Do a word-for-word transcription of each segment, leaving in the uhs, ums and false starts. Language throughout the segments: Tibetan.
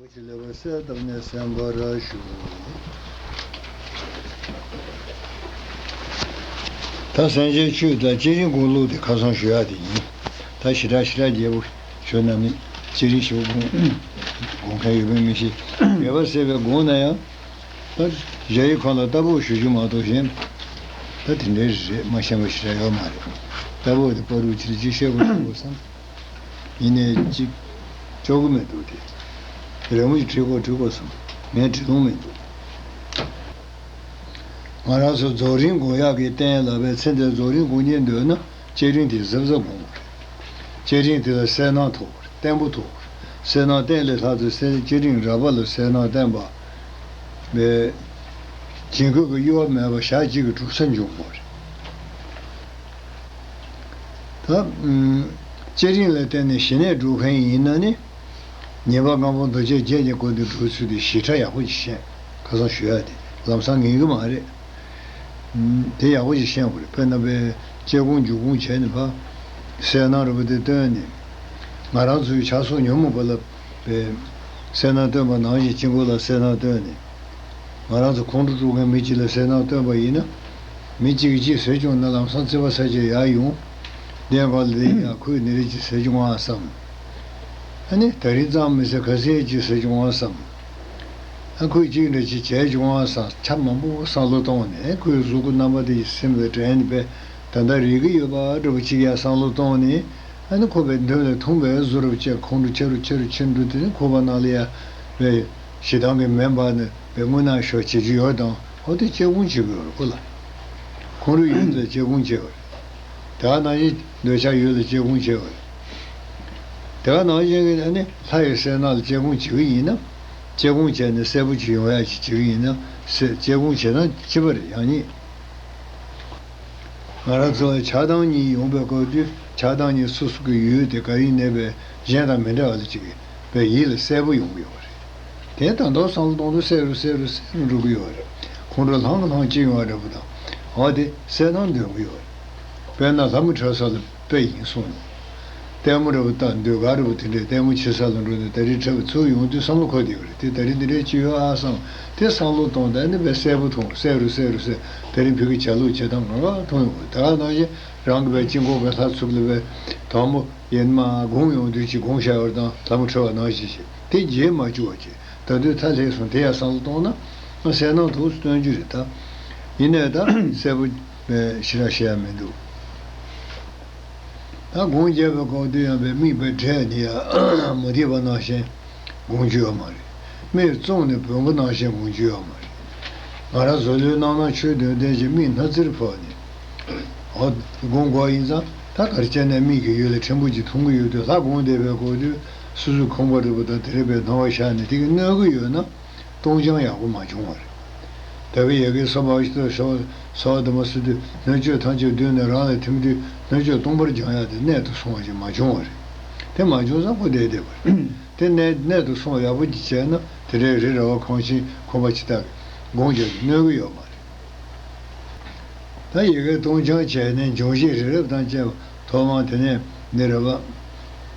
ཅི་ལེགས་པར་གསལ་བཏབ་ནས་གསན་པར་ཞུ། ད་སེམས་ཅན་ཆོས་དང་བསྐྱེད་རིམ་དགོངས་ལུགས་དེ་ཁ་སང་ཞུ་ཡག་དེ་ཡིན། ད་ཞེ་དྲག་ཞེ་དྲག་རྒྱས་པོ་ཞུ་ན་མི་བསྐྱེད་རིམ་ཞེ་པོ་དགོངས་དགོངས་མཁན་ཡོད་པའི་མི་ཤེས། རྒྱས་པར་གསལ་བའི་དགོངས་ན་ཡང་། ད་གཞལ་ཡས་ཁང་ལ་ལྟ་བུ་ཞུ་རྒྱུ་མ་གཏོགས་གཞན། ད་དེ་འདྲའི་རེད་མ་ཤེས་པ་ཞེ་དྲག་ཡོད་མ་རེད། ལྟ་བུ་དེ་པ་རུ་ཕྱིར་ཅིག་བཤད་དགོས་བཤད་དགོས་བསམ། ཡིན་ནའི་ཅིག་ལྕོགས་གི་མི་འདུག་དེ། རེ་མོ་ཞིག་བྲིས་དགོས་བྲིས་དགོས་བསམ། ངས་བྲིས་ལོང་མི་འདུག་ང་རང་ཚོ་རྫོགས་རིམ་སྒོམ་ཡག་གི་རྟེན་ལ་བའི་ཚེ་འདིར་རྫོགས་རིམ་སྒོམ་སྙིང་འདོད་ན་བསྐྱེད་རིམ་དེ་གཟབ་གཟབ་སྒོམ་དགོས་རེད། བསྐྱེད་རིམ་དེ་ལ་གསལ་སྣང་ཐོབ་པ་རེད། བརྟན་པོ་ཐོབ་པ་རེད། གསལ་སྣང་བརྟན་ལས་ལྷག་ཏུ་གསལ་བསྐྱེད་རིམ་རགས་པ་ལ་གསལ་སྣང་བརྟན་པ། བའི། བྱིང་རྒོད་ཀྱི་གཡོ་བ་མེད་པ་ཞག་གཅིག་གི་གྲུབ་ས་འབྱུང་དགོས་རེད། ད། བསྐྱེད་རིམ་ལ་བརྟེན་ནས་ཞི་གནས་སྒྲུབ་མཁན་ཡིན་ན་ནི། ཉེས་པ་ལྔ་པོ་འདུ་བྱེད་བརྒྱད་ཀྱི་སྒོ་ནས་སྒྲུབ་ཚུལ་དེ་ཞིབ་ཕྲ་ཡག་པོ་ཞིག་ཤེས། ཁ་སང་ཞུ་ཡག་དེ་ལམ་སང་ངེས་ཀྱི་མ་རེད། དེ་ཡག་པོ་ཞིག་ཤེས་དགོས་རེད། དཔེར་ན་དཔེ་བསྐྱེད་སྒོམ་འཇུག་སྒོམ་བྱས་ནས་ཕར། གསལ་སྣང་རིག་པ་དེ་བཏོན་ནས། ང་རང་ཚོའི་ཆགས་སོགས་ཉོན་མོངས་པ་ལ། པའི། གསལ་སྣང་སྟོན་པ་ནང་བཞིན་དཀྱིལ་འཁོར་ལ་གསལ་སྣང་སྟོན་ནས། ང་རང་ཚོ་ཁོང་ཁྲོ་སྒྲུབ་མཁན་མི་གཅིག་ལ་གསལ་སྣང་སྟོན་པ་ཡིན་ན། མི་གཅིག་གིས་གཅིག་ཟེར་བྱུང་ན་ལམ་སང་བརྩེ་བ་ཚ་གྱང་ཡར་ཡོང་། གདན་གང་ལ་བསྡད་ཡང་ཁོས་འདི་འདྲ་ཅིག་ཟེར་བྱུང་ཨ་བསམ། ཨ་ནི་ད་རིང་གཙང་མི་ཟེར་ག་ཚད་ཅིག་ཟེར་བྱུང་ཨ་བསམ། ཨ་ཁོས་གཅིག་འདྲ་ཅིག་བྱས་བྱུང་ཨ་བསམ། ཆ་མང་པོ་བསམ་བློ་གཏོང་ནས་ཁོའི་གཟུགས་པོ་རྣམ་པ་དེ་སེམས་ལ་དྲན་ནས་པས་ད་ལྟ་རེག་གི་ཡོད་པ་འདྲ་པོ་ཅིག་ཡང་བསམ་བློ་གཏོང་ནས། ཨ་ནི་ཁོ་པའི་མདུན་ལ་འཐུང་བའི་བཟོ་འདྲ་བྱས་ཁོང་ཁྲོ་ཆེ་རུ་ཆེ་རུ་ཆེ་རུ་འགྲོ་དུས་ནི་ཁོ་པ་ནང་ལ་ཡ། བའི། ཞེ་སྡང་གི་མེ་འབར་ནས་པའི་རྔུལ་ནག་ཤོག་བྱེད་ཀྱི་ཡོད་དང་ཨོ་དེ་བསྐྱེད་སྒོམ་བྱེད་དགོས་རེད་ཁོ་ལ། ཁོང་ཁྲོ་ཡོད་ལ་བསྐྱེད་སྒོམ་བྱེད་དགོས་རེད། དེ་ག་ནང་བཞིན་འདོད་ཆགས་ཡོད་ལ་བསྐྱེད་སྒོམ་བྱེད་དགོས་རེད། དེ་ག་ནང་བཞིན་གྱི་ཨ་ནི་ལྷ་ཡི་གསལ་སྣང་ལ་བསྐྱེད་སྒོམ་བྱེད་ཀྱི་ཡིན་ན། བསྐྱེད་སྒོམ་བྱས་ནས་གསལ་པོ་ཅིག་ཡོང་ཡ་ཅིག་བྱེད་ཀྱི་ཡིན་ན། སེ་བསྐྱེད་སྒོམ་བྱེད་སྟངས་གཅིག་པ་རེད་ཡང་སྙིང་། ང་རང་ཚོ་ལ་ཆགས་སྡང་གཉིས་ཡོང་བའི་སྐབས་དུས་ཆགས་སྡང་གཉིས་སོ་སོ་གི་ཡུལ་དེ་ག་ཡིན་ནའི་པའི་གཞན་དང་མི་འདྲ་བ་ལ་ཅིག་པའི་ཡིད་ལ་གསལ་པོ་ཡོང་གི་ཡོད་རེད། དེ་ད་དུང་བསམ་བློ་གཏོང་དུས་གསལ་རུ་གསལ་རུ་གསལ་རུ་འགྲོ་གི་ཡོད་རེད། ཁོང་ཁྲོ་ལྷང་ངེ་ལྷང་ངེ་ཅིག་ཡོང་བ་འདྲ་པོ་དང་འོ་དེ་གསལ་སྣང་འདོན་གི་ཡོད་རེད། དཔེར་ན་ལྷ་མོ་འཕྲད་ས་ལ་དཔེ་ཡིན་གསུངས་ནས། ལྟད་མོ་འདྲ་པོ་ལྟ་ཟློས་གར་འདྲ་པོ་དེ་འདྲའི་ལྟད་མོ་ཆེ་ས་ལ་འགྲོ་ནས་ད་རེས་འཁྲབ་པའི་ཚུལ་ཡོང་དུས་བསམ་བློ་འཁོར་བསྡད་ཀྱི་རེད། དེ་ད་རེས་འདི་འདྲའི་ཅི་ཡོད་ཨ་བསམ། དེ་བསམ་བློ་གཏོང་ད་ནི་དཔེ་གསལ་པོ་མཐོང་གསལ་རུ་གསལ་རུ་གསལ། ད་རེས་བོད་ཀྱི་ཆ་ལུགས་བྱེད་སྟངས་གང་ག་མཐོང་ཡོང་གི་ད་ག་ནང་བཞིན་རང་གི་དཔེ་དཀྱིལ་འཁོར་གྱི་ལྷ་ཚུགས་ལ་དཔེ་དང་པོ་ཡེ་ནས་མར་སྒོམ་ཡོང་དུས་ཀྱི་སྒོམ་བཞག་ཡོད་དང་ལྷ་མོ་འཕྲད་པ་ནང་བཞིན་བྱེད་དེ་རྗེས་མ་བཅུག་པ་བྱེད། ད་དུས་ཐ་ལྷས་སོང་དེ་ཡང་བསམ་བློ་གཏོང་ན། ང་གསལ་སྣང་ཐུགས་སུ་སྟོན་རྒྱུ་རེད་ད། ཡིན་ནའི་ད་གསལ་པོ་ཞེ་དྲག་བཤད་ཡ་མི་འདུག་ད་སྒོམ་རྒྱབ་པའི་སྐབས་དུས་ཡང་པའི་མིག་པའི་འབྲས་ནི་ཡང་མ་བསྡད་པ་ནང་བཞིན་སྒོམ་རྒྱུ་ཡོད་མ་རེད། མིག་བཙུམས་ནས་བོན་པོ་ནང་བཞིན་སྒོམ་རྒྱུ་ཡོད་མ་རེད། ང་རང་ཚོ་ལོས་སྣང་ན་ཆོས་འདོན་ཐེངས་ཀྱི་མིག་སྣ་རྩེར་ཕབ་ནས། འོ། སྒོམ་དགོས་ཡིན་ཙང་ད་གར་བྱས་ནས་མིག་གི་ཡུལ་ལ་ཕྲན་བུ་ཅིག་མཐོང་གི་ཡོད་དུས་ལྷ་སྒོམ་བསྡད་པའི་སྐབས་དུས་སོ་སོའི་ཁང་པ་འདྲ་པོ་དང་དེ་རེ་བའི་སྣང་བ་ཤར་ནས་དེ་གི་གནོད་གི་ཡོད་ན། སྟོང་རྐྱང་ཡག་པོ་མ་བྱུང་བ་རེད། ད་གི་ཡ་གི་སོ་བ་ཞིག་ཏུ་སོ་སོ་བ་དུ་མ་སུ་དུས་གནོད་བྱེད་ཐམས་ཅད་བསྡུས་ནས་རང་ལ་ཐིམ་དུས་གནོད་བྱེད་སྟོང་པར་སྦྱང་ཡག་དེ་གནད་དུ་སོང་བ་ཞིག་མ་བྱུང་བ་རེད། དེ་མ་བྱུང་ཙང་ཁོ་བསྡད་བསྡད་པ་རེད། དེ་གནད་གནད་དུ་སོང་ཡག་པོ་ཅིག་བྱས་ན་དེ་འདྲའི་རི་ར་བ་ཁང་ཆེན་ཁང་པ་ཅིག་ལྟ་གི་སྒོམ་རྒྱག་གི་གནོད་གི་ཡོད་མ་རེད། ད་ཡི་གེ་སྟོང་རྐྱང་བྱས་ནས་འབྱུང་བཞི་རི་རབ་དང་བཅས་པ་ཐོག་མར་དེ་ནས་འདི་རེད་པ།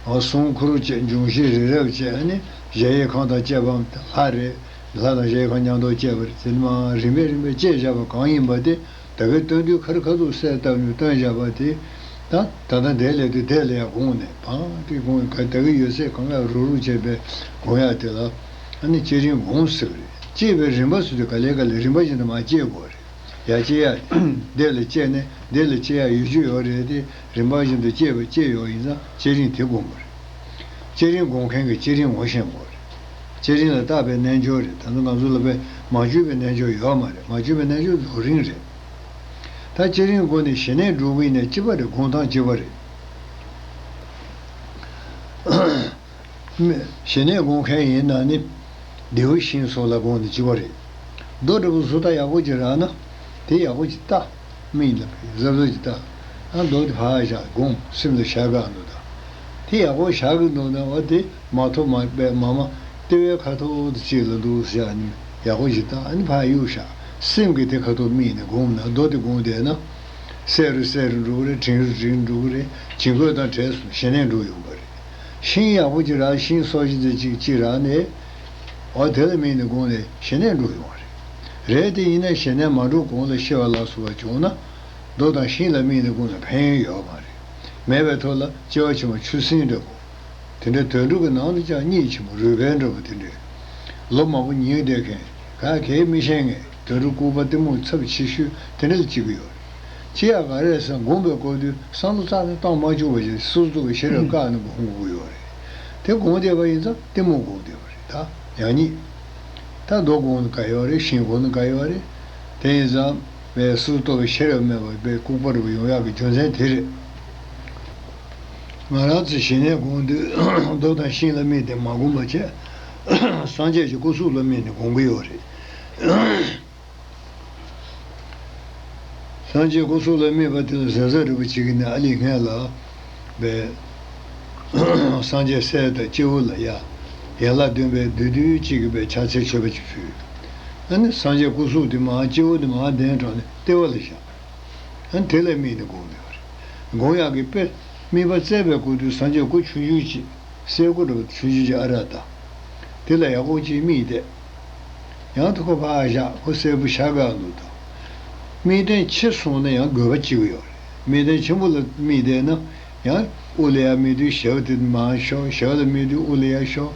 འོ་གསུང་མཁུར་བཅས་འབྱུང་བཞི་རི་རབ་བཅས་ནི་གཞལ་ཡས་ཁང་དང་བཅས་པའམ་ལྷ་རེད། ལྷ་དང་གཞལ་ཡས་ཁང་མཉམ་དུ་བཅས་པ་རེད། དེ་ནི་མར་རིམ་པས་རིམ་པས་བཅས་བཞག་པ་གང་ཡིན་པ་དེ་ད་གིན་སྟོན་དུས་ཁ་རི་ཁ་ཐུག་གསལ་བཏབ་ནས་སྟོན་བཞག་པ་དེ། ད་ད་ལྟ་འདས་ལས་དུས་འདས་ལ་ཡང་དགོངས་ནས་བང་དེ་དགོངས་ག་ད་གིན་ཡོད་ཚད་གང་ག་རུག་རུག་བྱས་པའི་དགོངས་ཡག་དེ་ལ་ཨ་ནི་བསྐྱེད་རིམ་སྒོམ་ཟེར་གི་རེད། བསྐྱེད་པའི་རིམ་པ་ཟེར་དུས་ག་ལེ་ག་ལེ་རིམ་པ་བཞིན་དུ་མར་བསྐྱེད་དགོས་རེད། ཡར་བསྐྱེད་ཡ། འདི་ལ་བསྐྱེད་ནས་འདི་ལ་བསྐྱེད་ཡ་ཡོད་རྒྱུ་ཡོད་རེད་དེ་རིམ་པ་བཞིན་དུ་བསྐྱེད་པ་བསྐྱེད་ཡོད་ཡིན་ཙང་བསྐྱེད་རིམ་དེ་སྒོམ་དགོས་རེད། བསྐྱེད་རིམ་སྒོམ་མཁན་གྱིས་བསྐྱེད་རིམ་ངོ་ཤེས་དགོས་རེད། བསྐྱེད་རིམ་ལ་བརྟག་པའི་རྣལ་འབྱོར་རེད། ད་ལྟ་ང་ཚོ་ལ་དཔེ་མ་བཅོས་པའི་རྣལ་འབྱོར་ཡོད་མ་རེད། མ་བཅོས་པའི་རྣལ་འབྱོར་རྫོགས་རིམ་རེད། ད་བསྐྱེད་རིམ་སྒོ་ནས་ཞི་གནས་སྒྲུབ་ཀྱི་ཡིན་ནའི་གཅིག་པ་རེད། སྒོམ་སྟངས་གཅིག་པ་རེད། ཞི་གནས་སྒོམ་མཁན་ཡིན་ན་ནི། རྡེའུ་ཤིང་སོགས་ལ་དགོངས་ནས་བྱེད་པ་རེད། རྡོ་འདྲ་པོ་བཟོ་ལྟ་ཡག་པོ་ཅིག་རག་ན། དེ་ཡག་པོ་ཅིག་ལྟ། མིག་ལ་གཟབ་གཟབ་ཅིག་ལྟ། ཨ་རྡོ་དེ་ཕར་བཞག་སྒོམ་སེམས་ལ་བཞག་ག་འདུག་ད། དེ་ཡག་པོ་བཞག་གི་འདུག་ན་འོ་དེ་མ་ཐོབ་མ་པའི་མ་མ་ལྟེ་བའི་ཁ་ཐོག་ཏུ་ཅིག་ལ་འདུག་བཞག་ནས་ཡག་པོ་ཅིག་ལྟ། ཨ་ནི་ཕར་གཡུག་བཞག་སེམས་ཀྱི་དེ་ཁ་ཐོག་དམིགས་ནས་སྒོམ་ན་རྡོ་དེ་སྒོམ་བསྡད་ན། གསལ་རུ་གསལ་རུ་འགྲོ་གི་རེད། འབྲིང་རུ་འབྲིང་རུ་འགྲོ་གི་རེད། བྱིང་རྒོད་དང་བྲལ་སོང་ཞི་གནས་འགྲོ་ཡོང་གི་རེད། ཤིང་ཡག་པོ་ཅིག་རག་ཤིང་སོ་ཞིག་ཙམ་ཅིག་ཅིག་རག་ནས། འོ་དེ་ལ་དམིགས་ནས་དགོངས་ནས་ཞི་གནས་འགྲུབ་ཡོང་བ་རེད། རེད་དེ་ཡིན་ན་ཞི་གནས་མ་འགྲུབ་གོང་ལ་ཤི་བ་ལ་སོགས་པ་བྱུང་ན། རྡོ་དང་ཤིང་ལ་དམིགས་ནས་དགོངས་ན་ཕན་ཡོན་ཡོད་མ་རེད། མེད་པའི་ཐོག་ལ་སྐྱེ་བ་ཕྱི་མ་ཆུ་སྲིན་འདྲ་པོ། དེ་འདྲ་དུད་འགྲོ་གི་ནང་དུ་ཀྱང་གཉིད་ཆེན་པོ་རུས་སྦལ་འདྲ་པོ་དེ་འདྲས། ལོ་མང་པོ་ཉལ་བསྡད་མཁན། ག་གེ་མི་ཤེས་མཁན་དུད་འགྲོ་ལྐུགས་པ་གཏི་མུག་ཚབས་ཆེ་ཤོས་དེ་འདྲ་ལ་སྐྱེ་གི་ཡོད་རེད། ཅི་ཡང་ག་རེ་ཟེར་དགོངས་པའི་སྐོར་དུས་བསམ་བློ་རྩ་ནས་བཏང་མ་བཅུག་པ་ཞིག་སོ་སོ་གི་ཤེས་རབ་བཀག་ནས་དགོངས་དགོས་ཀྱི་ཡོད་རེད། དེ་དགོངས་བསྡད་པ་ཡིན་ཙང་གཏི་མུག་དགོངས་བསྡད་པ་རེད་ད་ཡང་གཉིད། ད་རྡོ་དགོངས་ནས་ག་ཡོད་རེད། ཤིང་དགོངས་ནས་ག་ཡོད་རེད། དེ་ཡིན་ཙང་བས་སོ་སོ་གི་ཤེས་རབ་མེད་པ་བས་ལྐུགས་པ་རུ་ཡོང་ཡག་གི་རྒྱུ་མཚན་དེ་རེད། ང་རང་ཚོས་ཞི་གནས་དགོངས་དུས་རྡོ་དང་ཤིང་ལ་དམིགས་ཏེ་མ་དགོངས་པ་བྱས། སངས་རྒྱས་ཀྱི་སྐུ་གཟུགས་ལ་དམིགས་ནས་དགོངས་ཀྱི་ཡོད་རེད། སངས་རྒྱས་སྐུ་གཟུགས་ལ་དམིགས་པ་དེ་ལ་ཟན་ཟ་རིན་པོ་ཆེ་གིས་ནི་ཨ་ལི་སྔོན་ལ་བས། སངས་རྒྱས་སྲས་དང་སྐྱེ་བོ་ལ་ཡ། ཡན་ལག་བདུན་པའི་བདུད་འདུལ་གཅིག་གི་བས་ཕྱག་འཚལ་མཆོད་པ་ཅིག་ཕུལ། ཨ་ནི་སངས་རྒྱས་སྐུ་གཟུགས་དེ་མར་སྐྱེ་བོ་དེ་མར་གདན་དྲངས་ནས་ལྟེ་བ་ལ་བཞག་ཨ་ནི་དེ་ལ་དམིགས་ནས་དགོངས་ནས་པ་རེད། དགོངས་ཡག་གི་དཔེ། དམིགས་པ་བཙལ་བའི་སྐུ་དུས་སངས་རྒྱས་སྐུ་ཆུང་ཆུང་ཅིག་སེར་སྐུ་འདྲ་བོ་ཆུང་ཆུང་ཅིག་ཨ་ར་ད། དེ་ལ་ཡག་པོ་ཅིག་དམིགས་ཏེ། ཡང་དུ་ཁོ་ཕར་བཞག་ཁོ་སེར་པོ་ཤ་དགའ་འདུག་ད། དམིགས་རྟེན་ཆེ་སོང་ན་ཡང་དགོས་པ་ཅིག་ཡོད་རེད། དམིགས་རྟེན་ཆེན་པོ་ལ་དམིགས་བསྡད་ན། ཡང་དབུ་ལ་ཡར་དམིགས་དུས་ཞབས་དེ་མར་ཤོར། ཞབས་ལ་དམིགས་དུས་དབུ་ལ་ཡར་ཤོར།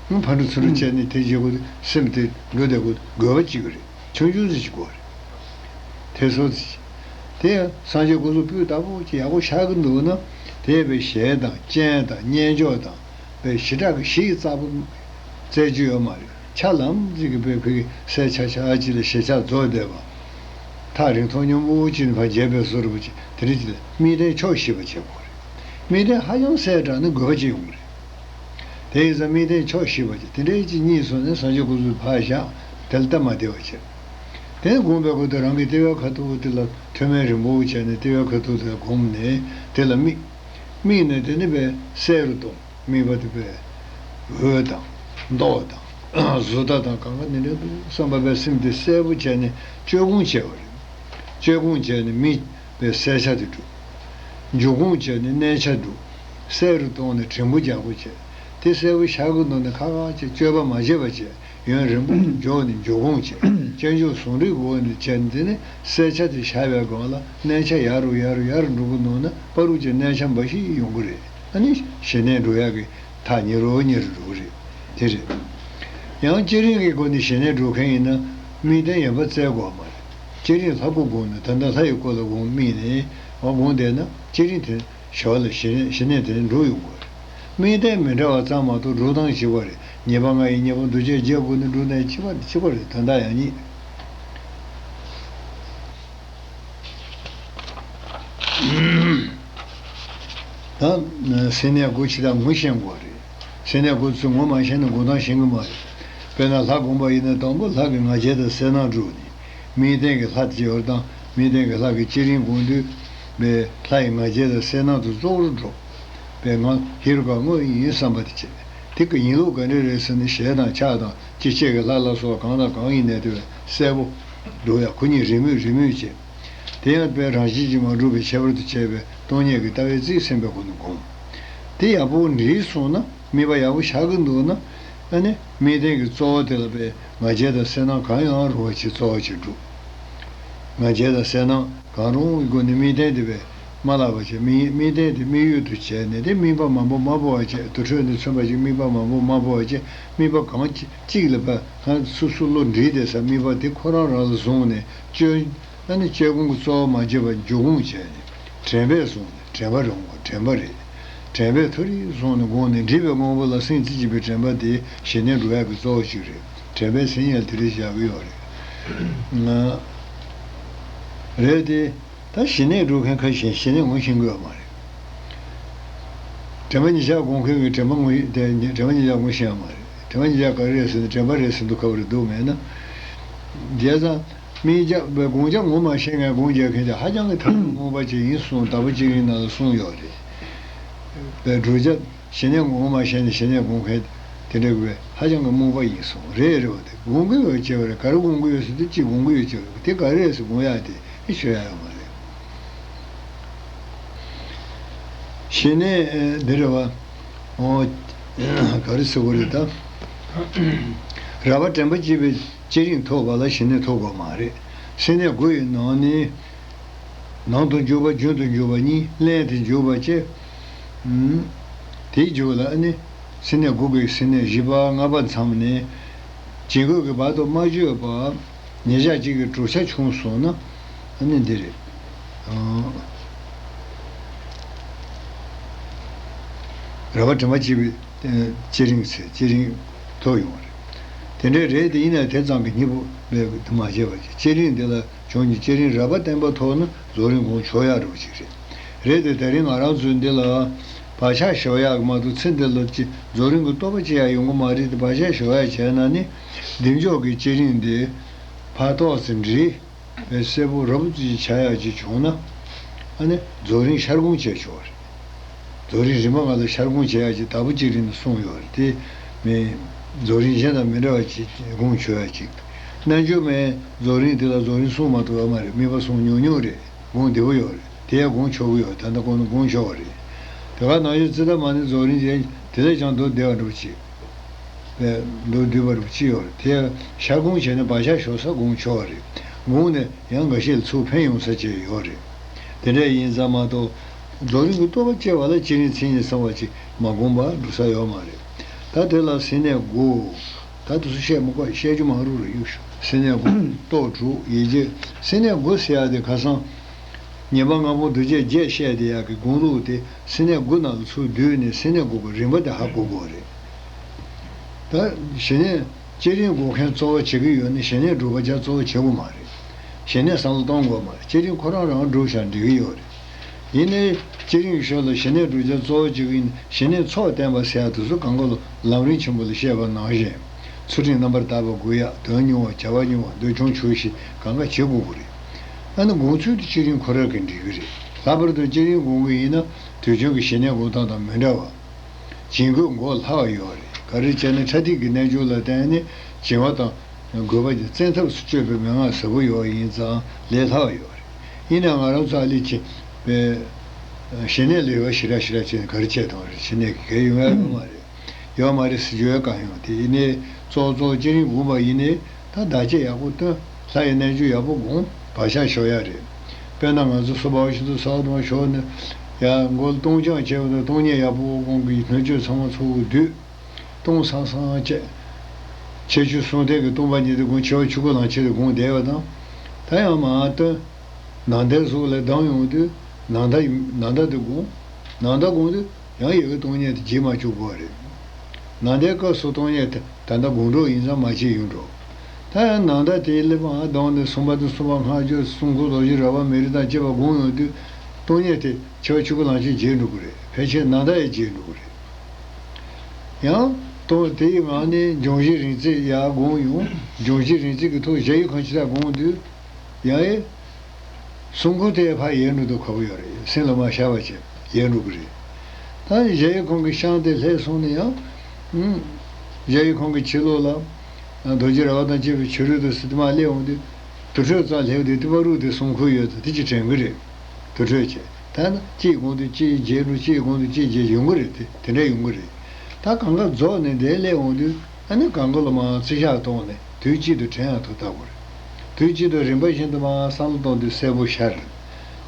ཕར་འགྲོ་ཚུར་འགྲོ་བྱས་ནས་དེ་བྱེད་དགོས་དུས་སེམས་དེ་འགྲོ་བསྡད་དགོས་དགོས་པ་ཅིག་ཡོད་རེད། ཆུང་ཆུང་ཙམ་ཞིག་དགོས་རེད། དེ་སོ་ཙམ་ཞིག་དེ་ཡང་སངས་རྒྱས་སྐུ་གཟུགས་སྤུས་དག་པོ་ཅིག་ཡག་པོ་ཤར་གི་འདུག་ན། དེ་བས་ཞལ་དང་སྤྱན་དང་སྙན་འཇོག་དང་བས་ཞེ་དྲག་གི་ཞིག་རྩ་བོ་བཙལ་རྒྱུ་ཡོད་མ་རེད། ཆ་ལམ་ཅིག་གི་བས་ཕ་གི་སའི་ཆ་ཆ་ཅིག་ལ་ཞེ་ཆགས་རྫོགས་བསྡད་པ། ཐག་རིང་ཐུང་སྙོམས་པོ་ཅིག་ནས་ཕར་མཇལ་བའི་བཟོ་འདྲ་པོ་ཅིག་དེ་འདྲ་ཅིག་ལ་དམིགས་རྟེན་ཕྱོགས་བཞི་པ་བྱེད་དགོས་རེད། དམིགས་རྟེན་ཧ་ཅང་གསལ་དྲགས་ན་དགོས་པ་ཅིག་ཡོང་གི་རེད། དེ་ཡིན་ཙང་དམིགས་རྟེན་ཕྱོགས་བཞི་པ་ཅིག་དེ་འདྲའི་ཅིག་གཉིས་སོང་ནས་སངས་རྒྱས་སྐུ་གཟུགས་ཕར་བཞག་དེ་ལ་སྟབས་མ་བདེ་བ་བྱེད། དེ་ནས་དགོངས་པའི་སྐུ་དེ་རང་གི་ལྟེ་བའི་ཁ་ཐུག་དེ་ལ་མཐེ་བོང་རིང་པོ་བྱས་ནས་ལྟེ་བའི་ཁ་ཐུག་དེ་ལ་བསྒོམས་ནས་དེ་ལ་དམིགས། དམིགས་ནས་དེ་ནི་བས་གསལ་རུ་གཏོང་། དམིགས་པ་དེ་བས་འོད་དང་། མདོག་དང་། བཟོ་ལྟ་དང་གང་ག་ནི་འདྲ་འདུག་བསམ་པ་བས་སེམས་དེ་གསལ་པོ་བྱས་ནས་བཅོས་སྒོམ་བྱས་པ་རེད། བཅོས་སྒོམ་བྱས་ནས་མི་བས་གསལ་ཆ་དེ་སྒྲུབ། འཇུག་སྒོམ་བྱས་ནས་གནས་ཆ་སྒྲུབ། གསལ་རུ་གཏོང་ནས་དྲན་པོ་རྒྱག་པོ་བྱས། དེ་གསལ་པོ་ཤར་གི་འདུག་ན་ཁ་ཁ་བྱས་བཅོས་པ་མ་བྱས་པ་བྱས། ཡུན་རིང་པོ་འཇོག་ནས་འཇུག་སྒོམ་བྱས། སྤྱོད་འཇུག་ཟུང་འབྲེལ་སྒོ་ནས་བྱས་ནས་དེ་ནས་གསལ་ཆ་དེ་ཤར་བའི་སྒང་ལ་གནས་ཆ་ཡར་རུ་ཡར་རུ་ཡར་རུ་འགྲོ་གི་འདུག་ན་པ་རུ་གྱི་གནས་ཆ་འབའ་ཞིག་ཡོང་གི་རེད། ཨ་ནི་ཞི་གནས་འགྲོ་ཡག་གི་ཐག་ཉེ་རུ་ཉེ་རུ་འགྲོ་གི་རེད། དེ་རེད། ཡང་བསྐྱེད་རིམ་གྱི་སྒོ་ནས་ཞི་གནས་འགྲོ་མཁན་ཡིན་ན་དམིགས་རྟེན་ཡོད་པ་བཙལ་དགོས་མ་རེད། བསྐྱེད་རིམ་ལྷ་སྐུ་སྒོམ་ནས་ད་ལྟ་ལྷ་ཡི་སྐུ་ལ་སྒོམ་དམིགས་ནས་འོ་སྒོམ་བསྡད་ན་བསྐྱེད་རིམ་དེ་ཞོར་ལ་ཞི་གནས་ཞི་གནས་དེ་འགྲུབ་ཡོང་གི་རེད། དམིགས་རྟེན་མི་འདྲ་བ་ཙམ་མ་གཏོགས་སྒྲུབ་སྟངས་གཅིག་པ་རེད། ཉེས་པ་ལྔ་ཡི་གཉེན་པོ་འདུ་བྱེད་བརྒྱད་སྒོ་ནས་སྒྲུབ་སྟངས་གཅིག་པ་གཅིག་པ་རེད། དོན་དག་ཡང་གཉིས། ད་སེམས་གནས་སྒོ་ཕྱི་དང་ངོ་ཤེས་དགོས་རེད། སེམས་གནས་སྒོ་ཚུལ་ངོ་མ་ཤེས་ན་སྒོམ་སྟངས་ཤེས་གི་མ་རེད། དཔེར་ན་ལྷ་སྒོམ་པ་ཡིན་ན་དང་པོ་ལྷ་གི་ང་རྒྱལ་དང་གསལ་སྣང་སྒྲུབ་ནས། དམིགས་རྟེན་གྱི་ལྷ་དེ་ཡོད་དང་དམིགས་རྟེན་གྱི་ལྷ་གི་བསྐྱེད་རིམ་སྒོམ་དུས། པའི་ལྷ་ཡི་ང་རྒྱལ་དང་གསལ་སྣང་དུ་རྫོགས་རུ་འགྲོ། པའི་ངང་ཧེ་རུ་ཀ་དངོས་ཡིན་བསམ་པ་དེ་བྱེད། དེ་གི་ཡིན་ལུགས་ག་འདྲ་རེད་ཟེར་ན་ཞལ་དང་ཕྱག་དང་ལྕེ་ལྕེ་གི་ལྷ་ལ་སོགས་གང་དང་གང་ཡིན་ནས་དེ་བས་གསལ་པོ་འགྲོ་ཡ་ཁོ་གཉིས་རེས་མོས་རེས་མོས་བྱེད། དེ་ཡང་དཔེ་རང་བཞིན་གྱིས་མ་གྲུབ་པའི་ཁྱད་པར་དུ་བྱས་པའི་སྟོང་ཉིད་ཀྱི་ལྟ་བའི་རྩིས་ཟིན་པའི་སྒོ་ནས་སྒོམ། དེ་ཡག་པོ་འདྲིས་སོང་ན་དམིགས་པ་ཡག་པོ་ཤར་གི་འདུག་ན། ཨ་ནི་དམིགས་རྟེན་གྱི་གཙོ་བོ་དེ་ལ་པའི་ང་རྒྱལ་དང་གསལ་སྣང་གང་ཡང་རུང་བ་ཞིག་གཙོ་བོ་ཞིག་སྒྲུབ། ང་རྒྱལ་དང་གསལ་སྣང་གང་རུང་གི་སྒོ་ནས་དམིགས་རྟེན་དེ་བས་མ་བརླག་པ་བྱས། དམིགས་དམིགས་རྟེན་དེ་དམིགས་ཡུལ་དུ་བྱས་ནས་དེ་དམིགས་པ་མང་པོ་མ་སྤོ་བ་བྱས། དུར་ཁྲོད་ནས་མཚོན་པ་ཞིག་དམིགས་པ་མང་པོ་མ་སྤོ་བ་བྱས། དམིགས་པ་གང་ཅི་གཅིག་ལ་པ་ཧ་སུ་སུ་བློ་འདྲིས་བསྡད་ས་དམིགས་པ་དེ་ཁོ་རང་རང་ལ་བཟུང་ནས་བཅོས། ཨ་ནི་བཅོས་སྒོམ་གྱི་གཙོ་བོ་མ་བརྗེད་པར་འཇུག་སྒོམ་བྱས་ནས་དྲན་པས་བཟུང་ནས་དྲན་པ་རང་དྲན་པ་རེད། དྲན་པས་མཐོ་རིས་བཟུང་ནས་དགོངས་ནས་འདྲིས་པའི་དངོས་པོ་ལ་སེམས་རྩེ་གཅིག་པའི་དྲན་པ་དེ་ཞི་གནས་འགྲོ་ཡག་གི་གཙོ་བོ་ཞིག་རེད། དྲན་པས་སེམས་ཉལ་དེ་རིགས་བཞག་གི་ཡོད་རེད། རེད་དེ། ད་ཞི་གནས་འགྲོ་མཁན་ཁ་ཤས་ཞི་གནས་ངོ་ཤེས་ཀྱི་ཡོད་མ་རེད། དྲན་པ་ཉིད་བཞག་དགོངས་མཁན་གྱིས་དྲན་པ་ངོ་ཤེས་དེ་དྲན་པ་ཉིད་བཞག་ངོ་ཤེས་ཡོད་མ་རེད། དྲན་པ་ཉིད་བཞག་ག་རེ་རེད་ཟེར་ན་དྲན་པ་རེད་ཟེར་འདུག་ག་བ་རེད་འདུག་མེད་ན། བྱས་ཙང་། དམིགས་བྱ་བའི་དགོངས་བྱ་ངོ་མ་ཤེས་མཁན་དགོངས་བྱེད་མཁན་དེ་ཧ་ཅང་གི་ཐབས་ལམ་རྨོངས་པ་ཅིག་ཡིན་གསུངས། དྭགས་པོ་གཅིག་ཡིན་ནང་ལ་གསུངས་ཡོད་རེད། བའི་བསྒྲུབ་བྱ་ཞི་གནས་ངོ་མ་ཤེས་ནས་ཞི་གནས་དགོངས་མཁན་དེ་འདྲ་གི་བས་ཧ་ཅང་གི་རྨོངས་པ་ཡིན་གསུངས། རེད་རེད་བ། དེ་དགོངས་ཀྱི་ཡོད་ཅེས་པ་རེད། ག་རེ་དགོངས་ཀྱི་ཡོད་ཟེར་དུས་གཅིག་དགོངས་ཀྱི་ཡོད་ཅེས་པ་རེད། དེ་ག་རེ་རེད་ཟེར་དགོངས་ཡག་དེ་ཨེ་ཤོད་ཡག་ཡོད་མ་རེད། ཞི་གནས་འདི་རེད་བ། ཨོ། ག་རེ་ཟེར་དགོས་རེད་ད། རལ་པ་དྲན་པ་བསྐྱེད་པའི་བསྐྱེད་རིམ་ཐོབ་པ་ལ་ཞི་གནས་ཐོབ་དགོས་མ་རེད། སེམས་གནས་དགུ་ཡི་ནང་ནས། ནང་དུ་འཇུག་པ། རྒྱུན་དུ་འཇུག་པ་གཉིས། ལྷན་དུ་འཇུག་པ་བཅས། ཨུམ། དེའི་རྒྱུད་ལ་ནི། སེམས་གནས་དགུ་གི་སེམས་གནས་བཞི་པ་ལྔ་པ་མཚམས་ནས། བྱིང་རྒོད་ཀྱི་བར་དུ་མ་བརྗོད་པ། ཉེ་ཞག་གཅིག་གི་བགྲོད་བྱ་བྱུང་སོང་ན། ཨ་ནི་འདི་རེད། ཨང་། རལ་པ་དྲན་པ་བསྐྱེད་པའི་བསྐྱེད་རིམ་ཚེ་བསྐྱེད་རིམ་ཐོབ་ཡོང་བ་རེད། དེ་འདྲའི་རེད་དེ། ཡིན་ན་དེ་ཙམ་གྱིས་སྙིང་པོ་མེད་པ་མ་བྱས་པ་བྱས། བསྐྱེད་རིམ་འདི་ལ་བྱུང་ནས་བསྐྱེད་རིམ་རལ་པ་བརྟན་པོ་ཐོབ་ན་རྫོགས་རིམ་དགོངས་ཆོག་ཡག་རུ་ཅིག་རེད། རེད་དེ། དེ་རིང་ང་རང་ཚོའི་འདི་ལ་བག་ཆགས་ཞོག་ཡག་མ་གཏོགས། ཚེ་འདི་ལ་ཅི་རྫོགས་རིམ་གྱི་རྟོགས་པ་ཅི་ཡང་ཡོང་གི་མ་རེད་དེ། བག་ཆགས་ཞོག་ཡག་བྱས་ན་ནི། བདེ་མཆོག་གི་བསྐྱེད་རིམ་འདི་ཕར་ཏོག་ཙམ་འདྲི། བས་གསལ་པོ་རབ་ཏུ་ཅིག་ཆགས་ཡག་ཅིག་བྱུང་ན། ཨ་ནི་རྫོགས་རིམ་ཤར་དགོངས་བྱས་ཆོག་རེད། རྫོགས་རིམ་རིམ་པ་ལྔ་ལ་ཤར་དགོངས་བྱས་ཡག་ཅིག་དྭགས་པོ་བསྐྱེད་རིམ་དུ་གསུངས་ཡོད་རེད་དེ། མི། རྫོགས་རིམ་གཞན་དང་མི་འདྲ་བ་ཅིག་དགོངས་ཆོག་ཡག་ཅིག་རྣལ་འབྱོར་མའི་རྫོགས་རིམ་དེ་ལ་རྫོགས་རིམ་གསུངས་མ་ཐུབ་པ་མ་རེད། དམིགས་པ་གསུངས་ཉུང་ཉུང་རེད། དགོངས་བདེ་པོ་ཡོད་རེད། དེ་ཡང་དགོངས་ཆོག་གི་ཡོད། ད་ལྟ་ཁོང་ནི་དགོངས་ཆོག་པ་རེད། དེ་ག་ནང་བཞིན་ཙི་ཏ་མ་ཎི་རྫོགས་རིམ་བྱས། དེ་ལས་ཀྱང་མདོར་བསྡུས་པ་འདྲ་པོ་ཅིག་པའི་མདོར་བསྡུས་པ་རུ་ཅི་ཡོད་རེད། དེ་ཡང་ཤར་དགོངས་བྱས་ནས་བག་ཆགས་ཞོག་ས་དགོངས་ཆོག་པ་རེད། དགོངས་ནས་ཡང་འགའ་ཤས་ལ་ཚུར་ཕན་ཡོང་ས་བཅས་ཡོད་རེད། དེ་འདྲ་ཡིན་ཙང་མ་གཏོགས། རྫོགས་རིམ་གྱི་རྟོགས་པ་སྐྱེ་བ་ལ་བསྐྱེད་རིམ་མཚན་ཉིད་གསང་བ་ཅིག་མ་བསྒོམས་པ་འགྲུབ་ས་ཡོད་མ་རེད། ད་དེ་ལ་སེམས་གནས་དགུ། ད་དེ་ཚོ་བཤད་མི་དགོས། བཤད་རྒྱུ་མང་རུ་རེད། གཡུག་ཞོག་སེམས་གནས་དགུ། རྟོགས་དྲུག་ཡིད་བྱེད། སེམས་གནས་དགུ་ཟེར་ཡ་དེ་ཁ་སང་། ཉན་པ་ལྔ་པོ་འདུ་བྱེད་བརྒྱད་བཤད་དེ་ཡག་གི་དགོངས་ལུགས་དེ། སེམས་གནས་དགུ་ནང་ལ་ཚུར་བསྡུས་ནས་སེམས་གནས་དགུ་གི་རིམ་པ་དེ་ཧ་གོ་དགོས་རེད། ད་ཞི་གནས་བསྐྱེད་རིམ་དགོས་མཁན་གཙོ་བོ་བྱེད་ཀྱི་ཡོད་ན། ཞི་གནས་སྒྲུབ་པ་ཅག་གཙོ་བོ་བྱེད་དགོས་མ་རེད། ཞི་གནས་བསམ་བློ་གཏོང་དགོས་མ་རེད། བསྐྱེད་རིམ་ཁོ་རང་རང་སྒྲུབ་བྱས་འགྲིག་གི་ཡོད་རེད། ཡིན་ནའི་བསྐྱེད་རིམ་ཞོར་ལ་ཞི་གནས་སྒྲུབ་བྱ་གཙོ་བོ་བྱེད་ཀྱི་ཡིན། ཞི་གནས་ཚོགས་བསྟན་པ་ཟེར་ཡ་དེ་ཚོ་གང་ག་ལོ་ལམ་རིམ་ཆེན་པོ་ལ་བཤད་པ་ནང་བཞིན། ཚུལ་ཁྲིམས་རྣམ་པར་དག་པ་དགོས་ཡ། དོན་སྙིང་པོ། བྱ་བ་སྙིང་པོ། འདོད་ཆུང་ཆོག་ཤེས། གང་ག་བྱེད་དགོས་ཀྱི་རེད། ཨ་ནི་སྒོམ་ཚུལ་དེ་བསྐྱེད་རིམ་ཁོ་རང་གིས་འགྲིག་གི་རེད། ལྷག་པར་དུ་བསྐྱེད་རིམ་སྒོམ་གི་ཡིན་ན་དུས་རྒྱུན་གྱི་ཞི་གནས་སྒོམ་སྟངས་དང་མི་འདྲ་བ། བྱིང་རྒོད་མགོ་སླ་བ་ཡོད་རེད། ག་རེ་བྱས་ན་ཕྲ་ཐིག་གི་རྣལ་འབྱོར་ལ་བརྟེན་ནས་བྱིང་བ་དང་རྒོད་པ་གྱི་བཙན་ཐབས་སུ་སྤྱོད་པའི་མན་ངག་ཟབ་པོ་ཡོད་པ་ཡིན་ཙང་ལས་སླ་བ་ཡོད་རེད། ཡིན་ནའང་ང་རང་ཚོ་ཨ་ལས་ཀྱི་པའི་ཞི་གནས་ལས་ཀ་ཞེ་དྲག་ཞེ་དྲག་བྱས་ནས་ག་རེ་བྱས་བཏང་རེད། ཞི་གནས་ཀྱི་གལ་ཡོང་ཡ་ཡོད་མ་རེད། ཡོད་མ་རེད་ཟེར་རྒྱུ་ཡོད་གང་ཡོང་། དེ་ཡིན་ནའི་གཙོ་གཙོ་བོ་བསྐྱེད་རིམ་སྒོམ་པ་ཡིན་ནའི། ད་བདག་གཅེས་ཡག་པོ་བཏོན། ལྷ་ཡི་རྣལ་འབྱོར་ཡག་པོ་སྒོམ། བག་ཆགས་ཞོག་ཡ་རེད། དཔེར་ན་ང་ཚོ་སོ་པ་བ་ཤི་ཏུ་ས་བ་དུ་མ་ཞོག་ནས་ཡ་མགོ་ལ་སྟོང་རྐྱང་བྱས་པ་དང་། སྟོང་ཉིད་ཡག་པོ་སྒོམ་གི་སྣོད་བཅུད་ཚང་མ་ཚུར་བསྡུས། སྟོང་སང་སང་བྱས། ཕྱི་ཆོས་གསུམ་ལྡན་གྱི་སྟོང་པ་ཉིད་དུ་སྒོམ། འཆི་བ་ཆོས་སྐུ་ལམ་ཆེན་དུ་སྒོམ་བསྡད་པ་དང་། ད་ཡང་མར་བཏོན། ནང་བརྟན་གཟུགས་ལ་ལྡང་ཡོང་དུས། ནང་བརྟན། ནང་བརྟན་དུ་སྒོམ། ནང་བརྟན་སྒོམ་དུས། ཡང་ཡི་གེ་སྟོང་ཉིད་དེ་བརྗེད་མ་བཅུག་དགོས་རེད། ནང་བརྟན་སྐབས་སུ་སྟོང་ཉིད་དེ་ད་ལྟ་སྒོམ་གྲོགས་ཡིན་ཙང་མ་བརྗེད་ཡོང་འགྲོ། ད་ཡང་ནང་བརྟན་དེའི་སླེབས་མར་ལྡང་ནས་གསུམ་པ་དང་གསུམ་པ་སྔགས་སྦྱོར། གསུང་འཁོར་རྡོ་རྗེ་རལ་པ་མེ་རི་དང་བཅས་པ་སྒོམ་ཡོང་དུས། སྟོང་ཉིད་དེ་འཆི་བ་ཆོས་སྐུ་ལམ་ཆེན་བརྗེད་འགྲོ་གི་རེད། ཕལ་ཆེར་ནང་བརྟན་ཡང་བརྗེད་འགྲོ་གི་རེད། ཡང་སྟོང་དེའི་ངང་ནས་འབྱུང་བཞི་རིམ་བརྩེགས་ཡར་སྒོམ་ཡོང་། འབྱུང་བཞི་རིམ་བརྩེགས་ཀྱི་ཐོག་གཞལ་ཡས་ཁང་ཆེ་ས་སྒོམ་དུས། ཡང་ཡང་གསུང་འཁོར་དེ་ཕར་ཡལ་འགྲོ་དུས་ཁག་པོ་ཡོད་རེད། སེམས་ལ་མ་ཤར་བ་བྱས་ཡལ་འགྲོ་གི་རེད། ད་གཞལ་ཡས་ཁང་གི་ཤང་དེ་ལྷས་སོང་ནས་ཡང་། ཨུམ། གཞལ་ཡས་ཁང་གི་ཕྱི་ལོགས་ལ་རྡོ་རྗེ་ར་བ་དང་བཅས་པའི་ཕྱི་རོལ་དུ་སི་ཏི་མ་སླེབས་འོང་དུས། དུར་ཁྲོད་རྩ་ལྷེབ་དེ་ཏི་པ་རུ་དེ་གསུང་འཁོར་ཡོད་དུ་དེ་ཅི་དྲན་གི་རེད། དུར་ཁྲོད་བྱས། ད་ནི་གཅིག་སྒོམ་དུས་གཅིག་བརྗེད་འགྲོ། གཅིག་སྒོམ་དུས་གཅིག་བརྗེད་ཡོང་གི་རེད། དེ་དེ་འདྲ་ཡོང་གི་རེད། ད་གང་ག་རྫོགས་ནས་དེ་སླེབས་འོང་དུས། ཨ་ནི་གང་ག་ལ་མར་རྩིས་ཞག་བཏོན་ནས་དུས་གཅིག་ཏུ་དྲན་ཡག་ཐུབ་ལྟ་བུ་རེད། དུས་གཅིག་ཏུ་རིམ་པ་བཞིན་དུ་མར་བསམ་བློ་གཏོང་དུས་གསལ་པོ་ཤར།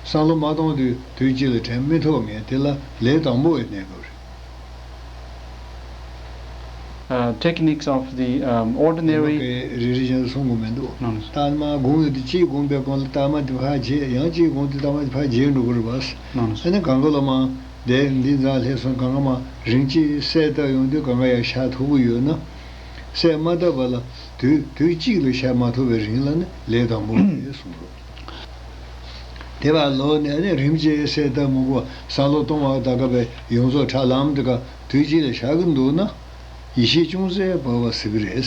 བསམ་བློ་མ་གཏོང་དུས་དུས་གཅིག་ལ་དྲན་མི་ཐུབ་ངེས། དེ་ལ་ལས་དང་པོ་བའི་གནས་སྐབས་རེད། Uh, techniques of the um, ordinary. གི་རེ་རེ་བཞིན་གསུང་གི་མི་འདུག་ནོ་ནོ། ལྟག་མ་སྒོམ་ཡོད་དུས་གཅིག་སྒོམ་པའི་སྒང་ལ་ལྟག་མ་དེ་ཕར་བརྗེད། ཡང་གཅིག་སྒོམ་དུས་ལྟག་མ་དེ་ཕར་བརྗེད་འགྲོ་གི་རེད་པ། ནོ་ནོ། ཨ་ནི་གང་ག་ལ་མར་དེ་འདི་ཙམ་སླེབས་སོང་། གང་ག་མར་རིམ་གཅིག་གསལ་བཏབ་ཡོང་དུས་གང་ག་ཡར་ཤར་ཐུབ་ཀྱི་ཡོད་ན། གསལ་མ་བཏབ་པ་ལ་དུས་དུས་གཅིག་ལ་ཤར་མ་ཐུབ་པའི་རིང་ལ་ནི་ལས་དང་པོ་རེད་གསུངས་འདུག་དེ་བར་ལོག་ནས་ནི་རིམ་གྱིས་གསལ་བཏབ་མི་དགོས། བསམ་བློ་གཏོང་བ་དང་སྐབས་པའི་ཡོངས་རྫོགས་ཁྲ་ལམ་དེ་ག་དུས་གཅིག་ལ་ཤར་གི་འདུག་ན། ཡེ་ཤེས་ཅུང་ཟད་འབར་བ་ཟེར་གི་རེད།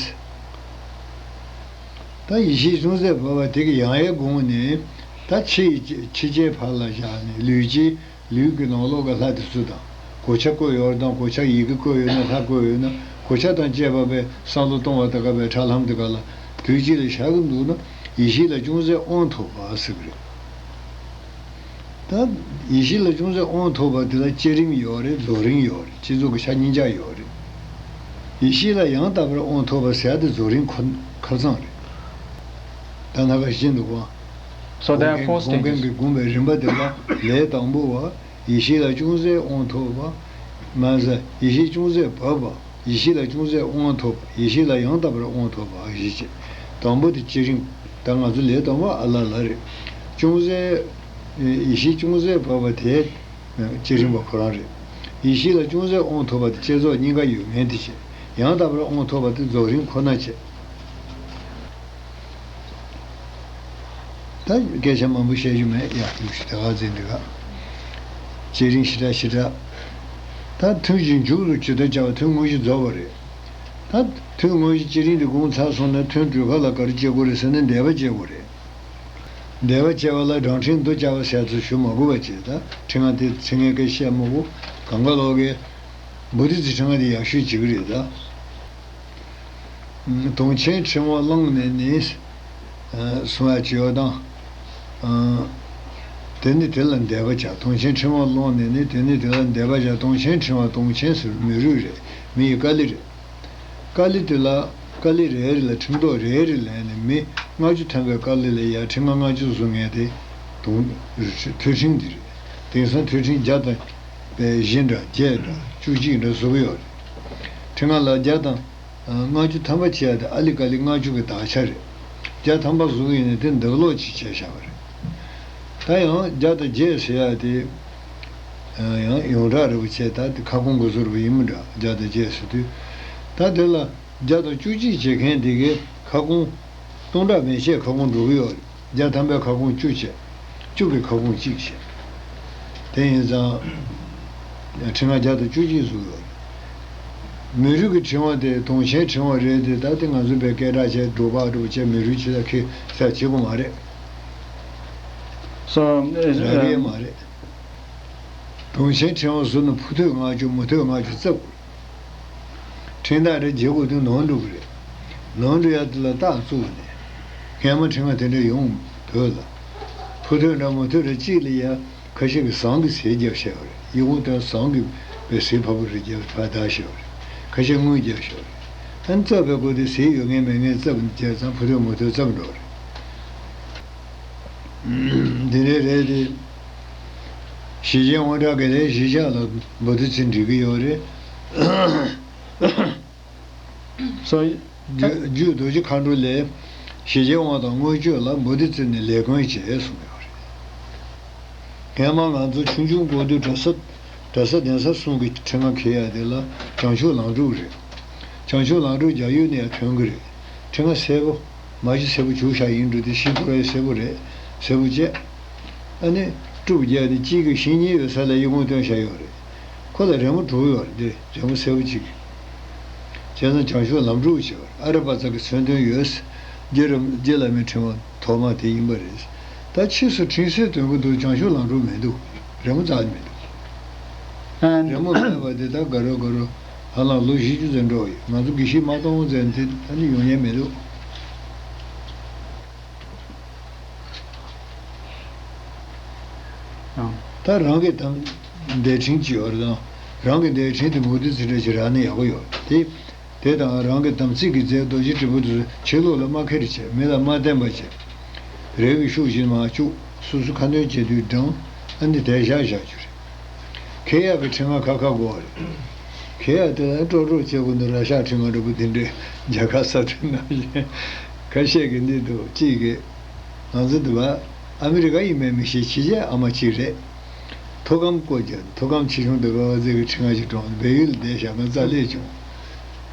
ད་ཡེ་ཤེས་ཅུང་ཟད་འབར་བ་དེ་གི་ཡང་ཡང་སྒོམ་ནས། ད་ཕྱི་ཡི་ཕྱི་རྐྱེན་ཕར་ལ་བཞག་ནས། ལུས་ཀྱི་ལུས་ཀྱི་ནང་ལོགས་ཀྱི་ལྷ་དེ་ཚོ་དང་གོ་ཆ་བཀོད་ཡོད་དང་། གོ་ཆ་ཡི་གེ་བཀོད་ཡོད་ན། ལྷ་བཀོད་ཡོད་ན། གོ་ཆ་དང་བཅས་པ་པའི་བསམ་བློ་གཏོང་བ་དེ་ག་པའི་ཁྲ་ལམ་དེ་ག་ལ་དུས་གཅིག་ལ་བཞག་གི་འདུག་ན། ཡེ་ཤེས་ལ་ཅུང་ཟད་དབང་ཐོབ་པ་ཟེར་གི་རེད། ད་ཡེ་ཤེས་ལ་ཅུང་ཟད་དབང་ཐོབ་པ་དེ་ལ་བསྐྱེད་རིམ་ཡོད་རེད། རྫོགས་རིམ་ཡོད་རེད། བསྐྱེད་རྫོགས་ཀྱི་ཆ་གཉིས་ཆ་ཡོད་རེད། ཡེ་ཤེས་ལ་ཡང་དག་པར་དབང་ཐོབ་པ་ཟེར་ཡ་དེ་རྫོགས་རིམ་ཁ་ཁ་སང་རེད། ད་ནང་ཁ་ཤས་འདུག་གོ། So there are four སྒོམ་མཁན་stages. གྱིས་སྒོམ་པའི་རིམ་པ་དེ་ལ་ལས་དང་པོ་བ། ཡེ་ཤེས་ལ་ཅུང་ཟད་དབང་ཐོབ་པ། མ་ཟད་ཡེ་ཤེས་ཅུང་ཟད་བབས་པ། ཡེ་ཤེས་ལ་ཅུང་ཟད་དབང་ཐོབ་པ། ཡེ་ཤེས་ལ་ཡང་དག་པར་དབང་ཐོབ་པ་ཞེས་བྱས། དང་པོ་དེ་བསྐྱེད་རིམ། ད་ང་ཚོ་ལས་དང་པོ་ཨ་ལ་ལ་རེད། ཅུང་ཟད། ཡེ་ཤེས་ཅུང་ཟད་བབས་པ་དེ། བསྐྱེད་རིམ་པ་ཁོ་རང་རེད། ཡེ་ཤེས་ལ་ཅུང་ཟད་དབང་ཐོབ་པ་དེ་བསྐྱེད་རྫོགས་གཉིས་ཀ་ཡོད་མཁན་དེ་བྱས། ཡང་དག་པར་དབང་ཐོབ་པ་དེ་རྫོགས་རིམ་ཁོ་ན་བྱས། ད་སྐད་ཆ་མང་པོ་བཤད་རྒྱུ་མེད་ཡ། ཡུག་ཤུ་དེ་ག་ཚིག་འདི་ག་བསྐྱེད་རིམ་ཞེ་དྲག་ཞེ་དྲག་ད་ཐུན་གྱི་མཇུག་ཏུ་ཇི་ལྟར་བྱ་བ་ཐུན་དངོས་གཞི་རྫོགས་པ་རེད། ད་ཐུན་དངོས་གཞི་བསྐྱེད་རིམ་འདི་སྒོམ་ཚར་སོང་ན་ཐུན་གྲོལ་ཁ་ལ་ག་རེ་བྱེད་དགོས་རེད་ཟེར་ན་འདས་པ་བྱེད་དགོས་རེད། འདས་པ་བྱེད་པ་ལ་བགྲང་ཕྲེང་མདོ་བཅའ་བ་ཟེར་ཚུལ་ཞུ་མ་དགོས་པ་བྱས། ད་ཕྲེང་བ་དེ་ཕྲེང་ངའི་སྐད་བཤད་མ་དགོས། གང་ག་ལོག་གི་བོ་དྷི་ཙི་ཕྲེང་བ་དེ་ཡག་ཤོས་བྱེད་ཀྱི་རེད་ད། དུང་ཆེན་ཕྲེང་བ་བླངས་ནས་ནི། གསུང་ཡ་བྱེད་ཡོད་དང་། དེ་ནི་དེ་ལ་འདས་པ་བྱ། དུང་ཆེན་ཕྲེང་བ་བླངས་ནས་ནི་དེ་ནི་དེ་ལ་འདས་པ་བྱ། དུང་ཆེན་ཕྲེང་བ། དུང་ཆེན་ཟེར་མི་རུས་རེད། མི་ཡི་ཀ་ལི་རེད། ཀ་ལི་དེ་ལ། ཀ་ལི་རེ་རེ་ལ་ཕྲེང་རྡོག་རེ་རེ་ལེན་ནས་མི་ལྔ་བཅུ་ཐམ་པའི་ཀ་ལི་ལ་ཡ་ཕྲེང་བ་ལྔ་བཅུ་བཟོ་མཁན་དེ་དུང་། ཐོད་ཕྲེང་འདི་རེད། དེང་སང་ཐོད་ཕྲེང་བརྒྱ་དང་བཞི་འདྲ་བརྒྱད་འདྲ་བཅུ་གཅིག་འདྲ་བཟོ་གི་ཡོད་རེད། ཕྲེང་བ་ལ་བརྒྱ་དང་ལྔ་བཅུ་ཐམ་པ་བྱས་ཏེ་ཨ་ལི་ཀ་ལི་ལྔ་བཅུ་གི་དག་ཆ་རེད། བརྒྱ་ཐམ་པ་བཟོ་གི་ཡིན་ནའི་དེ་འདབ་ལོག་ཅིག་བྱས་བཞག་པ་རེད། ད་ཡང་བརྒྱ་དང་བརྒྱད་ཟེར་ཡ་དེ། ཡང་ཡོངས་གྲགས་རེད་པ་བྱས། ད་དེ་ཁ་སྐོང་དགོས་ཚོད་རེད་པ་ཡིན་མི་འདྲ། བརྒྱ་དང་བརྒྱད་ཟེར་དུས། ད་དེ་ལ་བརྒྱ་དང་བཅུ་གཅིག་བྱེད་མཁན་དེ་གའི་ཁ་སྐོང་། སྟོང་ཕྲག་མན་ཆད་ཁ་སྐོང་འགྲོ་གི་ཡོད་རེད། བརྒྱ་ཐམ་པའི་ཁ་སྐོང་བཅུ་བྱས། བཅུ་གི་ཁ་སྐོང་གཅིག་བྱས། དེ་ཡིན་ཙང་། ཕྲེང་བ་བརྒྱ་དང་བཅུ་གཅིག་བཟོ་གི་ཡོད་རེད། མི་རུས་ཀྱི་ཕྲེང་བ་དེ་དུང་ཆེན་ཕྲེང་བ་རེད་དེ། ད་དེ་ང་ཚོ་བའི་སྐད་གྲགས་བྱས་འགྲོ་བག་འགྲོ་བྱས་མི་རུས་ཆེ་ས་ཁེ་ས་བྱེད་དགོས་མ་རེད། So, རག་ལས་མ་རེད། དུང་ཆེན་ཕྲེང་བ་བཟོ་ན་ཕུ་ཐོད་ལྔ་བཅུ་མུ་ཐོད་ལྔ་བཅུ་བརྩེགས་དགོས། ཕྲེང་ཐག་རེ་བརྗེ་དགོས་དུས་ནོར་འགྲོ་གི་རེད། ནོར་འགྲོ་ཡ་དེ་ལ་རྟགས་བཙུགས་ནས། སྔས་མ་ཕྲེང་བ་དེ་འདྲ་ཡོང་བོད་ལ། ཕུ་ཐོད་འདྲ་མུ་ཐོད་རེ་གཅིག་ལ་ཡ། ཁ་ཤས་ཀྱིས་ཟངས་ཀྱི་ཟས་བརྒྱབ་བཞག་པ་རེད། གཡུ་ཁུང་སྟོན་ཟངས་ཀྱི་པའི་ཟས་ཕ་བུ་རེ་བརྒྱབ་ཕར་བདག་བཞག་པ་རེད། ཁ་ཤས་དངུལ་བརྒྱབ་བཞག་པ་རེད། ཨ་ནི་བཙབ་པའི་སྐོར་དེ་ཟས་ཡོད་ངེས་མེད་ངེས་བཙབ་བྱས་ཙང་ཕུ་ཐོད་མུ་ཐོད་བཙབ་འགྲོ་བ་རེད། འདི་འདྲའི་རེད་དེ། ཞི་རྒྱས་དབང་དྲག་གི་ལས་གཞིས་ཆགས་ལ་བོ་དྷི་ཚེ་འགྲིག་གི་ཡོད་རེད། So རྒྱུད་རྒྱུད་རྡོ་རྗེ་མཁའ་འགྲོ་ལས། ཞི་རྒྱས་དབང་དང་མངོན་སྤྱོད་ལ་བོ་དྷི་ཙི་ནས་ལས་མགོན་བྱས་གསུངས་ཡོད་རེད། སྔས་མ་ང་ཚོ་ཆུང་ཆུང་སྐབས་དུས་གྲྭ་ས། གྲྭ་ས་གདན་ས་གསུམ་གྱི་ཕྲེང་བ་འཁྱེར་ཡ་དེ་ལ་བྱང་ཆུབ་ལམ་སྒྲུབ་རེད། བྱང་ཆུབ་ལམ་སྒྲུབ་རྒྱ་ཡུལ་ནས་ཡང་ཐོན་གྱི་རེད། ཕྲེང་བ་སེར་པོ། མ་གཞི་སེར་པོ་བྱུག་བཞག་ཡིན་འགྲོ་དེ་ཤིང་ཐོག་ཡ་སེར་པོ་རེད། སེར་པོ་བཅད། ཨ་ནི། དཀྲུག་རྒྱག་ནས་གཅིག་གི་ཤིང་གཉིས་ཡོད་ས་ལ་གཡུ་ཁུང་བཏོན་བཞག་ཡོད་རེད། ཁོ་ལ་རི་མོ་དྲུག་ཡོད་རེད་དེ་རི་མོ་སེར་པོ་གཅིག་བྱས་ཙང་བྱང་ཆུབ་ལམ་སྒྲུབ་བྱས་པ་རེད། ཨ་ར་པ་ཙ་གི་མཚོན་དོན་ཡོད། རྗེ་ར་རྗེ་བླ་མའི་ཕྲེང་བ་ཐོག་མ་དེ་ཡིན་པ་རེད། ད་ཕྱིས་སུ་ཕྲེང་སེལ་དོན་གྱི་འདུག་བྱང་ཆུབ་ལམ་སྒྲུབ་མི་འདུག་རི་མོ་རྩ་ནས་མི་འདུག And རི་མོ་མེད་པ་དེ་ད་དགའ་རོགས་དགའ་རོགས་ཧ་ལམ་ལོ་བཞི་བཅུ་ཙམ་འགྲོ་ཡོད། ང་ཚོ་དགེ་བཤེས་མ་གཏོང་ཙམ་དེ་ད་ནི་ཡོང་ཉན་མི་འདུག་ད་རང་གི་དམ་བདེ་ཕྲེང་ཅིག་ཡོད་རེད་དང་། རང་གི་བདེ་ཕྲེང་དེ་མུ་ཏིག་ཙི་འདྲ་ཞིག་རག་ན་ཡག་པོ་ཡོད་དེ། དེ་དང་རང་གི་དམ་ཚིག་གི་རྫས་རྡོ་རྗེ་དྲིལ་བུ་དེ་ཚོ་ཕྱི་ལོགས་ལ་མ་ཁྱེར་བྱས། མི་ལ་མ་བསྟན་པ་བྱས། རས་ཀྱི་ཤུགས་ཀྱིས་མར་བཅུག་སོ་སོ་ཁ་འདོན་བྱེད་དུས་བགྲང་། ཨ་ནི་དེ་བཞག་བཞག་རྒྱུ་རེད། འཁྱེར་ཡག་གི་ཕྲེང་བ་ཁ་ཁ་དགོས་པ་རེད། འཁྱེར་ཡག་དེ་ལ་ཀྲོག་ཀྲོག་བྱེད་དགོས་འདུག་ར་ཤག་ཕྲེང་བ་འདྲ་པོ་དེ་འདྲས་རྒྱ་གར་ས་ཁྲོད་ནང་བཞིན་ཁ་ཤས་ཀྱིས་འདི་འདུག་གཅིག་གིས། ང་ཚོ་འདི་བ་ཨ་མི་རི་ཀ་ཡིན་མིན་མི་ཤེས། ཕྱི་རྒྱལ་ཨ་མ་གཅིག་རེད། མཐོ་སྒང་བསྐོར་རྒྱུ། མཐོ་སྒང་ཆེ་ཆུང་འདི་ག་བ་ཟེར་གི་ཕྲེང་བ་ཞིག་དྲངས་བལ་ཡུལ་ལ་བསྡད་བཞག་ང་རྩ་སླེབས་བྱུང་།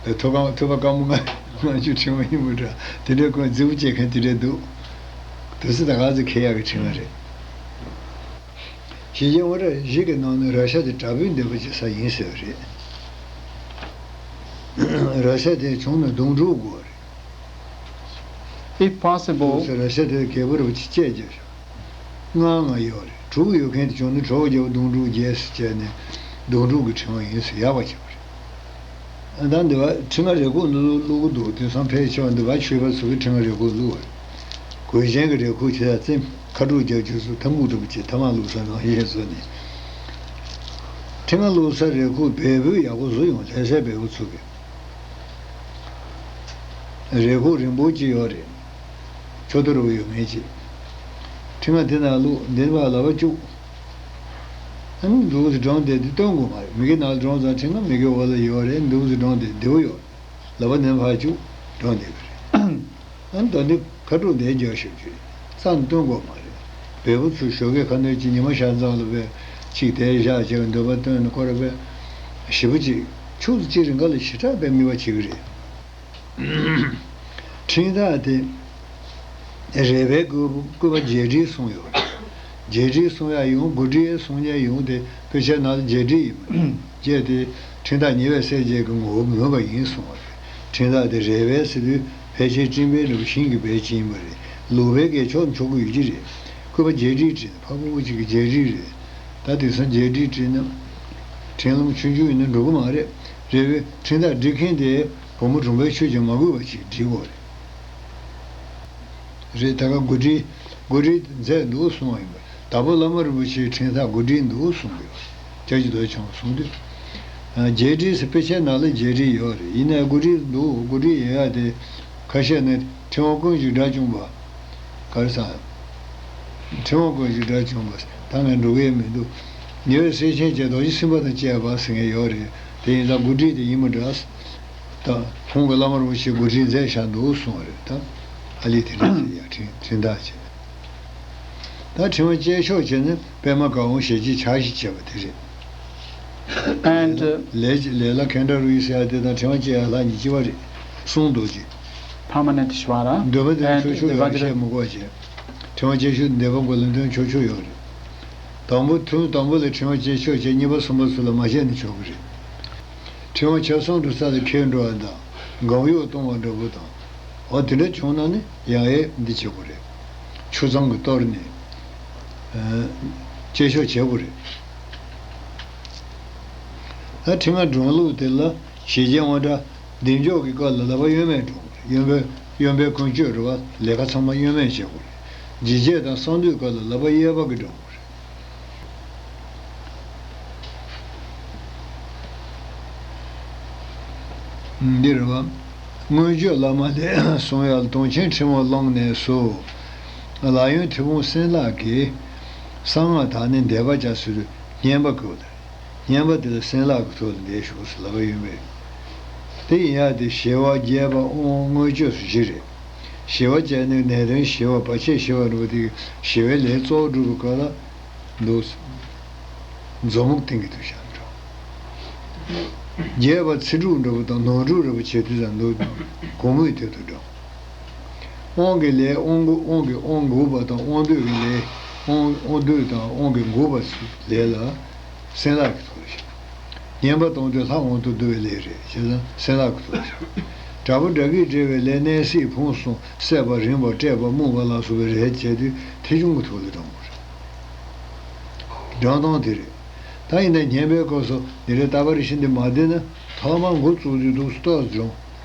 མཐོ་སྒང་མཐོ་པ་སྐར་མ་ལྔ་ལྔ་བཅུ་ཕྲེང་བ་ཡིན་པ་འདྲ། དེ་འདྲའི་ཁོང་རྫི་བོ་བྱེད་མཁན་དེ་འདྲས་འདུག་དེ་ཚོ་ད་ག་ཚོད་འཁྱེར་ཡག་གི་ཕྲེང་བ་རེད། ཞི་རྒྱས་དབང་དྲག་གཞི་གི་ནང་ནས་ར་ཤ་དེ་དྲག་པོའི་འདོད་པ་བྱེད་ས་ཡིན་ཟེར་བ་རེད། ར་ཤ་དེ་བྱུང་ན་སྡོང་ཕྲུག་དགོས་རེད། If possible, ཟེར་ར་ཤ་དེ་རྒྱལ་པོ་རིན་པོ་ཆེ་བཅད་རྒྱབ་ཤག་ལྔ་ལྔ་ཡོད་རེད། དྲུག་ཡོད་མཁན་དེ་བྱུང་ན་གྲོགས་རྒྱལ་པོ་སྡོང་ཕྲུག་རྒྱལ་ཟེར་བྱས་ནས་སྡོང་ཕྲུག་གི་ཕྲེང་བ་ཡིན་ཟེར་ཡག་པ་བྱས་པ་རེད། ད་འདི་བ་ཕྲེང་བ་རེ་སྐོར་བླུག་བླུག་གི་འདུག་དེང་སང་ཕལ་ཆེ་བ་འདི་བ་ཆོས་པ་ཚོ་གི་ཕྲེང་བ་རེ་སྐོར་བླུག་བ་རེད། གོས་ཆེན་གྱི་རེ་སྐོར་བྱེད་ཡ་རྩེ་ཁ་དྲུག་རྒྱབ་རྒྱུ་ཚོ་ཐམ་གུ་འདྲ་པོ་བྱེད། ཐ་མག་བླུག་ས་ནང་བཞིན་བཟོ་ནས། ཕྲེང་བ་བླུག་ས་རེ་སྐོར་བལ་པོས་ཡག་པོ་བཟོ་ཡོང་། ལྷ་སའི་བལ་པོ་ཚོ་གི། རས་ཁུག་རིང་པོ་ཅིག་ཡོད་རེད། མཆུ་ཏོ་རུ་ཡོད་མཁན་ཅིག་ཁྲི་ང་དེ་ནང་བླུགས། འདི་ནས་ཕར་ལག་པ་བཅུག་ཨ་ནི་འདུག་སེ་སྒྲུང་དེ་འདི་སྟོན་དགོས་མ་རེད། མི་གི་ནང་ལ་སྒྲུང་ཙང་ཁྲི་ང་མི་གི་འོག་ལ་ཡོད་རེད། འདུག་སེ་སྒྲུང་དེ་བདེ་པོ་ཡོད། ལག་པ་འདི་ནས་ཕར་བཅུག་སྒྲུང་བདེ་གི་རེད། ཨ་ནི་ད་འདི་ཁ་དྲོ་འདི་འཇོག་ཤོག་ཅིག་རྩ་ནས་སྟོན་དགོས་མ་རེད། བལ་པོ་ཚོས་ཞོགས་ཀས་ཁ་སྣོན་གྱིས་ཉི་མ་ཤར་ཙམ་ལ་བས་ཅིག་དེ་བཞག་བྱས་འདོད་པ་སྟོན་ནས་ཁོ་ར་བས་ཞེ་པོ་ཅིག་ཕྱོགས་གཅིག་རིང་ག་ལ་ཞེ་དྲག་པའི་མིག་དཔེ་བྱེད་ཀྱི་རེད། འཕྲིན་སྟེགས་དེ་རས་པའི་སྐུད་པ་བརྒྱད་ཁྲིའི་གསུང་ཡོད་རེད། བརྒྱད་ཁྲིའི་གསུང་ཡག་ཡོང་། དགུ་ཁྲིའི་གསུང་ཡག་ཡོང་། དེ་དཔེ་ཆའི་ནང་ལ་བརྒྱད་ཁྲི་ཡིན་པ་རེད། བརྒྱད་དེ་འཕྲིན་སྟེགས་ཉེ་བའི་སྲས་བརྒྱད་ཀྱི་ངོ་བོ་མོས་པ་ཡིན་གསུང་བ་རེད། འཕྲིན་སྟེགས་དེ་རས་པའི་ཟེར་དུས་ཕལ་ཆེར་སྤྲིན་པའི་འདྲ་བོ་ཤིང་གི་བལ་ཅན་ཡིན་པ་རེད། ལུག་པའི་སྒལ་ཕྱོགས་འཕྱོག་གི་ཡོད་ཀྱི་རེད། སྐུད་པ་བརྒྱད་ཁྲིའི་བྲིས་ནས་ཕ་བུ་བུ་གཅིག་གི་བརྒྱད་ཁྲི་རེད། ད་དེང་སང་བརྒྱད་ཁྲིའི་བྲིས་ན་འཕྲིན་ལམ་ཆུང་ཆུང་ཡིན་ན་འགྲོ་གི་མ་རེད། རས་པའི་འཕྲིན་སྟེགས་འབྲི་མཁན་དེ། བུ་མོ་གྲོང་པའི་ཆོས་ཀྱང་མ་གུས་པ་ཞིག་བྲིས་དགོས་རེད། རེད། ད་ག་དགུ་ཁྲི་དགུ་ཁྲི་མཛད་འདུག་གསུང་བ་ཡིན་པ། དྭགས་པོ་བླ་མ་རིན་པོ་ཆེའི་འཕྲིན་ཐག་དགུ་ཁྲི་འདུག་གསུང་གི་ཡོད། སྐྱབས་རྗེ་རྡོ་རྗེ་འཆང་གསུང་དུས། བརྒྱད་ཁྲི་ཟེར་དཔེ་ཆའི་ནང་ལ་བརྒྱད་ཁྲི་ཡོད་རེད། ཡིན་ནའི་དགུ་ཁྲི་འདུག་དགུ་ཁྲི་ཡོད་ཡ་དེ་ཁ་ཤས་ནི་ཕྲེང་བ་ཀུན་གཞི་སྒྲ་བཅུང་པ། ག་རེ་ཟ། ཕྲེང་བ་ཀུན་གཞི་སྒྲ་བཅུང་པ། ད་ངས་འགྲོ་གི་མི་འདུག་ཉེ་བའི་སྲས་ཆེན་བཅས་རྡོ་རྗེ་སེམས་དཔའ་དང་བཅས་པ་ཟེར་མཁན་ཡོད་རེད། དེ་ཡིན་ཙང་དགུ་ཁྲི་དེ་ཡིན་མི་འདྲ། ད་ཁོང་གི་བླ་མ་རིན་པོ་ཆེ་དགུ་ཁྲི་མཛད་བཞག་འདུག་གསུངས་པ་རེད། ད་ཨ་ལི་དེ་འདྲ་ཟེར་ཡ་འཕྲིན་འཕྲིན་ཐག་བྱས། ད་ཕྲེང་བ་བཅད་ཤོག་བྱས་ནས་པད་མ་དགའ་འོང་ཞལ་གྱིས་བྱ་ཞིག་བྱས་པ་དེ་རེད། And ལས་ལས་ལ་ཁེ་འདྲ་རུ་ཡི་ཟེར་ཡ་དེ་དང་ཕྲེང་བ་བཅད་ཡ་ལྷག་གཉིས་ཅི་བ་རེད། གསུང་རྡོ་རྗེ། Permanent Shivara འདོད་པ་དེ་and ཆོས་ཕྱོགས་ཡོད་བཤད་མི་དགོས་བྱས། ཕྲེང་བ་བཅད་ཤོག་འདོད་པ་མགོ་ལ་འདོན་ཆོག་ཆོག་ཡོད་རེད། དང་པོ་ཐུན་དང་པོ་ལ་ཕྲེང་བ་བཅད་ཤོག་བྱས། གཉིས་པ་གསུམ་པ་ཚོ་ལ་མ་བྱས་ནས་ཆོག་གི་རེད། ཕྲེང་བ་ཆ་གསུམ་དུ་ས་ལ་ཁྱེར་འགྲོ་བ་དང་། སྒང་གཡོགས་གཏོང་བ་འདྲ་པོ་དང་། འོ་དེ་འདྲ་བྱུང་ན་ནི་ཡང་ཡས་འདི་བྱེད་དགོས་རེད། ཆུ་གཙང་གི་གཏོར་ནས་བཅད་ཤོག་བྱེད་དགོས་རེད། ད་ཕྲེང་བ་སྒྲུང་ལུགས་དེ་ལ་ཞེ་བརྒྱད་དབང་དྲག་བདེ་མཆོག་གི་སྐབས་ལ་ལག་པ་གཡོན་མས་སྒྲུང་དགོས་རེད། གཡོན་པས་གཡོན་པའི་ཀུན་སྤྱོད་རེད་བ། ལས་ཀ་ཚང་མ་གཡོན་མས་བྱེད་དགོས་རེད། རྗེ་བཅས་དང་གསང་འདུས་སྐབས་ལ་ལག་པ་གཡས་པ་གིས་སྒྲུང་དགོས་རེད། འདི་རེད་བ། མངོན་སྤྱོད་བླ་མ་ལས་གསུང་ཡག་དུང་ཆེན་ཕྲེང་བ་བླངས་ནས་སུ། ལག་གཡོན་མཐེ་བོང་སྲིན་ལག་གིས། གསང་སྔགས་དག་ནི་བཟླས་པ་བྱ་ཟེར་དུས་བསྙེན་པ་དགོས་ལ། བསྙེན་པ་དེ་ལ་སྲིན་ལག་གི་ཐོག་ལ་བཟླས་བཞུགས་སུ་ལག་པ་གཡོན་པས། དེ་ཡིན་ཡག་དེ་ཞི་བ་རྒྱས་པ་དབང་མངོན་སྤྱོད་སོགས་བཞི་རེད། ཞི་བ་བྱས་ནས་ནད་གདོན་ཞི་བ་བར་ཆད་ཞི་བ་འགྲོ་བ་དེ་ཞི་བའི་ལས་གཙོ་བོ་སྒྲུབ་པའི་སྐབས་ལ་འདུག་མཛོ་མོ་སྟེང་གི་དུ་བཞག་འགྲོ། རྒྱས་པ་ཚེ་སྒྲུབ་འགྲོ་བ་དང་ནོར་སྒྲུབ་རེ་བ་བྱེད་དུས་ཙམ་འདུག་གུང་མོའི་དུས་དུ་འགྲོ། དབང་གི་ལས་དབང་དབང་གི་དབང་འགུགས་པ་དང་དབང་སྡུད་ཀྱི་ལས་དབང་དབང་སྡུད་དང་དབང་གི་འགུགས་པ་ལས་ལ། སྲིན་ལག་གི་ཐོག་ལ་བཞག་བསྙེན་པ་གཏོང་དུས་ལྷ་དབང་དུ་བསྡུ་བའི་ལས་རེད། བྱས་ཙང་སྲིན་ལག་གི་ཐོག་ལ་བཞག་དྲག་པོ་དགྲ་བགེགས་བསྒྲལ་བའི་ལས་མནན་སྲེག་ཕུང་གསུམ་བསད་པ་རེངས་པ་བསྐྲད་པ་རྨུགས་པ་ལ་སོགས་པའི་རེད་བྱས་དུས་མཐེ་ཆུང་གི་ཐོག་ལ་བགྲང་དགོས་རེད། བགྲང་སྟངས་དེ་རེད། ད་ཡིན་ན་བསྙེན་པའི་སྐབས་སུ་འདི་རེད། རྟ་པ་རི་ཤི་འདི་མ་བསྡད་ན་ཐོག་མར་འགོ་བཙུགས་དུས་འདུག་སྟོད་བགྲང་།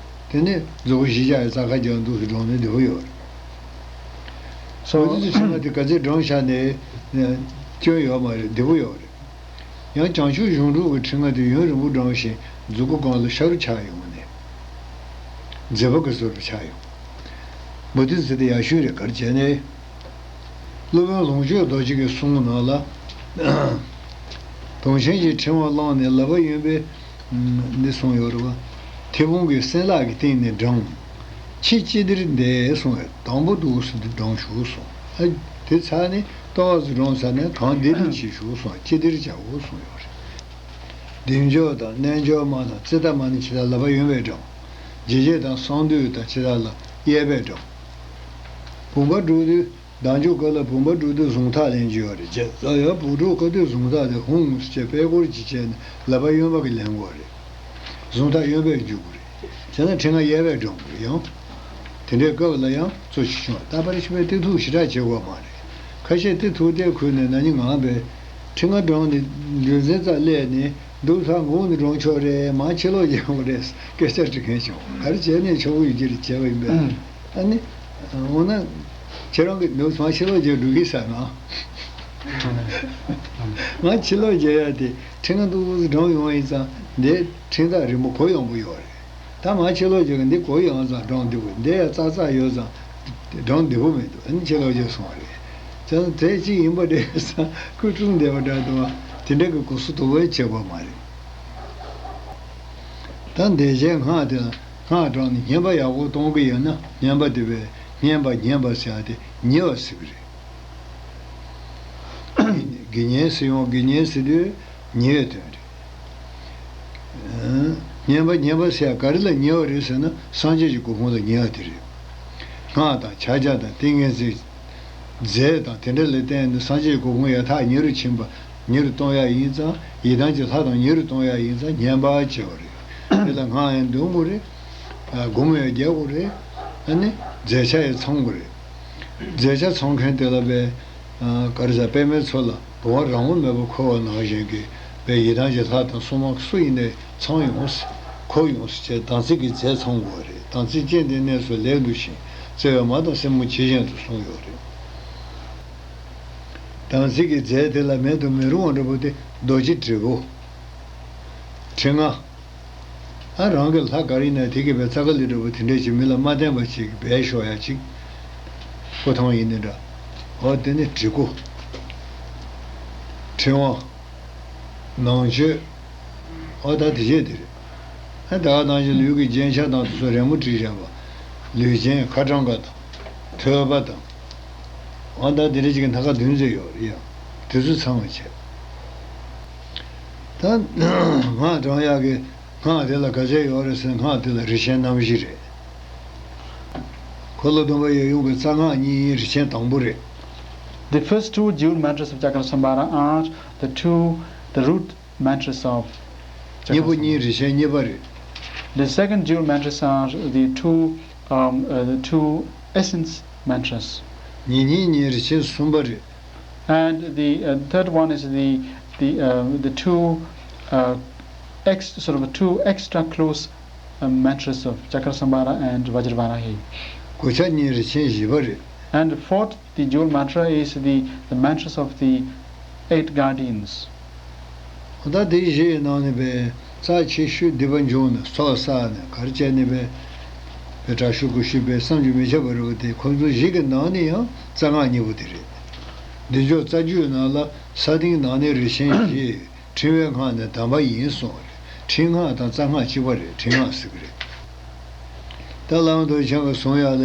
དེ་ནས་མཛུབ་གུ་བཞི་བཞག་ཡ་རྩ་ཁ་རྒྱག་འདུག་སེ་བགྲང་ན་བདེ་པོ་ཡོད་རེད། སོ་སོ་ཚོ་ཕྲེང་བ་དེ་ག་ཚད་བགྲང་བཞག་ནས་སྐྱོན་ཡོད་མ་རེད། བདེ་པོ་ཡོད་རེད། ཡང་བྱང་ཆུབ་གཞུང་གྲོགས་ཀྱི་ཕྲེང་བ་དེ་ཡུན་རིང་པོ་བགྲང་ཞིང་མཛུབ་གུ་སྒང་ལ་ཤ་རུ་ཆགས་ཡོང་ནས། མཛེས་པ་གི་བཟོ་རུ་ཆགས་ཡོང་། མུ་ཏིག་ཟེར་དེ་ཡག་ཤོས་རེད། ག་རེ་བྱས་ནས། སློབ་དཔོན་ལོངས་སྤྱོད་རྡོ་རྗེ་གི་གསུང་ནང་ལ། དུང་ཆེན་གྱི་ཕྲེང་བ་བླངས་ནས་ལག་པ་གཡོན་པས། འདི་གསུངས་ཡོད་རེད་བ། མཐེ་བོང་གི་སྲིན་ལག་གི་སྟེང་ནས་བགྲང་། ཕྱི་ཅི་བདེར་འདས་གསུངས་ཡོད། དང་པོ་འདུག་སེ་འདི་བགྲང་ཞུ་གསུངས། ཨ། དེ་ཚར་ནས་ལྟོ་བ་ཟི་བགྲང་ཚར་ནས་གང་བདེ་རུ་ཕྱིན་ཞུ་གསུངས། ཅི་བདེར་བྱའོ་གསུངས་ཡོད་རེད། བདེ་མཆོག་དང་རྣལ་འབྱོར་མ་དང་ཙིཏྟ་མ་ནི་ཇི་ལྟར་ལག་པ་གཡོན་པས་བགྲང་། རྗེ་བཅས་དང་གསང་འདུས་དང་ཇི་ལྟར་ལ་གཡས་པས་བགྲང་། བུམ་པ་སྒྲུབ་དུས། བདག་འཇུག་སྐབས་ལ་བུམ་པ་སྒྲུབ་དུས་གཟུངས་ཐག་ལེན་རྒྱུ་ཡོད་རེད། བྱས་ཙང་ཡང་བུམ་སྒྲུབ་སྐབས་དུས་གཟུངས་ཐག་དེ་ཧཱུྃ་ཟེར་བྱས་པད་ཀོར་གྱིས་བྱས་ནས་ལག་པ་གཡོན་པ་གིས་ལེན་དགོས་རེད། གཟུངས་ཐག་གཡོན་པས་འཇུག་དགོས་རེད། བྱས་ན་ཕྲེང་བ་གཡས་པས་བགྲང་དགོས་རེད། ཡང་། དེ་འདྲའི་སྐབས་ལ་ཡང་གཙོ་ཆེ་ཆུང་རྟ་པ་རི་ཤི་པས་དེ་ཐུགས་ཞེ་དྲག་བྱེད་དགོས་མ་རེད། ཁ་ཤས་དེ་ཐུགས་གཏད་ཁུར་ནས་ན་ནིང་ངང་པས་ཕྲེང་བ་བགྲངས་ནས་རྒྱུ་མཚན་ཙམ་སླེབས་ནས་འདུག་ས་འགོག་ནས་བགྲང་ཆོག་རེད། མ་ཕྱི་ལོགས་རྒྱག་དགོས་རེད། སྐད་ཆ་འདྲི་མཁན་བྱུང་། ག་རེ་བྱས་ནས་ཆོག་གི་ཡོད་ཀྱི་རེད། བྱས་པ་ཡིན་པས། ཨ་ནི། འོ་ན། ཁྱེད་རང་གིས་འདུག་མ་ཕྱི་ལོགས་རྒྱག་འགྲོ་གི་ཟེར་ན། ང་ཕྱི་ལོགས་རྒྱག་ཡ་དེ་ཕྲེང་བ་འདུག་བགྲངས་ཡོང་ཡིན་ཙང་འདི་ཕྲེང་ཐག་རིང་པོ་གོ་ཡོང་པོ་ཡོད་རེད། ད་ ད་མ་ཕྱི་ལོགས་ཀྱི་འདི་གོ་ཡོང་ཙང་སྦྲང་བདེ་པོ། འདི་ཡང་ཙག་ཙག་ཡོད་ཙང་སྦྲང་བདེ་པོ་མི་འདུག་ཨ་ནི་ཕྱི་ལོགས་ཀྱི་སོང་བ་རེད། བྱས་ཙང་དེ་གཅིག་ཡིན་པ་རེད་ཙང་ཁོས་སྲུང་བསྡད་པ་འདྲ་འདུག་བ། དེ་འདྲ་གི་གོ་སོ་དོ་བའི་བྱེད་པ་མ་རེད། ད་འདས་ཆའི་སྔགས་དེ་ལ་སྔགས་བགྲངས་ནས་བསྙེན་པ་ཡག་པོ་གཏོང་གི་ཡོད་ན། བསྙེན་པ་དེ་བས་བསྙེན་པ་བསྙེན་པ་ཟེར་ཡ་དེ་ཉེ་བ་ཟེར་གི་རེད། དགེ་བསྙེན་ཟེར་ཡོང་། དགེ་བསྙེན་ཟེར་དུས་ཉེ་བའི་དོན་རེད། བསྙེན་པ་བསྙེན་པ་ཟེར་ཡ་ག་རེ་ལ་ཉེ་བ་རེད་ཟེར་ན། སངས་རྒྱས་ཀྱི་གོ་འཕང་ལ་ཉེ་བ་དེ་རེད། སྔགས་དང་ཕྱག་རྒྱ་དང་ཏིང་ངེ་འཛིན། རྫས་དང་དེ་འདྲ་ལ་བརྟེན་ནས་སངས་རྒྱས་ཀྱི་གོ་འཕང་ཡ་ཐག་ཉེ་རུ་ཕྱིན་པ། ཉེ་རུ་གཏོང་ཡ་ཡིན་ཙང་། ཡི་དམ་གྱི་ལྷ་དང་ཉེ་རུ་གཏོང་ཡ་ཡིན་ཙང་བསྙེན་པ་བྱེད་པ་རེད། དེ་ལ་སྔགས་ཡང་འདོན་དགོས་རེད། སྒོམ་ཡང་རྒྱག་དགོས་རེད། ཨ་ནི་རྫས་ཆ་ཡང་ཚང་དགོས་རེད། རྫས་ཆ་ཚང་མཁན་དེ་ལ་བས། ག་རེ་ཟེར། པདྨའི་མཚོ་ལ་བུང་བ་རང་ངོ་མེད་པར་འཁོར་བ་ནང་བཞིན་གྱི་བས་ཡི་དམ་གྱི་ལྷ་དང་སྲུང་མ་སུ་ཡིན་ནའི་ཚང་ཡོང་། འཁོར་ཡོང་ཟེར་བྱས། དམ་ཚིག་གི་རྫས་ཚང་དགོས་རེད། དམ་ཚིག་ཅན་དེ་གནས་སུ་ལེགས་འདུ་ཞིང་། བརྩེ་བས་མ་དང་སྲིང་མོ་ཇི་བཞིན་དུ་གསུངས་ཡོད་རེད། དམ་ཚིག་གི་རྫས་དེ་ལ་མེད་དུ་མི་རུང་བ་འདྲ་པོ་དེ་རྡོ་རྗེ་དྲིལ་བུ། དྲི་ང་། ཨ། རང་གི་ལྷ་ག་རེ་ཡིན་ན་དེ་གི་བས་ཙ་ག་ལི་འདྲ་པོ་དེ་འདྲས་ཅིག་མི་ལ་མ་བསྟན་པ་ཅིག་སྦས་ཤོག་ཡ་ཅིག་སྐུ་ཐང་ཡིན་ནི་འདྲ། འོ་དེ་ནི་དྲི་གུ། དྲི་བ། ནང་མཆོད། འོ་ད་དེ་བྱས་དེ་རེད། ཨ། ད་ག་ནང་བཞིན་ལུས་ཀྱི་རྒྱན་ཆ་དང་དེ་ཚོ་རན་མོ་བྲིས་བཞག་པ། ལུས་རྒྱན་ཁ་གྲངས་ཀ་དང་། ཐོད་པ་དང་། འོ་ད་དེ་འདྲས་ཅིག་གི་སྣ་ཁ་བདུན་ཙམ་ཡོད་རེད་ཡ། དེ་ཚོ་ཚང་བ་བྱས། ད་སྔགས་བགྲང་ཡག་གི་སྔགས་དེ་ལ་ག་ཚད་ཡོད་རེད་ཟེར་ན། སྔགས་དེ་ལ་རིན་ཆེན་རྣམ་བཞི་རེད། འཁོར་ལོ་སྡོམ་པ་ཡབ་ཡུམ་གྱི་རྩ་སྔགས་གཉིས་རིན་ཆེན་དང་པོ་རེད། The first two jewel mantras of Chakra Samvara are the two, the root mantras of གཉིས་པོ་Chakra Samvara. གཉིས་རིན་ཆེན་གཉིས་པ་རེད། The second jewel mantras are the two, um, uh, the two essence mantras. གཉིས་གཉིས་གཉིས་རིན་ཆེན་གསུམ་པ་རེད། And the, uh, third one is the, the, uh, the two, uh, ex-, sort of two extra close, uh, mantras of Chakra Samvara and Vajravarahi. གོ་ཆ་གཉིས་རིན་ཆེན་བཞི་པ་རེད། And fourth, the jewel mantra is the, the mantras of the eight guardians. ད་དེ་བཞི་ཡི་ནང་ནས་པས་རྩ་ཆེ་ཤོས་སྡིག་པ་འབྱུང་ནས་ཚོགས་བསགས་ནས་ག་རེ་བྱས་ནས་པས། པས་དྲག་ཤུལ་དགུ་ཤུལ་པས་བསམ་གྱིས་མི་ཁྱབ་པ་རེད་པ། དེ་ཁོ་ཚོ་བཞི་གི་ནང་ནས་ཡང་རྩ་སྔགས་གཉིས་པོ་དེ་རེད། བདེ་མཆོག་རྩ་རྒྱུད་ནང་ལ་ས་སྟེང་ནང་ནས་རིན་ཆེན་བཞི། ཕྲེང་བའི་སྔགས་ནི་དམ་པ་ཡིན་གསུངས་པ་རེད། ཕྲེང་སྔགས་དང་རྩ་སྔགས་གཅིག་པ་རེད། ཕྲེང་སྔགས་ཟེར་གི་རེད། ད་བླ་མ་རྡོ་རྗེ་འཆང་གིས་གསུང་ཡག་ལ།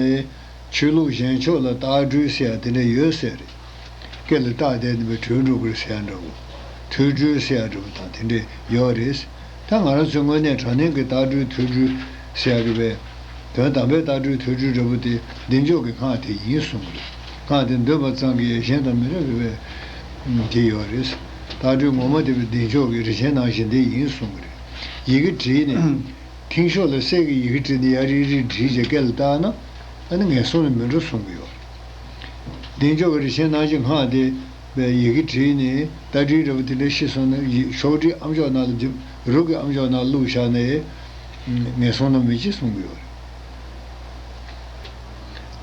ཆོས་ལུགས་གཞན་ཕྱོགས་ལ་རྟགས་སྒྲོལ་ཟེར་ཡག་དེ་འདྲ་ཡོད་ཟེར་རེད། སྐེ་ལ་རྟགས་བསྡད་ནས་པས་གྲོལ་འགྲོ་གི་རེད་ཟེར་ཡག་འདྲ་བོ། ཐོས་གྲོལ་ཟེར་ཡག་འདྲ་བོ་དང་དེ་འདྲ་ཡོད་རེད། ད་ང་རང་ཚོའི་དངོས་གནས་དྲང་གནས་ཀྱི་རྟགས་སྒྲོལ་ཐོས་གྲོལ་ཟེར་ཡག་གི་པས། དོན་དམ་པའི་རྟགས་སྒྲོལ་ཐོས་གྲོལ་འདྲ་བོ་དེ་བདེ་མཆོག་གི་སྔགས་དེ་ཡིན་གསུངས་གི་རེད། སྔགས་དེ་འདོན་པ་ཙམ་གྱིས་གཞན་དང་མི་འདྲ་བའི་པས་དེ་ཡོད་རེད། རྟགས་སྒྲོལ་ངོ་མ་དེ་པས་བདེ་མཆོག་གི་རིན་ཆེན་རྣམ་བཞི་འདི་ཡིན་གསུངས་གི་རེད། ཡི་གེ་བྲིས་ནས། མཐིང་ཤོག་ལ་གསེར་གྱི་ཡི་གེ་བྲིས་ནས་ཡར་རིལ་རིལ་བྲིས་བྱས་སྐེ་ལ་བཏགས་ན། ཨ་ནི་ངན་སོང་ལ་མི་འགྲོ་གསུང་གི་ཡོད་རེད། བདེ་མཆོག་གི་རིན་ཆེན་རྣམ་བཞི་སྔགས་དེ་བས་ཡི་གེ་བྲིས་ནས་རྟ་དྲེལ་འདྲ་བོ་དེ་འདྲ་ཤི་སོང་ན། ཡི་ཤོག་དྲིལ་ཨ་མཆོག་ནང་ལ་འཇིབ། རུ་གི་ཨ་མཆོག་ནང་བླུགས་བཞག་ནས། ངན་སོང་ལ་མི་འགྲོ་གསུང་གི་ཡོད་རེད།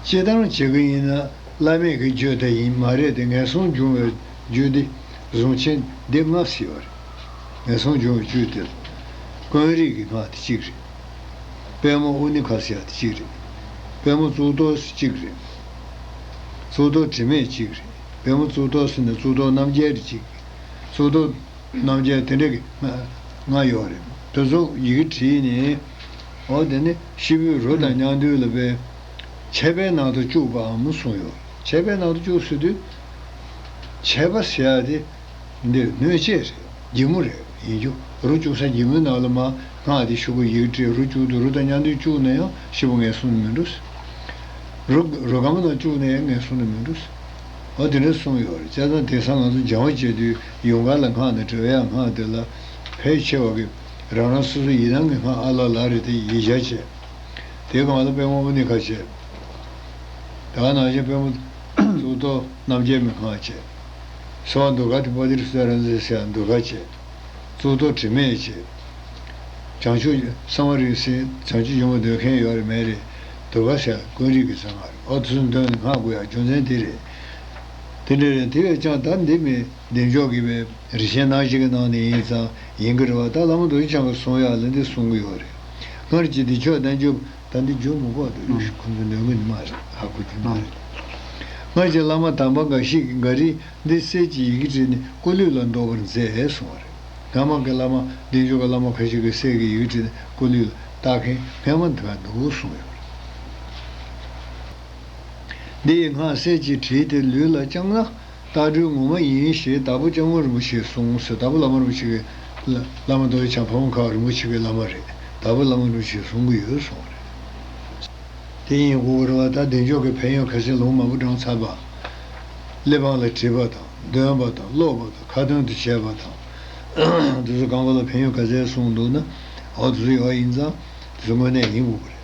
སྤྱིར་བཏང་བྱེད་ཀྱི་ཡིན་ན། བླ་མེད་ཀྱི་རྒྱུད་དེ་ཡིན་མ་རེད་དེ། ངན་སོང་འབྱུང་བའི་རྒྱུ་དེ་གཟུངས་ཆེན་སྡེ་ལྔ་ཟེར་བ་རེད། ངན་སོང་འབྱུང་བའི་རྒྱུ་དེ་ལ་ཀུན་རིག་གི་སྔགས་དེ་གཅིག་རེད། པདྨོ་ཨུ་ནི་ཁ་ཟེར་ཡག་དེ་གཅིག་རེད། པདྨོ་གཙུག་ཏོར་ཟེར་གཅིག་རེད། གཙུག་ཏོར་དྲི་མེད་གཅིག་རེད། པདྨོ་གཙུག་ཏོར་ཟེར་ནས་གཙུག་ཏོར་རྣམ་རྒྱལ་རེད་གཅིག། གཙུག་ཏོར་རྣམ་རྒྱལ་དེ་འདྲ་གི་ལྔ་ལྔ་ཡོད་རེད། དེ་ཚོ་ཡི་གེ་བྲིས་ནས། འོ་དེ་ནི་སྐྱེས་བུའི་རོ་དང་མཉམ་དུ་ལ་བས་ཆད་པའི་ནང་དུ་བཅུག་པའམ་གསུངས་ཡོད། ཆད་པའི་ནང་དུ་བཅུག་ཟེར་དུས། ཆད་པ་ཟེར་ཡག་དེ་འདི་གནོད་བྱེད་རེད། སྒྱིད་མོ་རེད། ཡིན་རྒྱུ་རོ་བཅུག་ས་སྒྱིད་མོའི་ནང་ལ་མར་སྔགས་དེ་ཤོག་གུ་ཡིག་བྲིས་རོ་བཅུག་དུས། རོ་དང་མཉམ་དུ་བཅུག་ན་ཡང་སྐྱེས་བུ་ངན་སོང་ལ་མི་འགྲོ། རོ་རོ་སྒམ་ནང་བཅུག་ན་ཡང་ངན་སོང་ལ་མི་འགྲོ། འོ་དེ་འདྲ་གསུངས་ཡོད་རེད། བྱས་ཙང་དེང་སང་ང་ཚོ་སྦྱང་བ་བྱེད་དུས་ཡུངས་ཀར་ལ་སྔགས་དང་འབྲེལ་བའི་སྔགས་དེ་ལ་ཕལ་ཆེ་བ་གིས་རང་རང་སོ་སོའི་ཡི་དམ་གྱི་སྔགས་ཨ་ལ་ལ་རེད་དེ་ཡིག་བརྒྱ་བྱས། དེའི་སྒང་ལ་པདྨོ་ཨུ་ནི་ཁ་བྱས། ད་ག་ནང་བཞིན་པདྨོ་གཙུག་ཏོར་རྣམ་རྒྱལ་མའི་སྔགས་བྱས། སྭ་བྷཱ་དུརྒ་ཏེ་པ་ཏིར་སྭ་ར་ཛི་ཟེར་ཡག་དུརྒ་བྱས། གཙུག་ཏོར་དྲི་མེད་བྱས། བྱང་ཆུབ་གསང་བ་རིགས་གསུམ་བྱང་ཆུབ་ཆེན་པོ་འདོད་མཁན་ཡོད་རེད་མེད་རེད། དུརྒ་ཟེར་ཡག་ཀུན་རིག་གི་གསང་སྔགས་རེད། འོ་དེ་ཚོ་འདོན་ནས་སྔགས་དགོས་ཡག་རྒྱུ་མཚན་དེ་རེད། དེ་འདྲ་རེད། དེ་བས་ཀྱང་ད་འདི་མི་བདེ་མཆོག་གི་བའི་རིན་ཆེན་སྣ་བཞི་གི་ནང་ནས་ཡིན་ཙང་ཡིན་གྱི་རེད་བ། ད་བླ་མ་རྡོ་རྗེ་འཆང་གིས་གསུང་ཡག་ལ་འདི་གསུང་གི་ཡོད་རེད། སྔར་གྱི་བདེ་མཆོག་རྣལ་འབྱོར། ད་འདི་བརྗོད་མི་དགོས་འདུག་ཁོང་ཚོ་འདོན་གི་ནི་མ་རེད། ཧ་གོ་གི་མ་རེད། སྔར་གྱི་བླ་མ་དམ་པ་འགའ་ཞིག་གིས་འགའ་རེས་འདི་གསེར་གྱི་ཡི་གེ་བྲིས་ནས་སྐུ་ལུས་ལ་འདོགས་པར་མཛད་གསུངས་པ་རེད། སྔ་མ་གི་བླ་མ་བདེ་མཆོག་གི་བླ་མ་ཁ་ཤས་ཀྱིས་གསེར་གྱི་ཡི་གེ་བྲིས་ནས་སྐུ་ལུས་ལ་བཏགས་མཁན་སྔ་མ་འདི་ག་འདུག་གསུངས་ཡོད་རེད། འདི་ཡི་སྔགས་གསལ་གྱིས་བྲིས་ཏེ་ལུས་ལ་བཅངས་ན་རྟགས་འགྲོལ་ངོ་མ་ཡིན་ཞེས་དྭགས་པོ་ལྕམ་མོ་རིན་པོ་ཆེས་གསུངས་ཟེར། དྭགས་པོ་བླ་མ་རིན་པོ་ཆེ་གི་བླ་བླ་མ་རྡོ་རྗེ་འཆང་ཕ་བོང་ཁ་རིན་པོ་ཆེ་གི་བླ་མ་རེད། དྭགས་པོ་བླ་མ་རིན་པོ་ཆེས་གསུང་གི་ཡོད་གསུངས་རེད། དེ་ཡིན་དགོས་རེད་བ། ད་བདེ་མཆོག་གི་ཕན་ཡོན་ཁ་སང་ལུང་མང་པོ་དྲངས་ཚར་བ། གླེགས་བམ་ལ་བྲིས་པ་དང་འདོན་པ་དང་ཀློག་པ་དང་ཁ་ཏོན་དུ་བྱས་པ་དང་། དེ་ཚོ་གང་ག་ལ་ཕན་ཡོན་ག་ཚད་གསུངས་འདུག་ན། འོ་དེ་ཚོ་ཡོད་ཡིན་ཙང་དེ་ཚོ་དངོས་གནས་ཡིན་དགོས་པ་རེད།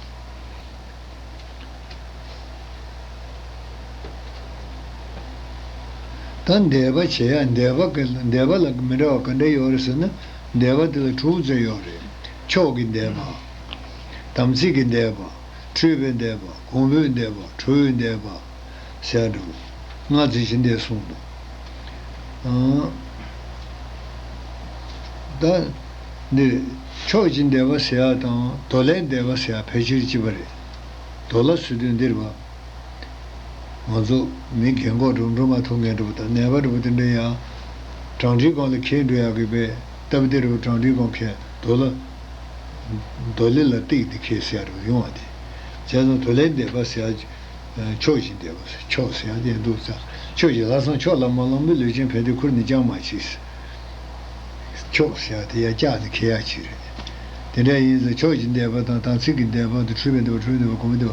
ད་འདས་པ་བྱེད་ཡ། འདས་པ་གི་འདས་པ་ལ་མི་འདྲ་བ་ག་འདྲ་ཡོད་རེད་ཟེར་ན། འདས་པ་དེ་ལ་དྲུག་ཙམ་ཡོད་རེད། མཆོག་གི་འདས་པ། དམ་ཚིག་གི་འདས་པ། འཁྲུལ་པའི་འདས་པ། གོང་བུའི་འདས་པ། ཁྲོ་བོའི་འདས་པ་ཟེར་ཡ་འདྲ་བོ་ལྔ་ཙམ་ཞིག་འདས་གསུངས་འདུག་ཨང་། ད་འདིར་མཆོག་གི་འདས་པ་ཟེར་ཡ་དང་མདོ་ལས་འདས་པ་ཟེར་ཡ་ཕལ་ཆེར་གཅིག་པ་རེད། མདོ་ལ་ཟེར་དུས་འདིར་བ། ང་ཚོ་མི་རྒན་གོག་འགྲོ་འགྲོ་མ་ཐུབ་མཁན་འདྲ་བོ་དང་ནད་པ་འདྲ་བོ་དེ་འདྲ་ཡ། གྲང་འདྲིའི་སྒང་ལ་ཁྱེར་འགྲོ་ཡག་གི་བས་སྟབས་བདེ་འདྲ་བོ། གྲང་འདྲིའི་སྒང་ཁྱེར་མདོ་ལ། མདོ་ལས་ལ་གཏིགས་ཏེ་ཁྱེར་ཟེར་ཡ་འདྲ་བོ་ཡོང་བ་དེ། བྱས་ཙང་མདོ་ལས་འདས་པ་ཟེར་ཡ། མཆོག་གི་འདས་པ་ཟེར། མཆོག་ཟེར་ཡ་དེ་འདུག་ཙང་། ཆོས་ཀྱི་ལྷག་བསམ་མཆོག་ལ་མ་བླངས་པའི། ལུས་ཅན་ཕན་བདེའི་ཁུར་ནི་ཅང་མ་མཆིས། མཆོག་ཟེར་ཡ་དེ་ཡ་བཀྱག་ནས་ཁྱེར་ཡ་ཅིག་རེད། དེ་འདྲ་ཡིན་ཙང་མཆོག་གི་འདས་པ་དང་དམ་ཚིག་གི་འདས་པ་དང་འཁྲུལ་པའི་འདས་པ། འཁྲུལ་པའི་འདས་པ། གོང་མའི་འདས་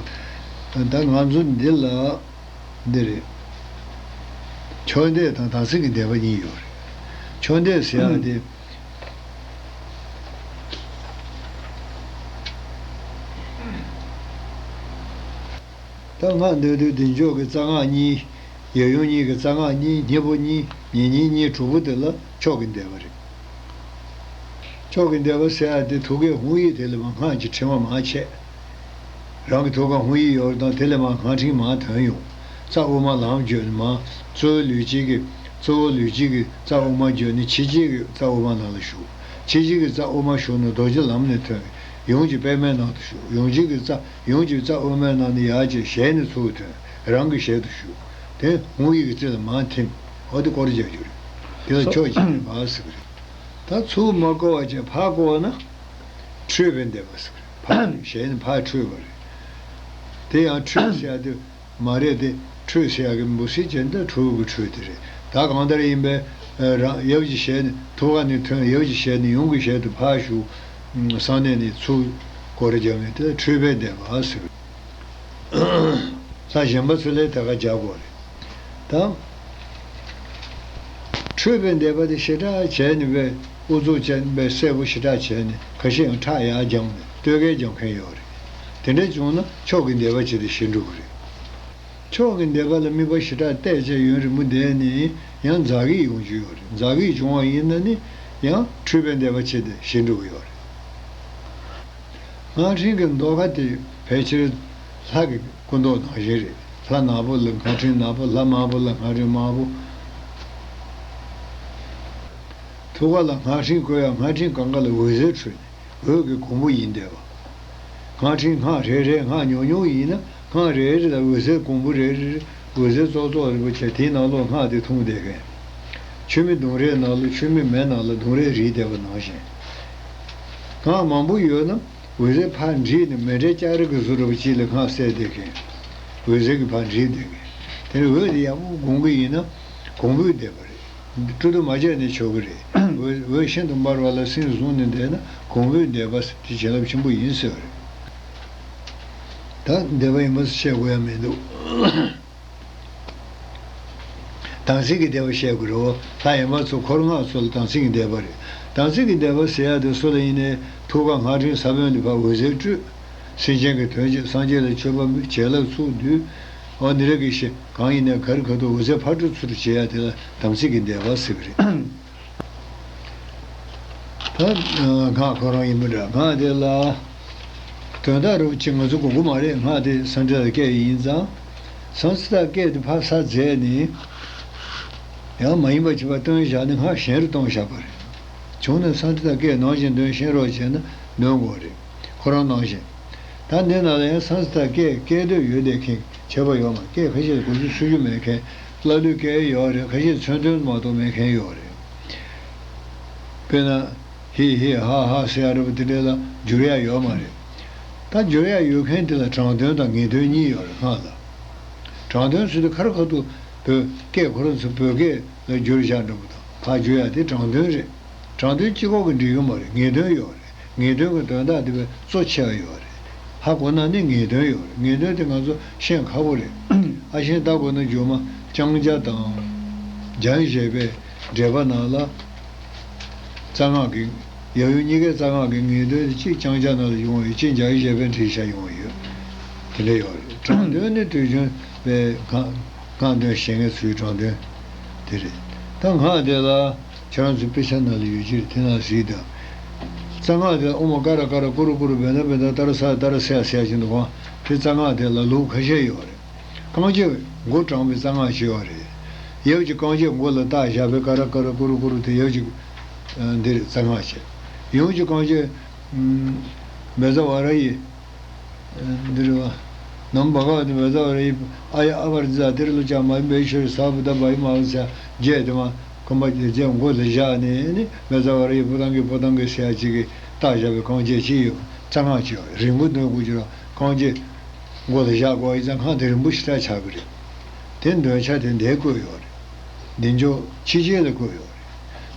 པ། ད་ང་ཚོ་འདི་ལ་འདི་རེད། མཆོག་འདས་དང་དམ་ཚིག་གི་འདས་པ་གཉིས་ཡོད་རེད། མཆོག་འདས་ཟེར་ཡ་དེ། ད་སྔགས་འདོན་དུས་བདེ་མཆོག་གི་རྩ་སྔགས་གཉིས། ཡབ་ཡུམ་གཉིས་ཀྱི་རྩ་སྔགས་གཉིས། སྙིང་པོ་གཉིས། ཉེ་སྙིང་གཉིས། དྲུག་པོ་དེ་ལ་མཆོག་གི་འདས་པ་རེད། མཆོག་གི་འདས་པ་ཟེར་ཡ་དེ་ཐུགས་ཀའི་དབང་ཡིག་དེ་ལས་མར་སྔགས་ཀྱི་ཕྲེང་བ་མར་ཆད། རང་གི་ཐུགས་ཀར་དབང་ཡིག་ཡོད་རེད་དང་། དེ་ལས་མར་སྔགས་ཕྲེང་མར་ཐོན་ཡོང་། རྩ་དབུ་མ་ལམ་བརྒྱུད་ནས་མར་གཙོ་བོ་ལུས་དཀྱིལ་གྱི། གཙོ་བོ་ལུས་དཀྱིལ་གྱི་རྩ་དབུ་མ་བརྒྱུད་ནས་ཕྱི་དཀྱིལ་གྱི་རྩ་དབུ་མ་ནང་ལ་ཞུགས། ཕྱི་དཀྱིལ་གྱི་རྩ་དབུ་མ་ཞུགས་ནས་རྡོ་རྗེ་ལམ་ནས་ཐོན། ཡུམ་གྱི་པདྨའི་ནང་དུ་ཞུགས། ཡུམ་གྱི་རྩ། ཡུམ་གྱི་རྩ་དབུ་མའི་ནང་ནས་ཡར་བཅད། ཞལ་ནས་ཚུར་ཐོན། རང་གི་ཞལ་དུ་ཞུགས། དེ་དབང་ཡིག་གི་རྩེ་ལ་མར་ཐིམ། འོ་དེ་སྐོར་རྒྱག་རྒྱུ་རེད། དེ་ལ་མཆོག་གི་འདས་པ་ཟེར་གི་རེད། ད་ཚུར་མ་བསྐོར་བ་བྱས་ཕར་བསྐོར་བ་ན། འཁྲུལ་པའི་འདས་པ་ཟེར་གི་རེད། ཕར་ཞལ་ནས་ཕར་འཁྲུལ་བ་རེད། དེ་ཡང་འཁྲུལ་ཟེར་ཡ་དེ་མ་རེད་དེ། འཁྲུལ་ཟེར་ཡ་གི་འབོད་ཚིག་བྱས་ན་ད་འཁྲུལ་གི་འཁྲུལ་དེ་རེད། ད་གང་ལྟར་ཡིན་པས་རང་ཡབ་ཀྱི་ཞལ་ནས། ཐུགས་ཀ་ནས་ཐོན། ཡབ་ཀྱི་ཞལ་ནས་ཡུམ་གྱི་ཞལ་དུ་ཕར་ཞུགས། གསང་གནས་ནས་ཚུར་སྐོར་ར་རྒྱག་མཁན་དེ་ལ་འཁྲུལ་པའི་འདས་པ་ཟེར། ལྷ་གཞན་པ་ཚོ་ལས་དེ་ག་རྒྱག་དགོས་རེད། ད་འཁྲུལ་པའི་འདས་པ་དེ་ཞེ་དྲག་བྱས་ནས་པས་ཨུ་ཚུགས་བྱས་ནས་པས་གསལ་པོ་ཞེ་དྲག་བྱས་ནས། ཁ་ཤས་ཡང་ཁྲག་ཡར་རྒྱབ་ནས་བསྟོད་རྒྱག་རྒྱག་མཁན་ཡོད་རེད། དེ་འདྲ་བྱུང་ན་མཆོག་གི་འདས་པ་བྱས་ཏེ་ཞེ་འགྲོ་གི་རེད། མཆོག་གི་འདས་པ་ལ་དམིགས་པ་ཞེ་དྲག་གཏད་བྱས་ཡུན་རིང་པོ་བསྡད་ནས་ཡང་འཛག་གི་ཡོང་རྒྱུ་ཡོད་རེད། འཛག་གི་བྱུང་བ་ཡིན་ན་ནི་ཡང་འཁྲུལ་པའི་འདས་པ་བྱས་ཏེ་ཞེ་འགྲོ་གི་ཡོད་རེད། སྔགས་ཕྲེང་གི་མདོ་ཁ་དེ་ཕལ་ཆེར་ལྷ་གི་སྐུ་མདོག་ནང་བཞིན་རེད། ལྷ་ནག་པོ་ལ་སྔགས་ཕྲེང་ནག་པོ། ལྷ་དམར་པོ་ལ་སྔགས་ཕྲེང་དམར་པོ། ཐུགས་ཀ་ལ་སྔགས་ཕྲེང་བཀོད་ཡ། སྔགས་ཕྲེང་གང་ག་ལ་འོད་ཟེར་འཕྲོས་ནས། འོད་ཀྱི་གོང་བུ་ཡིན་བསྡད་པ། སྔགས་ཕྲེང་སྔགས་རེ་རེ་སྔགས་ཉུང་ཉུང་ཡིན་ན། སྔགས་རེ་རེ་ལ་འོད་ཟེར་གོང་བུ་རེ་རེ་རེ། འོད་ཟེར་ཙོག་ཙོག་རིང་པོ་བྱས་དེའི་ནང་ལོགས་སྔགས་དེ་འཐུང་བསྡད་མཁན། མཆོད་མེ་ལྡུམ་རའི་ནང་ལ། མཆོད་མེ་མེ་ནང་ལ་ལྡུམ་རའི་རིལ་བསྡད་པ་ནང་བཞིན། སྔགས་མང་པོ་ཡོད་ན་འོད་ཟེར་ཕར་འདྲིས་ནས་མེ་འདྲའི་ལྕགས་རི་གི་ཟུར་རིང་པོ་གཅིག་ལ་སྔགས་གསལ་བསྡད་མཁན། འོད་ཟེར་གྱིས་ཕར་འདྲིས་བསྡད་མཁན། དེ་ནས་འོད་དེ་ཡག་པོ་གོང་གི་ཡིན་ན་གོང་བུས་བསྡད་པ་རེད། སྤྲོ་བསྡུ་མ་བྱས་ནས་ཆོག་གི་རེད། འོད་འོད་ཤིན་ཏུ་འབར་བ་ལ་སེམས་བཟུང་ནས་བསྡད་ན་གོང་བུས་བསྡད་པ་དེ་བྱིན་རླབས་ཆེན་པོ་ཡིན་ཟེར་བ་རེད། ད་འདས་པ་ཡིན་པ་བཤད་དགོས་ཡ་མི་འདུག་དམ་ཚིག་གི་འདས་པ་བཤད་དགོས་རེད། ལྷ་ཡན་པ་ཚོ་འཁོར་སྔགས་ཚོ་ལ་དམ་ཚིག་གི་འདས་པ་རེད། དམ་ཚིག་གི་འདས་པ་ཟེར་ཡ་དེ་སུ་ལ་ཡིན་ནའི་ཐུགས་ཀ་སྔགས་ཕྲེང་ས་བོན་ལས་ཕར་འོད་ཟེར་སྤྲོས། སེམས་ཅན་གྱི་དོན་བྱེད། སངས་རྒྱས་ལ་མཆོད་པ་འབུལ། བྱིན་རླབས་ཚུར་བསྡུས། འོ་འདི་འདྲ་གི་ཞིག་གང་ཡིན་ནའི་ག་རེ་ག་དུས་འོད་ཟེར་ཕར་འཕྲོ་ཚུར་འཕྲོ་བྱེད་ཡ་དེ་ལ་དམ་ཚིག་གི་འདས་པ་ཟེར་གི་རེད། ད་སྔགས་ཁོ་རང་ཡིན་པ་འདྲ། སྔགས་དེ་ལ་དོན་དག་རུ་ཅིག་ང་ཚོ་དགོས་ཀྱི་མ་རེད། སྔགས་དེ་སཾ་སྐྲྀ་ཏ་སྐད་ཡིན་ཙང་། སཾ་སྐྲྀ་ཏ་སྐད་དེ་ཕར་ས་མཛད་ནས་ཡང་མ་ཡིན་པ་ཅིག་ཕར་བཏོན་བཞག་ནས་སྔགས་གཞན་རུ་གཏོང་བཞག་པ་རེད། བྱུང་ན་སཾ་སྐྲྀ་ཏ་སྐད་ནང་བཞིན་འདོན་ཤེས་རོགས་བྱས་ན་འདོན་དགོས་རེད། ཁོ་རང་ནང་བཞིན། ད་འདི་ནང་ལ་ཡང་སང་སི་ཐ་སྐད་སྐད་དོད་ཡོད་བསྡད་མཁན་ཁྱད་པར་ཡོད་མ་རེད། སྐད་ཁ་ཤས་དགུ་བཅུ་སུམ་ཅུ་མེད་མཁན། ཀླ་ཀློའི་སྐད་ཡོད་རེད། ཁ་ཤས་མཚོན་དོན་མ་གཏོགས་མེད་མཁན་ཡོད་རེད། དཔེར་ན། ཧི་ཧི་ཧ་ཧ་ཟེར་ཡ་འདྲ་པོ་དེ་འདྲ་ལ་འགྱུར་ཡ་ཡོད་མ་རེད། ད་འགྱུར་ཡ་ཡོད་མཁན་དེ་ལ་དྲང་དོན་དང་ངེས་དོན་གཉིས་ཡོད་རེད་སྔགས་ལ། དྲང་དོན་ཟེར་དུས་ཁ་ར་ཁ་ཐུག་བོད་སྐད་ཁོ་རང་ཚོ་བོད་སྐད་ལ་བསྒྱུར་བཞག་འདྲ་པོ་དང་ཕར་བསྒྱུར་ཡ་དེ་དྲང་དོན་རེད། དྲང་དོན་གཅིག་པོ་གིས་འགྲིག་གི་མ་རེད། ངེས་དོན་ཡོད་རེད། ངེས་དོན་གྱི་དོན་དག་དེ་བས་གཙོ་ཆེ་བ་ཡོད་རེད། ཧ་གོ་ན་ནི་ངེས་དོན་ཡོད་རེད། ངེས་དོན་དེ་ང་ཚོ་ཤེས་ཁག་པོ་རེད། ཨ་ཤེས་ད་གོ་ན་སྒྱུ་མ་ལྕང་སྐྱ་དང་། འཇམ་བཞད་པའི་འགྲེལ་པ་ནང་ལ། རྩ་སྔགས་ཀྱི། ཡབ་ཡུམ་གཉིས་ཀའི་རྩ་སྔགས་ཀྱི་ངེས་དོན་དེ་གཅིག་ལྕང་སྐྱ་ནང་ལ་ཡོང་བ་ཡོད། གཅིག་འཇམ་བཞད་པའི་འགྲེལ་བཤད་ཡོང་བ་ཡོད། དེ་འདྲ་ཡོད་རེད། དྲང་དོན་ནི་དུས་རྒྱུན་པའི་སྔགས་སྔགས་འདོན་བྱེད་མཁན་ཚོའི་དྲང་དོན་དེ་རེད། ད་སྔགས་དེ་ལ་ཁྱེད་རང་ཚོའི་དཔེ་ཆ་ནང་ལ་ཡོད་ཀྱི་རེད། དེ་ནང་གཟིགས་དང་། རྩ་སྔགས་དེ་ཨོཾ་ཀ་ར་ཀ་ར་ཀུ་རུ་ཀུ་རུ་བེ་ད་བེ་ད་ཏ་ར་ས་ཏ་ར་སེ་ཡ་སེ་ཡ་ཅིག་འདུག་ག་དེ་རྩ་སྔགས་དེ་ལ་ལུགས་ཁ་ཤས་ཡོད་རེད། རྐང་རྗེས་མགོ་དྲངས་པའི་རྩ་སྔགས་ཅིག་ཡོད་རེད། ཡབ་ཀྱི་རྐང་རྗེས་མགོ་ལ་བཏགས་བཞག་པའི་ཀ་ར་ཀ་ར་ཀུ་རུ་ཀུ་རུ་དེ་ཡབ་ཀྱི། ཨ། འདི་རེད། རྩ་སྔགས་བྱས། ཡུམ་གྱི་རྐང་རྗེས། ཨམ། བཛྲ་ཝཱ་ར་ཡི། ཨ། འདི་རེད་བ། ནམ་བྷ་ག་ཝ་ཏི་བཛྲ་ཝཱ་ར་ཡི། ཨཱ་ཡ་ཨ་བ་ར་ཛ་ཏི་ར་ལོ་ཀྱ་མ་ཧི་མ་ཧི་ཤྭ་རི་ས་བྷུ་ད་བྷ་ཡི་མ་ཧཱ་ས་རྗེས་དེ་མ་ཁོམ་པ་རྗེས་མགོ་ལ་བཞག་ནས་ནི་བཛྲ་ཝཱ་ར་ཡི་པོ་ཏང་གི་པོ་ཏང་གི་ཟེར་ཡ་གཅིག་གིས་བཏགས་བཞག་པའི་རྐང་རྗེས་གཅིག་ཡོད། རྩ་སྔགས་ཀྱི་རིང་པོ་འདོན་དགོས་ཀྱི་ར། རྐང་རྗེས་མགོ་ལ་བཞག་དགོས་ཡིན་ཙང་སྔགས་དེ་རིང་པོ་ཞེ་དྲག་ཆགས་ཀྱི་རེད། དེ་འདོན་ཆ་དེ་འདིར་བཀོད་ཡོད་རེད། བདེ་མཆོག་ཕྱི་རྒྱལ་ལ་བཀོད་ཡོད་རེད།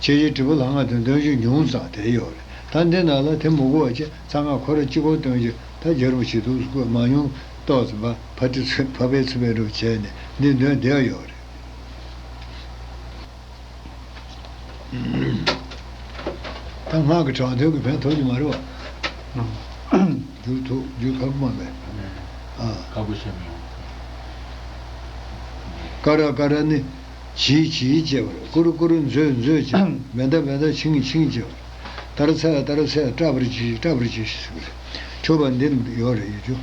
ཕྱི་རྒྱལ་དྲིལ་བུ་ལྷ་སྔགས་དེ་འདོན་རྒྱུ་ཉུང་ཙང་དེ་ཡོད་རེད། ད་འདི་ནང་ལ་དེ་མི་དགོས་པ་བྱས། རྩ་སྔགས་ཁོ་ར་གཅིག་པོ་འདོན་རྒྱུ་ད་རྒྱལ་རབས་ཆེ་ཐུགས་སུ་བཀོད་མ་མྱོང་། ཏོག་ཙམ་པ་ཕ་ཏི་ཚུ་ཕ་ཕའི་ཚུ་བའི་འགྲོ་བྱས་ནས་འདི་འདོན་བསྡད་ཡོད་རེད། ད་སྔགས་ཀྱི་དྲང་དོན་གྱི་ཕན་ཐོགས་ཀྱི་མ་རེད་བ། ཨང་། འགྱུར་ཐུབ་འགྱུར་ཁག་པོ་མ་རེད། ཨ། ཁག་པོ་བཤད་མི་ཡོང་། ཀ་ར་ཀ་ར་ནི། བྱིལ་བྱིལ་བྱེད་པ་རེད། ཀུ་རུ་ཀུ་རུ་མཛོད་མཛོད་བྱེད། བེ་ད་བེ་ད་ཆིང་ཆིང་བྱེད་པ་རེད། ཏ་ར་ཚ་ཡ་ཏ་ར་ཚ་ཡ་སྐྲག་པར་གྱིས་ཤིག་སྐྲག་པར་གྱིས་ཤིག་ཟེར་གྱི་རེད། མཆོད་པ་འདི་ཡོད་རེད་ཡོད་རྒྱུ།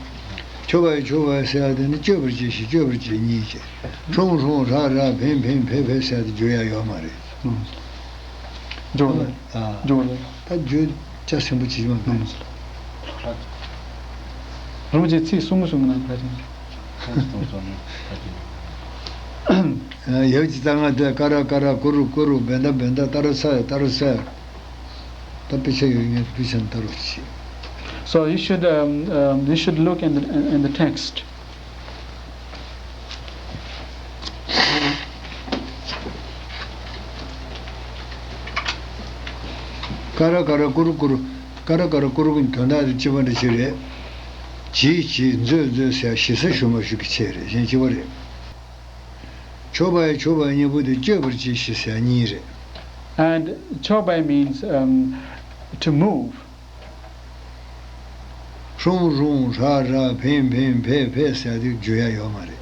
མཆོད་པ་ཡི་མཆོད་པ་ཡི་ཟེར་ཡ་དེ་ནི་གཅོད་པར་གྱིས་ཤིག་གཅོད་པར་གྱིས་གཉིས་བྱས། ཧྲུང་ཧྲུང་ར་ར་ཕེང་ཕེང་ཕེ་ཕེ་ཟེར་ཡ་དེ་བསྒྱུར་ཡ་ཡོད་མ་རེད། ཨང་། སྦྱོར་བ། ཨ། སྦྱོར་བ། ད་བརྗོད་བྱ་ཟིན་པོ་བྱེད་ཀྱི་མ་རེད། རིན་པོ་ཆེ་ཚིག་གསུམ་གསུམ་གྱི་ནང་ག་ཅིག་ཡོད། ཡབ་ཀྱི་རྩ་སྔགས་དེ་ཀ་ར་ཀ་ར་ཀུ་རུ་ཀུ་རུ་བེ་ད་བེ་ད་ཏ་ར་ས་ཡ་ཏ་ར་ས་ཡ། ད་དཔེ་ཆ་ཡོད་ངས་དཔེ་ཆ་ནས་ལྟ་རོགས་བྱེད། So you should, um, um, you should look in the, in, in the text. ཀ་ར་ཀ་ར་ཀུ་རུ་ཀུ་རུ། ཀ་ར་ཀ་ར་ཀུ་རུ་ཀུ་དོན་དག་དེ་གཅིག་པ་འདྲ་ཅིག་རེད། བྱིལ་བྱིལ་མཛོད་མཛོད་ཟེར་ཡ་ཞེ་ས་ཞུ་མ་ཞུ་གི་ཆེད་རེད། གཞན་གཅིག་པ་རེད། མཆོད་པ་ཡི་མཆོད་པ་གཉིས་པོ་དེ་གཅོད་པར་གྱིས་ཤིག་ཟེར་ཡ་གཉིས་རེད། And chobai means, um, to move. ཧྲུང་ཧྲུང་ར་ར་ཕེང་ཕེང་ཕེ་ཕེ་ཟེར་ཡ་དེ་བརྗོད་ཡ་ཡོད་མ་རེད།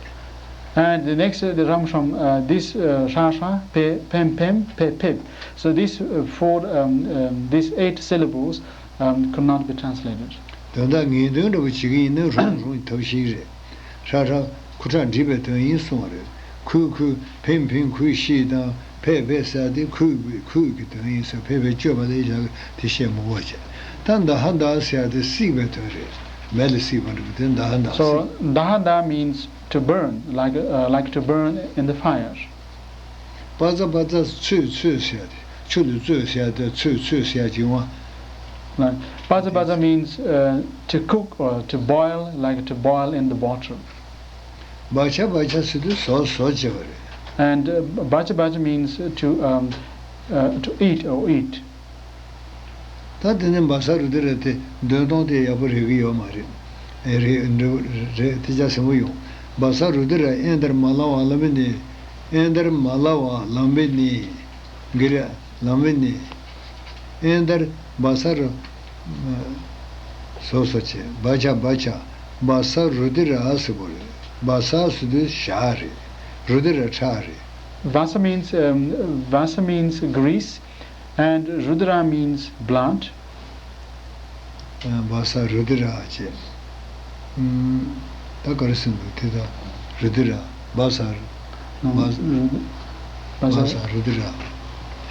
And the next, uh, the ram sham, uh, this, uh, sha sha, pe, pem pem, pe pep. So these, uh, four, um, um, these eight syllables, um, could not be translated. དོན་དག་ངེས་དོན་འདྲ་པོ་བྱེད་ཀྱི་ཡིན་ན་ཧྲུང་ཧྲུང་ཐབས་ཤེས་རེད། ཧྲ་ཧྲ་ཁུ་ཁྲག་འདྲེས་པའི་དོན་ཡིན་གསུངས་པ་རེད། ཁུ་ཁུ་ཕིང་ཕིང་ཁུ་ཤི་དང་ཕེ་ཕེ་ཟེར་དེ་ཁུ་ཁུ་ཁུ་གི་དོན་ཡིན་ཟེར། ཕེ་ཕེ་གཅོད་པ་ལས་བཞག་དེ་བཤད་མི་དགོས་བྱས། ད་དཱ་ཧ་དཱ་ཟེར་དེ་བསྲེགས་པའི་དོན་རེད། མེ་ལ་བསྲེགས་པ་འདྲ་པོ་དེ་དཱ་ཧ་དཱ། So, བསྲེགས། Dahanda means to burn, like, uh, like to burn in the fire. པ་ཙ་པ་ཙ་ཚོས་ཚོས་ཟེར་ཡ་དེ། ཆུ་ལ་བཙོས་ཟེར་ཡ་དེ་ཚོས་ཚོས་ཟེར་ཡ་ཅིག་ཡོང་བ། Right. Baja baja means, uh, to cook or to boil, like to boil in the water. བ་ཆ་བ་ཆ་ཟེར་དུས་ཟོ་ཟོ་བྱེད་པ་རེད། And, uh, baja baja means to, um, uh, to eat or eat. ད་དེ་ནས་བ་ས་རུ་དི་ར་དེ་འདོན་སྟངས་དེ་ཡག་པོ་རེག་གི་ཡོད་མ་རེད། ཨེ་རེད་འདྲ་རེད། དེ་ཅག་ཟིན་པོ་ཡོང་། བ་ས་རུ་དི་ར་ཨེན་དར་མ་ལ་བ་ལ་མི་ནི། ཨེན་དར་མ་ལ་བ་ལ་མི་ནི། གི་ར་ལ་མི་ནི། ཨེན་དར་བ་ས་རུ། སོ་སོ་བྱས། བ་ཆ་བ་ཆ། བ་ས་རུ་དི་ར་ཟེར་པོ་རེད། བ་ས་ཟེར་དུས་ཞག་རེད། རུ་དི་ར་ཁྲག་རེད། Vasa means, um, vasa means grease. And Rudra means blood. བ་ས་རུ་དི་ར་བྱས། ད་ག་རེ་ཟེར་འདུག་དེ་ད་རུ་དི་ར། བ་ས་རུ། བ་ས་རུ་དི་ར།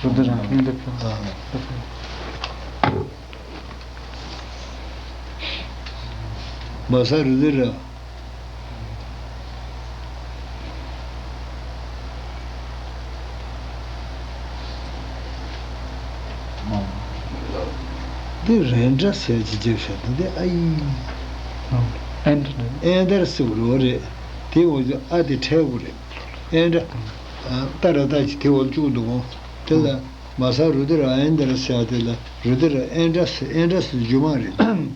རུ་དི་ར། ཨ། མ་ས་རུ་དི་ར། འདི་རེན་དྲ་ཟེར་གྱི་རྒྱབ་ཤ་འདི་འདི་ཨ་ཡི། ཨེན་དྲ། ཨེན་དར་སུ་རོ་རེད། དེ་འོ་ཅོ་ཨ་དེ་ཕྲལ་བུ་རེད། ཨེན་དྲ། ཨ་ཏ་ར་ཏ་ཅི་དེ་འོ་བཅུག་འདུག་གོ། དེ་ལ་མ་ས་རུ་དི་ར་ཨེན་དར་ཟེར་དེ་ལ་རུ་དི་ར་ཨེན་དྲ་ཟེར་ཨེན་དྲ་ཟེར་རྒྱུ་མ་རེད།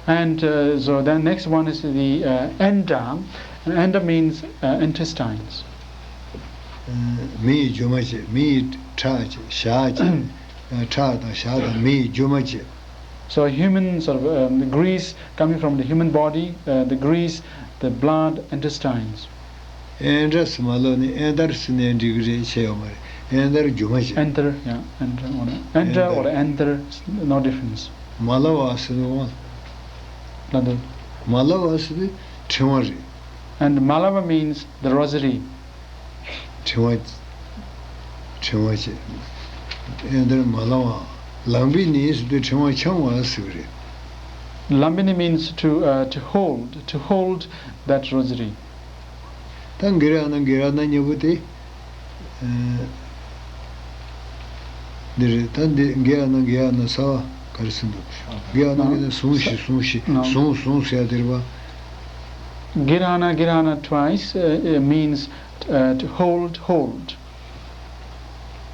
And uh, so then next one is the uh, enda. And enda means uh, intestines. མི་ཡི་རྒྱུ་མ་བྱས། མི་ཡི་ཁྲག་བྱས། ཞག་བྱས། ཁྲག་དང་ཞག་དང་མི་ཡི་རྒྱུ་མ་བྱས། So human sort of um, the grease coming from the human body, uh, the grease, the blood, intestines. ཨེན་དྲ་སི་མ་ལོ་ནི་ཨེན་དར་སི་ནས་འགྲིག་གི་རེད་བྱས་ཡོད་མ་རེད། ཨེན་དར་རྒྱུ་མ་བྱས། Enter, yeah, enter or enter or enter, no difference. མ་ལ་བ་སི་ནི་འོང་། ལ་འདི། མ་ལ་བ་སི་ནི་ཕྲེང་བ་རེད། And Malava means the rosary. ཕྲེང་བ། ཕྲེང་བ་བྱས། ཨེན་དར་མ་ལ་བ། ལམ་བི་ནི་སི་དུ་ཕྲེང་བ་འཆང་བ་ཟེར་གི་རེད། Lambini means to uh, to hold, to hold that rosary. ད་གི་ར་ན་གི་ར་ན་གཉིས་པོ་དེ། འདི་རེད། ད་འདི་གི་ར་ན་གི་ར་ན་ས་བ་ག་རེ་ཟེར་འདུག་གི་ར་ན་གི་ན་ཟུང་ཤིག་ཟུང་ཤིག་ཟུང་ཟུང་ཟེར་ཡ་དེ་རེད་པ། Girana, girana twice uh, uh, means uh, to hold, hold.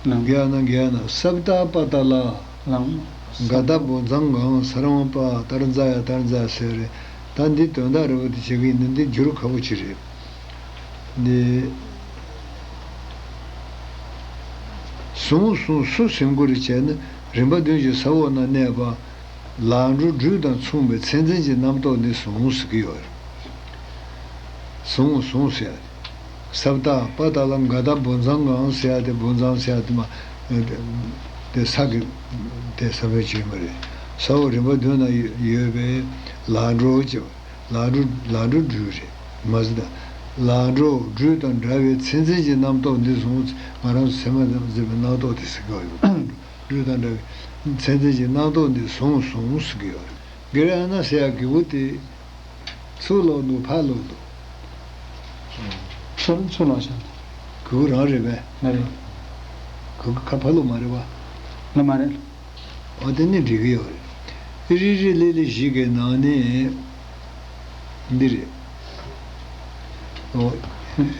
ག་ན་ག་ན་སབ་ཏ་པ་ཏ་ལ། ལམ། ག་ད་བོ་ཛང་གང་ས་རང་པ་ཏར་ཛ་ཡ་ཏར་ཛ་ཟེར་རེད། ད་འདི་དོན་དག་རེད་པ། འདི་བྱེད་ཀྱི་ཡིན་ན་འདི་འགྱུར་ཁག་པོ་ཅིག་རེད། འདི། ཟུང་ཟུང་སུ་ཟིན་དགུ་རེ་བྱས་ན་རིམ་པ་བདུན་གྱི་ས་འོག་ན་གནས་པ། ལག་འགྲོ་སྦྲུལ་དང་མཚུངས་པའི་མཚན་འཛིན་གྱི་རྣམ་རྟོག་འདི་ཟུང་ཟེར་གྱི་ཡོད་རེད། ཟུང་ཟུང་ཟེར་ཡ་དེ། སབ་ཏ་པ་ཏ་ལ་ག་ད་བོ་ཛང་གང་ཟེར་ཡ་དེ། བོ་ཛང་ཟེར་ཡ་དེ་མ། དེ་ས་གི་དེ་ས་བོན་ཅིག་མ་རེད། ས་འོག་རིམ་པ་བདུན་ན་ཡོད་པའི་ལག་འགྲོ་ཅེས། ལག་འགྲོ་ལག་འགྲོ་སྦྲུལ་རེད་མ་ཟེར་ད། ལག་འགྲོ་སྦྲུལ་དང་འདྲ་བའི་མཚན་འཛིན་གྱི་རྣམ་རྟོག་འདི་ཟུང་། ང་རང་ཚོ་སེམས་མ་ཟེར་བའི་རྣམ་རྟོག་དེ་ཟེར་གྱི་ཡོད། སྦྲུལ་དང་འདྲ་བའི་མཚན་འཛིན་གྱི་རྣམ་རྟོག་འདི་ཟུང་ཟུང་ཟེར་གྱི་ཡོད་རེད། གི་ར་ན་ཟེར་ཡ་གི་གུ་དེ། ཚུར་ལོག་འདུག་ཕར་ལོག་འདུག་ཚུར་ཚུར་ལོག་ཤག་གི་གུ་རང་རེད་པས། ང་རེད། གི་གུ་ཁ་ཕར་ལོག་མ་རེད་པ། ང་མ་རེད། འོ་དེ་ནི་འགྲིག་གི་ཡོད་རེད། རི་རི་ལི་ལི་བཞི་གི་ནང་ནས་འདི་རེད། འོ།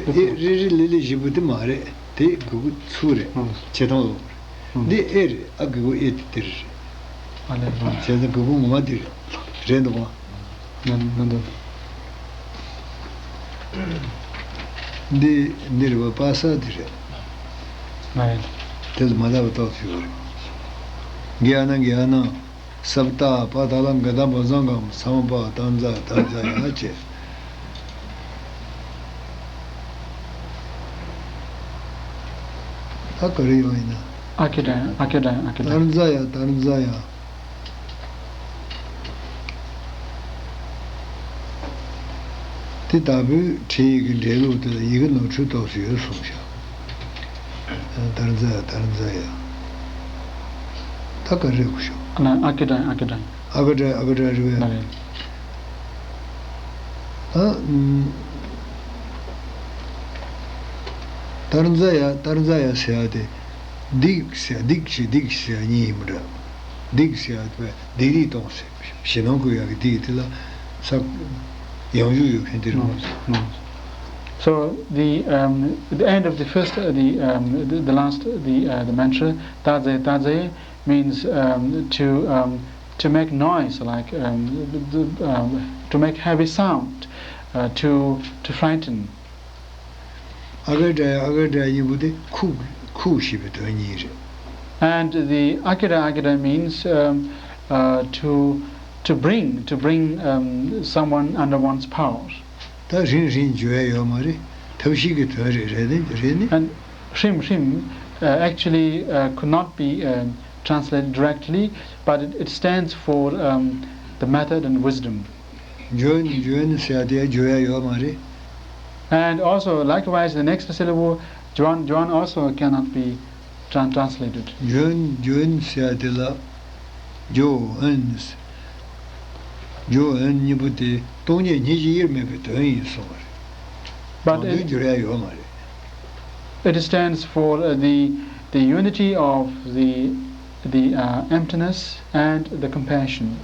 ཨེ་རི་རི་ལི་ལི་བཞི་པོ་དེ་མ་རེད། དེ་གི་གུ་ཚུར་རེད། ཨང་། བྱེ་ཐང་ལོག་རེད། ཨང་། འདི་ཨེ་རེད། ཨ་གི་གུ་ཨེ་དེ་དེ་རེད། ཨ་ལས་ཨང་། བྱས་ཙང་གི་གུ་ངོ་མ་དེ་རེད། རེད་འདུག་ག་ན་ན་འདུག་འདི་འདི་རེད་པ། པ་ས་འདི་རེད། ང་རེད། དེ་ལ་མ་བརྡབས་པ་ཏོག་ཙམ་ཡོད་རེད། གི་ཨ་ན་གི་ཨ་ན། སབ་ཏ་པ་ཏ་ལ་ག་ད་བོ་ཛང་གང་ས་མ་པ་ཏ་ཛ་ཏ་ཛ་ཡ་བྱས། ད་ག་རེ་ཡོང་ཡིན་ན། ཨ་ཀི་དྲན་ཨ་ཀི་དྲན་ཨ་ཀི་དྲན། ཏར་ཛ་ཡ་ཏར་ཛ་ཡ། དེ་ལྟ་བུའི་ཁྲིད་ཡིག་གི་འགྲེལ་ལུགས་དེ་ལ་ཡི་གེ་ནོར་འཁྲུལ་ཏོག་ཙམ་ཡོད་གསུངས་ཤག་ཏར་ཛ་ཡ་ཏར་ཛ་ཡ། ད་ག་རེ་གོ་ཤོག་ཨ་ན་ཨ་ཀི་དྲན་ཨ་ཀི་དྲན། ཨ་ཀི་དྲན་ཨ་ཀི་དྲན་རེད་པས། ཨ་རེད། ད་ཨམ། ཏར་ཛ་ཡ་ཏར་ཛ་ཡ་ཟེར་ཡ་དེ། སྡིག་ཟེར་ཡ་སྡིག་ཞེས་སྡིག་ཟེར་ཡ་གཉིས་ཡིན་པ་འདྲ། སྡིག་ཟེར་ཡ་དེ་བས་སྡིག་སྡིག་གཏོང་ཟེར། ཞེ་སྡང་བསྐུལ་ཡག་གི་འདི་ཡི་དེ་ལ་ས་ཡང་འཇུག་ཡོད་མཁན་དེ་རེད། No, no. So the um, the end of the first uh, the, um, the the last the uh, the mantra, Tadze Tadze, means um, to um, to make noise, like um, the, the, um, to make heavy sound, uh, to to frighten. ཨ་ག་སྒྲ་ཡ་ཨ་ག་སྒྲ་ཡ་གཉིས་པོ་དེ་ཁུག་ཁུག་ཞེས་པའི་དོན་གཉིས་རེད། And the akira akira means um, uh, to to bring to bring um, someone under one's power. ད་རིང་རིང་བརྗོད་ཡ་ཡོད་མ་རེད། ཐབས་ཤེས་ཀྱི་དོན་རེད། རེད་ནི་རེད་ནི། And hrim hrim uh, actually uh, could not be uh, translated directly, but it, it stands for um, the method and wisdom. འཇོན་འཇོན་ཟེར་ཡ་དེ་བརྗོད་ཡ་ཡོད་མ་རེད། And also, likewise, the next syllable, Juan, Juan also cannot be tran- translated. འཇོན་འཇོན་ཟེར་ཡ་དེ་ལ་འཇོན། འགྱུར་བ་ཡོད་གཉིས་པོ་དེ་སྟོང་ཉིད་ཉིད་ཀྱི་དབྱེར་མེད་པའི་དོན་ཡིན་གསུངས་པ་རེད། But དོན་it འགྱུར་ཡ་ཡོད་མ་རེད། It stands for, uh, the, the unity of the, the, uh, emptiness and the compassion.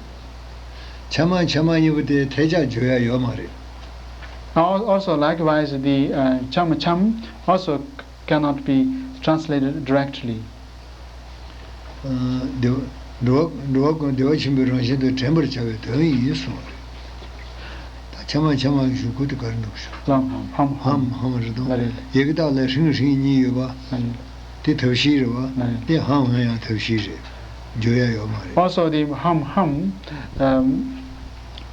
ཆ་མ་ཆ་མ་གཉིས་པོ་དེ་ཐལ་ཆགས་འགྱུར་ཡ་ཡོད་མ་རེད། Al- Also, likewise, the, uh, cham cham also c- cannot be translated directly. ཨ། བདེ་བ་འགྲོ་བ་འགྲོ་བ་ཀུན་བདེ་བ་ཆེན་པོའི་རང་བཞིན་དུ་དྲན་པར་བྱ་བའི་དོན་ཡིན་གསུངས་པ་རེད། ད་ཆ་མ་ཆ་མ་གི་གཞུག་གུ་དེ་ག་རེ་འདུག་ཞུ། ལམ་ཧམ་ཧམ་ཧམ་ཧམ་རེད་དོ། ལ་རེད། ཡི་གེ་དག་ལ་ཧྲིང་ཧྲིང་གཉིས་ཡོད་པ། ལ་རེད། དེ་ཐབས་ཤེས་རེད་བ། ལ་རེད། དེ་ཧམ་ཧམ་ཡང་ཐབས་ཤེས་རེད། འགྱུར་ཡ་ཡོད་མ་རེད། Also, the ham ham, um,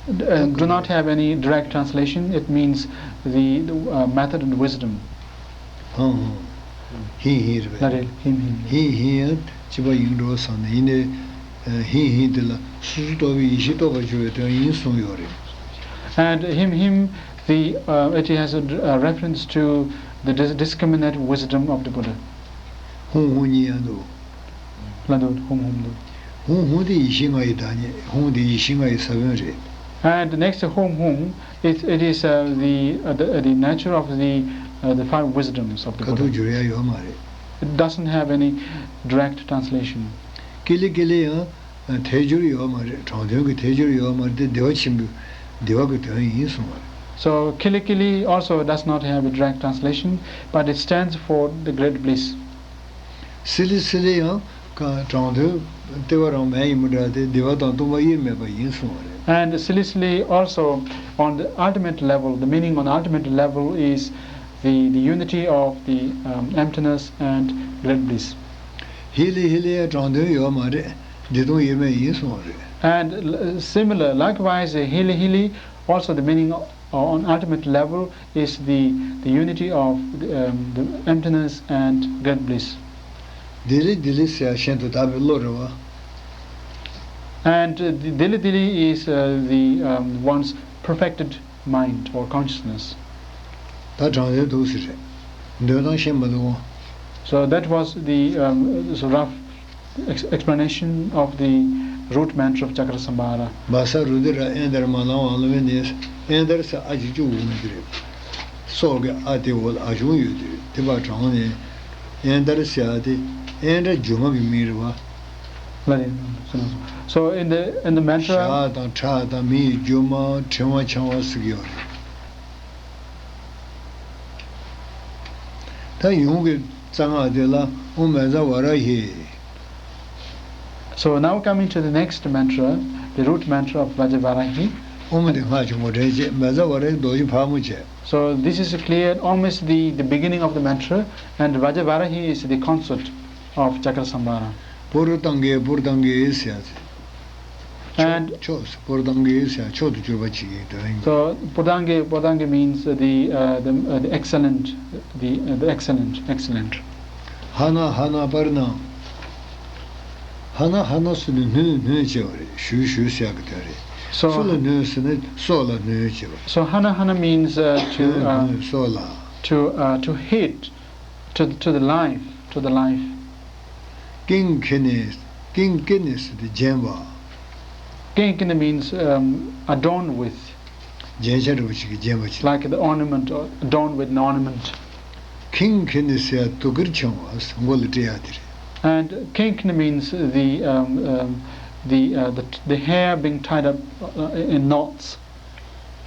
uh, do not have any direct translation. It means the, the, uh, method and wisdom. ཧང་ཧང་། ཧིང་ཧིང་རེད་པས། ལ་རེད། ཧིམ་ཧིམ། ཧིང་ཧིང་ཡང་གཅིག་པ་ཡིན་འགྲོ་བསམ་ནས་ཡིན་ནའི། ཧིང་ཧིང་དེ་ལ་སོ་སོ་རྟོགས་པའི་ཡེ་ཤེས་རྟོགས་པར་འགྱུར་བའི་དོན་ཡིན་གསུངས་ཡོད་རེད། And him him, the, uh, it has a, a reference to the dis- discriminate wisdom of the Buddha. ཧུང་ཧུང་གཉིས་ཡང་འདུག་ལ་འདུག་ཧུང་ཧུང་འདུག་ཧུང་ཧུང་དེ་ཡེ་ཤེས་ལྔ་ཡི་བདག་ཉིད། ཧུང་དེ་ཡེ་ཤེས་ལྔ་ཡི་ས་བོན་རེད། And next to hum hum, it, it is, uh, the, uh, the, uh, the nature of the, uh, the five wisdoms of the Buddha. ཁ་ཐུག་འགྱུར་ཡ་ཡོད་མ་རེད། It doesn't have any direct translation. ཀི་ལི་ཀི་ལི་ཡང་ཐལ་འགྱུར་ཡོད་མ་རེད། དྲང་དོན་གྱི་ཐལ་འགྱུར་ཡོད་མ་རེད་དེ་བདེ་བ་ཆེན་པོའི་བདེ་བ་གི་དོན་ཡིན་གསུངས་པ་རེད། So Kilikili also does not have a direct translation, but it stands for the great bliss. སི་ལི་སི་ལི་ཡང་དྲང་དོན་ལྟེ་བ་རང་མལ་ཡིན་པ་འདྲ་སྟེ་བདེ་བ་དང་སྟོང་པ་དབྱེར་མེད་པ་ཡིན་གསུངས་པ་རེད། And Sili Sili also, on the ultimate level, the meaning on the ultimate level is the, the unity of the, um, emptiness and great bliss. ཧི་ལི་ཧི་ལི་ཡང་དྲང་དོན་ཡོད་མ་རེད། བདེ་སྟོང་དབྱེར་མེད་ཡིན་གསུངས་པ་རེད། And, uh, similar, likewise, uh, Hili Hili, also the meaning o- on ultimate level is the, the unity of the, um, the emptiness and great bliss. དི་ལི་དི་ལི་ཟེར་ཡ་གཞན་དུ་དག་པའི་བློ་རེད་བ། And, uh, the Dili Dili is, uh, the, um, one's perfected mind or consciousness. ད་དྲང་དོན་འདུག་ཟེར་རེད། འདོན་སྟངས་ཤེས་མ་འདུག་བ། So that was the, um, so rough ex- explanation of the root mantra of Chakrasamvara. བ་ས་རུ་དི་ར་ཨེན་དར་མ་ལང་བ་ལ་བེ་ནེ་ཨེན་དར་ས་ཨ་ཅི་ཅུ་འོ་མི་དི་རེད། སྲོག་གི་ཨ་དེ་འོ་ལ་ཨ་ཞུང་ཡོད་དི་རེད། དེ་བ་དྲང་ནས་ཨེན་དར་ས་ཨ་དེ་ཨེན་དྲ་ཇོ་མ་གི་མིང་རེད་བ། ལ་རེད། So in the, in the mantra, ཞག་དང་ཁྲག་དང་མི་ཡི་རྒྱུ་མ་ཕྲེང་བ་འཆང་བ་ཟེར་གི་ཡོད་རེད། ད་ཡོངས་ཀྱི་རྩ་སྔགས་དེ་ལ་ཨོཾ་མེ་ཛ་ཝ་ར་ཧི། So now coming to the next mantra, the root mantra of Vajravarahi. ཨོཾ་དེ་སྔགས་ཀྱི་ངོ་སྤྲོད་བྱེད། མེ་ཛ་ཝ་ར་ཧི་རྡོ་རྗེ་ཕག་མོ་བྱས། So this is clear. Om is the, the beginning of the mantra, and Vajravarahi is the consort of Chakrasambhara. པུ་རུ་ཏང་གེ་པུ་རུ་ཏང་གེ་ཟེར་ཡ་ཟེར། And མཆོག་པུ་རུ་ཏང་གེ་ཟེར་ཡ་མཆོག་ཏུ་གྱུར་པ་ཅིག་གི་དོན་ཡིན། So Purdange, Purdange means the, uh, the, uh, the excellent, the, uh, the excellent, excellent. ཧ་ན་ཧ་ན་པར་ན། ཧ་ན་ཧ་ན་སུ་ལ་སྣོད་སྣོད་ཅེས་པ་རེད། ཞུ་ཞུ་ཟེར་ཡ་གི་དོན་རེད། So སུ་ལ་སྣོད་ཟེར་ན་སྲོག་ལ་སྣོད་ཅེས་པ། So hana hana means, uh, to, སྣོད་uh, སྣོད་སྲོག་ལ། To, uh, to hit, to, to the life, to the life. ཀིང་ཁི་ནི། ཀིང་ཀི་ནི་ཟེར་དུས་བརྒྱན་པ། ཀིང་ཀི་ནི་means, um, adorned with. རྒྱན་ཆ་འདྲ་བོ་ཞིག་གིས་བརྒྱན་པ་ཞིག Like the ornament, or adorned with an ornament. ཁིང་ཁི་ནི་ཟེར་ཡ་དུ་ཀིར་འཆང་བ་མགོ་ལ་སྤྲད་ཡ་དེ་རེད། And king kini means the, um, um, the, uh, the, the hair being tied up, uh, in knots.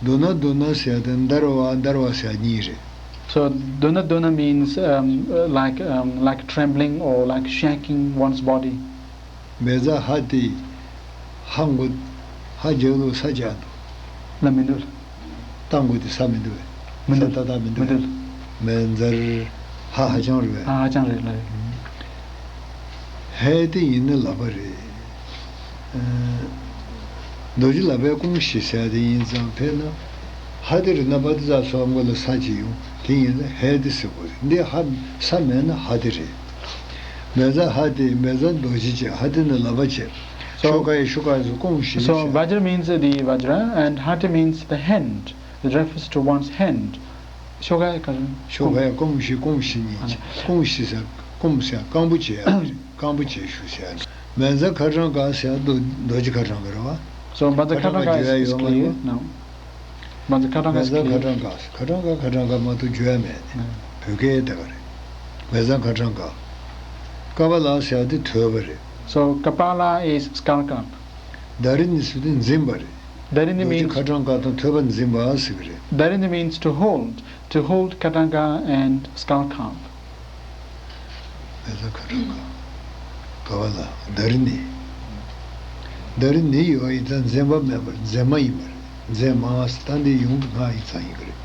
དུ་ན་དུ་ན་ཟེར་ཡ་དེ་འདར་བ་འདར་བ་ཟེར་ཡ་གཉིས་རེད། So དུ་ན་དུ་ན means, um, uh, like, um, like trembling or like shaking one's body. མེ་ཛ་ཧ་ཏི། ཧ་མགོ། ཧ་རྒྱབ་ལོགས་ས་བཅད་འདུག་ལ་མི་འདུག་ཏ་མགོ་དེ་ས་མི་འདུག་བས། མི་འདུག་ས་ཏ་ཏ་མི་འདུག་མི་བས། འདུག་མེ་ཛར། ཧ་ཧ་ཅང་རེད་བས། ཧ་ཧ་ཅང་རེད་ལ་རེད། ཧེ་དེ་ཡིན་ན་ལབ་པ་རེད། ཨ། རྡོ་རྗེ་ལག་པའི་ཀུང་ཤི་ཟེར་ཡ་དེ་ཡིན་ཙང་ཕེབས་ན། ཧ་དེ་རེད་ན་པ་དེ་ཙ་སོགས་མགོ་ལ་ས་ཅིག་ཡོང་དེ་ཡིན་ན་ཧེ་དེ་ཟེར་དགོས་རེད། འདི་ཧ་ས་མེད་ན་ཧ་དེ་རེད། མེ་ཛ་ཧ་དེ་མེ་ཛ་རྡོ་རྗེ་བྱས། ཧ་དེ་ནི་ལག་པ་བྱས། So, ཤོ་ཀ་ཡི་ཤོ་ཀ་ཡི་ཀུང་ཤི་so ཟེར། Vajra means the Vajra and Hati means the hand. It refers to one's hand. ཤོ་ཀ་ཡི་ཀ་ཤོ་ཀ་ཡི་ཀུང་ཤི་ཀུང་ཤི་གཉིས་བྱས། ཀུང་ཤི་ཟེར་ཀུང་ཟེར་རྐང་པོ་བྱས་ཡ་དེ་རེད། རྐང་པོ་བྱས་ཞུ་ཟེར་ཡ་དེ། མེ་ཛ་ཁ་གྲངས་ག་ཟེར་ཡ་རྡོ་རྡོ་རྗེ་ཁ་གྲངས་ག་རེད་བ། So, Banza Khatranka is, is clear now. Banza Khatranka is clear. Banza Khatranka, Khatranka, Khatranka མ་གཏོགས་བརྗོད་ཡ་མེད། ནི་བོད་སྐད་དེ་ག་རེད། Banza Khatranka. Kapala ཟེར་ཡ་དེ་ཐོད་པ་རེད། So, Kapala is skull cap. Darini ཟེར་དེ་འཛིན་པ་རེད། Darini རྡོ་རྗེ་means, ཁ་ཊྭཱཾ་ཀ་དང་ཐོད་པ་འཛིན་པ་ཟེར་གི་རེད། Darini means to hold, to hold Khatranka and skull cap. Banza Khatranka. Kapala, Darini. Darini ཡོད་ཡིན་ཙང་འཛིན་པ་མེད་པར་འཛིན་མ་ཡིན་པ་རེད། འཛིན་མ་ཟེར་ད་འདི་ཡོངས་སུ་བསྔགས་ཡིན་ཙང་ཡིན་གི་རེད།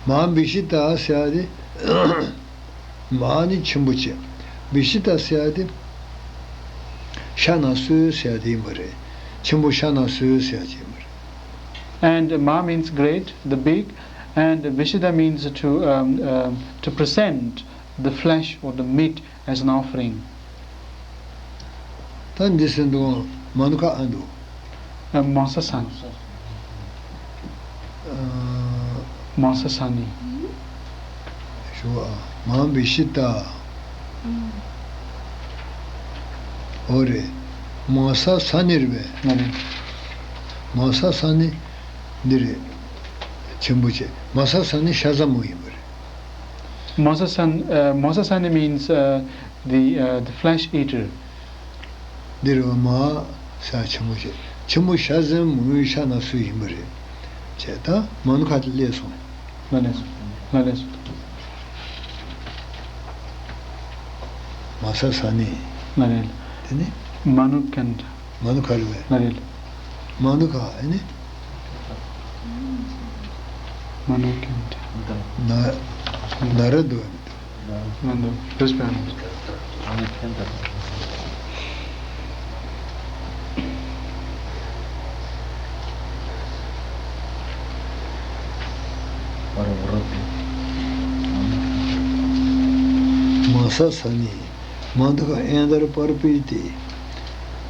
མ་བི་ཤི་ཏ་ཟེར་ཡ་དེ། མ་ནི་ཆེན་པོ་བྱས། བི་ཤི་ཏ་ཟེར་ཡ་དེ། ཤ་ན་གསོས་ཟེར་ཡ་དེ་ཡིན་པ་རེད། ཆེན་པོ་ཤ་ན་གསོས་ཟེར་ཡ་དེ་ཡིན་པ་རེད། And ma means great, the big, and vishita means to, um, um, to present the flesh or the meat as an offering. ད་འདི་ཟེར་འདུག་མ་ནུ་ཁ་ཨ་འདུག་ཨ། མང་ས་ས་ནི། ཨ། མང་ས་ས་ནི། ཞུ་བ། མ་བི་ཤི་ཏ། འོ་རེད། མང་ས་ས་ནི་རེད་པས། ང་རེད། མང་ས་ས་ནི་འདི་རེད། ཆེན་པོ་བྱས། མང་ས་ས་ནི་ཤ་ཟ་མོ་ཡིན་པ་རེད། མང་ས་ས་ནི། ཨ། མང་ས་ས་ནི་means, uh, the, uh, the flesh eater. འདིར་མ་ས་ཆེན་མོ་ཞེས། ཆེན་མོ་ཤ་ཟན་མོའི་ཤ་ན་སུ་ཡིན་པ་རེད། ཅེས་ད་མ་ནུ་ཁ་དེ་སླེབས་སོང་། ལ་ལས་སོང་། ལ་ལས་སོང་། མ་ས་ས་ནི། ལ་ལས། དེ་ནི། མ་ནུ་ཁན། མ་ནུ་ཁ་རེད་པས། ལ་རེད། མ་ནུ་ཁ་ཨེ་ནི། མ་ནུ་ཁན། ན། ན་ར་འདུག་མ་འདུག་བེས་པ། མ་ས་ས་ནི། མ་ནུ་ཁ་ཨེན་དར་པར་པི་ཏི།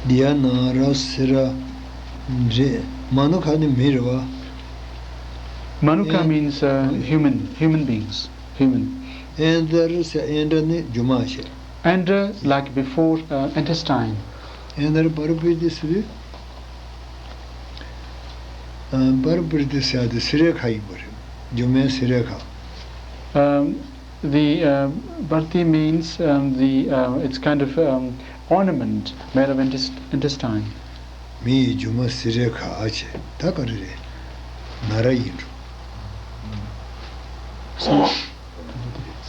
དི་ཡ་ན་ར་སི་ར་རེད། མ་ནུ་ཁ་ནི་མི་རེད་པ། མ་ནུ་ཁ་ཨེ། Means, uh, human, human beings, human. ཨེན་དར་ཟེར་ཨེན་དྲ་ནི་རྒྱུ་མ་བྱས། Andra, like before, uh, intestine. ཨེན་དར་པར་པི་ཏི་ཟེར་དུས། ཨ། པར་པི་ཏི་ཟེར་དེ་སི་རའི་ཁ་ཡིན་པ་རེད། རྒྱུ་མའི་སི་རའི་ཁ། Um, the, uh, parpi means, um, the, uh, it's kind of, um, ornament made of intest-, intestine. མི་ཡི་རྒྱུ་མ་སི་རའི་ཁ་ཨ་ཆེ་ད་ག་རེ་རེད། ན་ར་ཡིན་འགྲོ།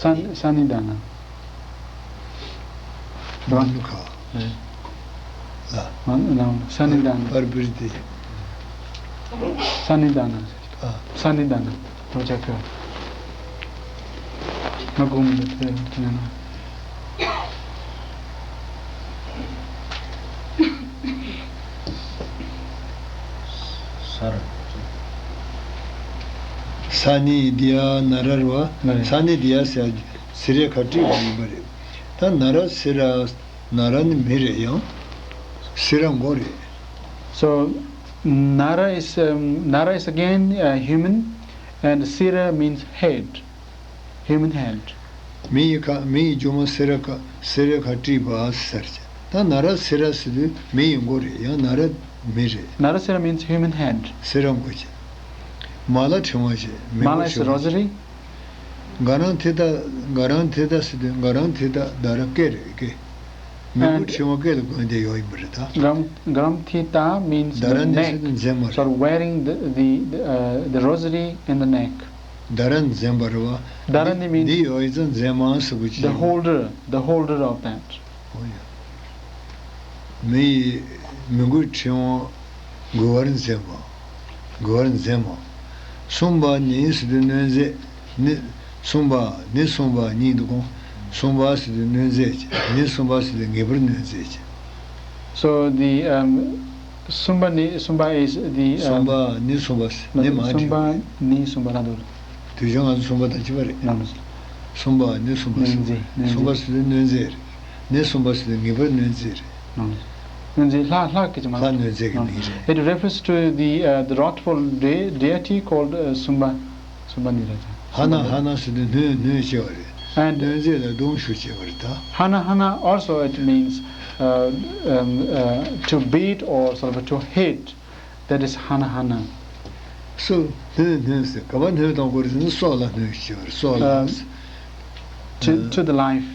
ས་ནི་ད་ན། མ་ནུ་ཁ། ལ། མ་ནུ་ས་ནི་ད་ན། པར་པི་ཏི། ས་ནི་ད་ན། ཨ། ས་ནི་ད་ན། རོ་ཅ་ཁ། ང་གོང་མི་འདུག་དེ་ན། ས་ར། ས་ནི་དི་ཡ་ན་ར་རེད་པ། ན་ར། ས་ནི་དི་ཡ་ཟེར་སི་རའི་ཁ་བྲིས་པ་ཡིན་པ་རེད། ད་ན་ར་སི་ར། ན་ར་ནི་མི་རེད་ཡང་། སི་ར་མགོ་རེད། So, Nara is, um, Nara is again, uh, human, and Sira means head, human head. མི་ཡི་ཁ། མི་ཡི་རྒྱུ་མ་སི་ར་ཁ། སི་རའི་ཁ་བྲིས་པ་ཟེར་བྱས། ད་ན་ར་སི་ར་ཟེར་དུས་མི་ཡི་མགོ་རེད་ཡང་ན་ར་མི་རེད། Nara Sira means human head. སི་ར་མགོ་བྱས། མ་ལ་ཕྲེང་བ་བྱས། མ་མི་མགོ་ལ་is ཕྲེང་བ་བྱས། Rosary. ག་རང་ཐི་ཏ། ག་རང་ཐི་ཏ་ཟེར་དུས་ག་རང་ཐི་ཏ་ད་ར་སྐེ་རེད་སྐེ། མི་མགོ་And ཕྲེང་བ་སྐེ་ལ་གོན་བསྡད་ཡོད་ཡིན་པ་རེད་ད། Garam, Garam Theta means the neck. ད་ར་ནི་ཟེར་དུས་འཛིན་མ་རེད། Sort of wearing the, the, the, uh, the rosary in the neck. ད་ར་འཛིན་པ་རེད་པ། ད་ར་ནི་འདི་means འདི་ཡོད་ཡིན་ཙང་འཛིན་མ་ཟེར་གོ་ཅི། The holder, the holder of that. ཨོ་ཡ། མི་ཡི་མི་མགོའི་ཕྲེང་བ་མགུལ་བར་འཛིན་པ། མགུལ་བར་འཛིན་པ། གསུམ་པ་ནི་ཟེར་དུས་གནོན་མཛད་ནི། གསུམ་པ་ནི་གསུམ་པ་གཉིས་འདུག་གོ། གསུམ་པ་ཟེར་དུས་གནོན་མཛད་ཀྱི། ནི་གསུམ་པ་ཟེར་དུས་ངེས་པར་གནོན་མཛད་ཀྱི། So the, um, Sumba ni, Sumba is the, um, གསུམ་པ་ནི་གསུམ་པ་ཟེར། ནི་མ་Sumba བྲིས་པ་རེད། Ni Sumba ལ་འདུག་དུས་ཆེན་ང་ཚོ་གསུམ་པ་དང་གཅིག་པ་རེད། ལགས་སོ། གསུམ་པ་ནི་གསུམ་པ་ཟེར། གནོན་མཛད། གནོན་མཛད། གསུམ་པ་ཟེར་དུས་གནོན་མཛད་རེད། ནི་གསུམ་པ་ཟེར་དུས་ངེས་པར་གནོན་མཛད་རེད། གནོན་མཛད། ལྷ། ལྷ་སྐད་ཅིག་མ། ལྷ་གནོན་མཛད་ཀྱི་མིང་རེད། It refers to the, uh, the wrathful de- deity called, uh, Sumba, Sumba Niraja. ཧ་ན། ཧ་ན་ཟེར་དུས་གནོན། གནོན་བྱེད་པ་རེད། And གནོན་མཛད་ལ་རྡུང་གཞུ་བྱེད་པ་རེད་ད། Hana, hana also it means, uh, um, uh, to beat or sort of to hit. That is hana hana. སོ། སྣོན་སྣོན་ཟེར། ག་པར་སྣོན་གཏོང་དགོས་རེད་ཟེར་ན་སྲོག་ལ་སྣོན་ཞེས་པ་རེད། སྲོག་ལ། To, to the life.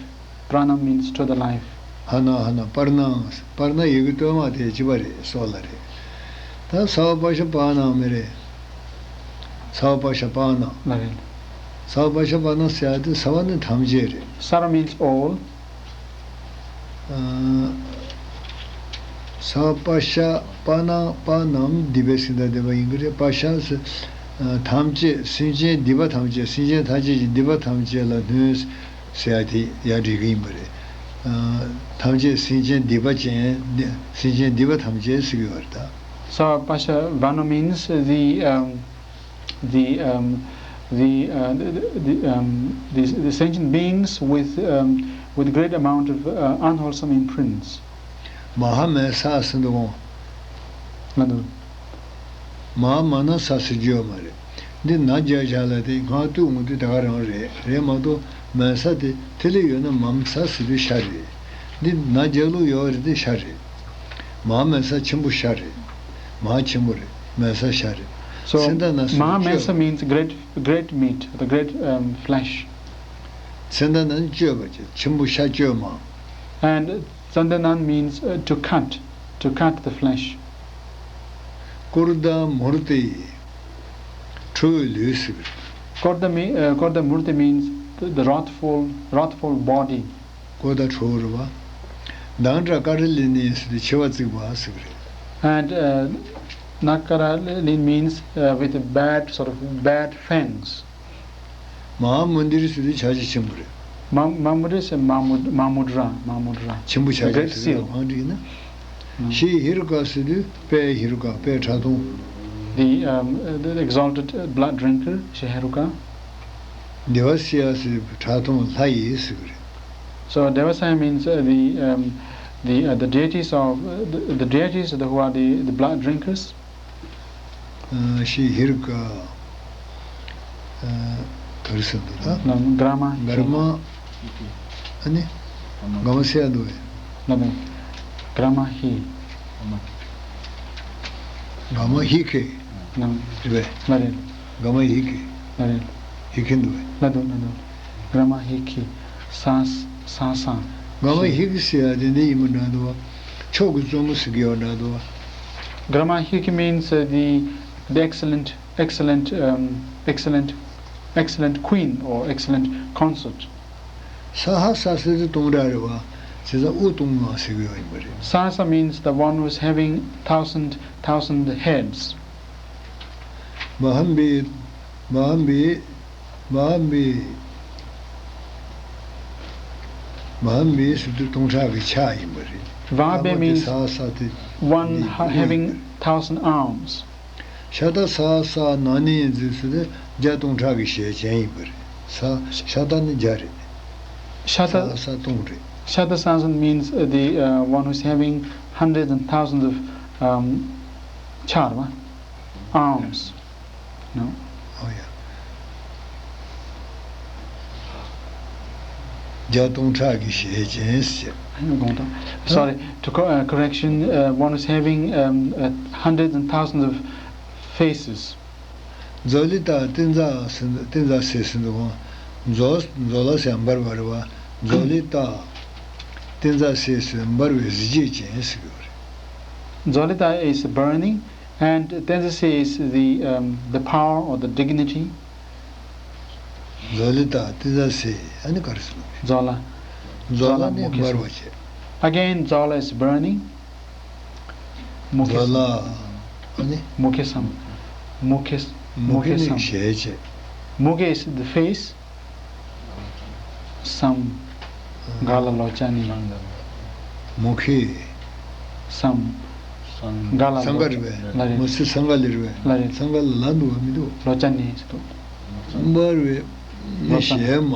Prana means to the life. ཧ་ན་ཧ་ན། པར་ནང་། པར་ན་ཡི་གེ་སྟོད་མ་དེ་གཅིག་པ་རེད། སྲོག་ལ་རེད། ད་སརྦ་པ་ཤ་པ་ནང་མི་རེད། སརྦ་པ་ཤ་པ་ནང་། ལ་རེད། སརྦ་པ་ཤ་པ་ནང་ཟེར་ཡ་དེ་ས་བ་ནི་ཐམས་ཅད་རེད། Sara means all. ས་པ་ཤ་པ་ནང་པ་ནང་འདི་པའི་སེམས་དང་ལྡན་པ་ཡིན་གྱི་རེད། པ་ཤ་ཟེར། ཐམས་ཅད་སེམས་ཅན་འདི་པ་ཐམས་ཅད། སེམས་ཅན་ཐམས་ཅད་ཀྱི་འདི་པ་ཐམས་ཅད་ལ་སྣོན་ཟེར་ཡ་དེ་ཡང་འགྲིག་གི་ཡིན་པ་རེད། ཐམས་ཅད་སེམས་ཅན་འདི་པ་ཅན། སེམས་ཅན་འདི་པ་ཐམས་ཅད་ཟེར་གྱི་ཡོད་རེད་ད། Sara pasha vano means the um, the um, the, uh, the, the, um, the, the sentient beings with um, with great amount of uh, unwholesome imprints. མ་ཧ་མེ་ས་ཟེར་འདུག་གོ། ལ་འདུག་མ་མ་ན་ས་ཟེར་རྒྱུ་ཡོད་མ་རེད། འདི་ན་རྒྱག་བྱ་ལ་དེ་སྔགས་བཏུས་འོང་དུས་ད་ག་རང་རེད། རེད་མ་གཏོགས་མེ་ས་དེ་ཐིག་ལེ་ཡོད་ན་མ་མ་ས་ཟེར་དུས་ཤ་རེད། འདི་ན་རྒྱག་ལུགས་ཡོད་རེད། དེ་ཤ་རེད། མ་མེ་ས་ཆེན་པོ་ཤ་རེད། མ་ཆེན་པོ་རེད། མེ་ས་ཤ་རེད། So, སེམས་ལྡན་ན་ཟེར་དུས་Mahamesa ཤ་རེད། Means great, great meat, the great um, flesh. སེམས་ལྡན་ན་གཅོད་པ་བྱེད། ཆེན་པོ་ཤ་གཅོད་མ། And Sandanan means uh, to cut, to cut the flesh. ཀོརྡ་མུར་ཏི། ཁྲོ་བོའི་ལུས་ཟེར་གི་རེད། Korda, me, uh, Korda Murti means the, the wrathful, wrathful body. ཀོརྡ་ཁྲོ་བོ་རེད་བ། དང་ཏྲ་ཀ་ར་ལི་ནི་ཟེར་དུས་མཆེ་བ་གཙིགས་པ་ཟེར་གི་རེད། And uh, Nakaralin means uh, with a bad, sort of bad fangs. མ་ཧཱ་མུན་དིར་ཟེར་དུས་ཕྱག་རྒྱ་ཆེན་པོ་རེད། Mamudra is a Mamud, Mamudra, Mamudra. ཆེན་པོ་ཕྱག་རྒྱ་ཟེར་དུས་གང་འགྲིག་ན། ཤྲཱི་ཧི་རུ་ཀ་ཟེར་དུས་དཔལ་ཧི་རུ་ཀ། དཔལ་ཁྲག་འཐུང་། The, um, the exalted uh, blood drinker, Shri Heruka. དེ་བ་སི་ཡ་ཟེར་དུས་ཁྲག་འཐུང་ལྷ་ཡི་ཟེར་གི་རེད། So Devasaya means uh, the, um, the, uh, the deities of uh, the, the deities who are the, the blood drinkers. ཤྲཱི་ཧི་རུ་ཀ། ག་རེ་ཟེར་འདུག་ད། Grama. Grama. ཨ་ནི། ག་མ་སེ་ཡ་འདུག་བས། Grama hi. ག་མ་ཧི་ཁེ། རེད་བས། ག་མ་ཧི་ཁེ། ཧི་ཁེ་འདུག་བས། Grama hi ki. Sa, sa, sa. ག་མ་ཧི་ཁེ་ཟེར་ཡ་དེ་འདི་ཡིན་པ་འདྲ་འདུག་བ། མཆོག་གི་བཙུན་མོ་ཟེར་གྱི་ཡོད་འདྲ་འདུག་བ། Grama hi ki means uh, the, the excellent, excellent, um, excellent, excellent queen or excellent consort. ས་ཧ་ས་ཟེར་དུས་སྟོང་ཕྲག་རེད་བ། བྱས་ཙང་དབུ་སྟོང་ང་ཟེར་གྱི་ཡོད་ཡིན་པ་རེད། Sahasa means the one who is having thousand, thousand heads. མ་ཧམ་བི། མ་ཧམ་བི། མ་ཧམ་བི། མ་ཧམ་བི་ཟེར་དུས་སྟོང་ཕྲག་གི་ཕྱག་ཡིན་པ་རེད། Vahabhi means one having thousand arms. ཤ་ཏ་ས་ས་ན་ནི་ཟེར་དུས་བརྒྱ་སྟོང་ཕྲག་གི་ཞལ་ཅན་ཡིན་པ་རེད། ས་ཤ་ཏ་ནི་བརྒྱ་རེད། Shata, ས་ས་སྟོང་རེད། Shata Sahasam means uh, the uh, one who's having hundreds and thousands of um, charva, arms. No? Oh, yeah. བརྒྱ་སྟོང་ཕྲག་གི་ཞལ་ཅན་ཟེར། Sorry, to co- uh, correction, uh, one who's having um, uh, hundreds and thousands of faces. མཛོ་ལི་ཏ་ཏི་ཛ་ཟེར་ཏི་ཛ་སེ་ཟེར་འདུག་གོ། མཛོ་མཛོ་ལ་ཟེར་འབར་བ་རེད་བ། མཛོ་ལི་ཏ་ཏི་ཛ་སེ་ཟེར་འབར་བའི་གཟི་བརྗིད་ཅན་ཟེར་གྱི་ཡོད་རེད། Mzola is burning and Tenzase is the, um, the power or the dignity. མཛོ་ལི་ཏ་ཏི་ཛ་སེ་ཨ་ནི་ག་རེ་ཟེར་ནོ། Zola. མཛོ་ལ་ནི་འབར་བ་བྱེད། Again, Zola is burning. མུ་ཁེ་སམ། མཛོ་ལ་ཨ་ནི། མུ་ཁེ་སམ། མུ་ཁེ་མུ་ཁེ་ནི་སམ། ཞལ་བྱེད། མུ་ཁེ་is the face. སམ། ག་ལ་ལོ་ཅ་ནི། མུ་ཁེ། སམ། ག་ལ་སང་ག་རེད་བས། ལ་རེད། མུ་སི་སང་ག་ལེར་བས། ལ་རེད། སང་ག་ལ་ལ་འདུག་བ་མི་འདུག་ལོ་ཅ་ནི་ཟེར་འདུག་འབར་བའི་ནི་ལོ་ཙཱ། ཞལ་མ།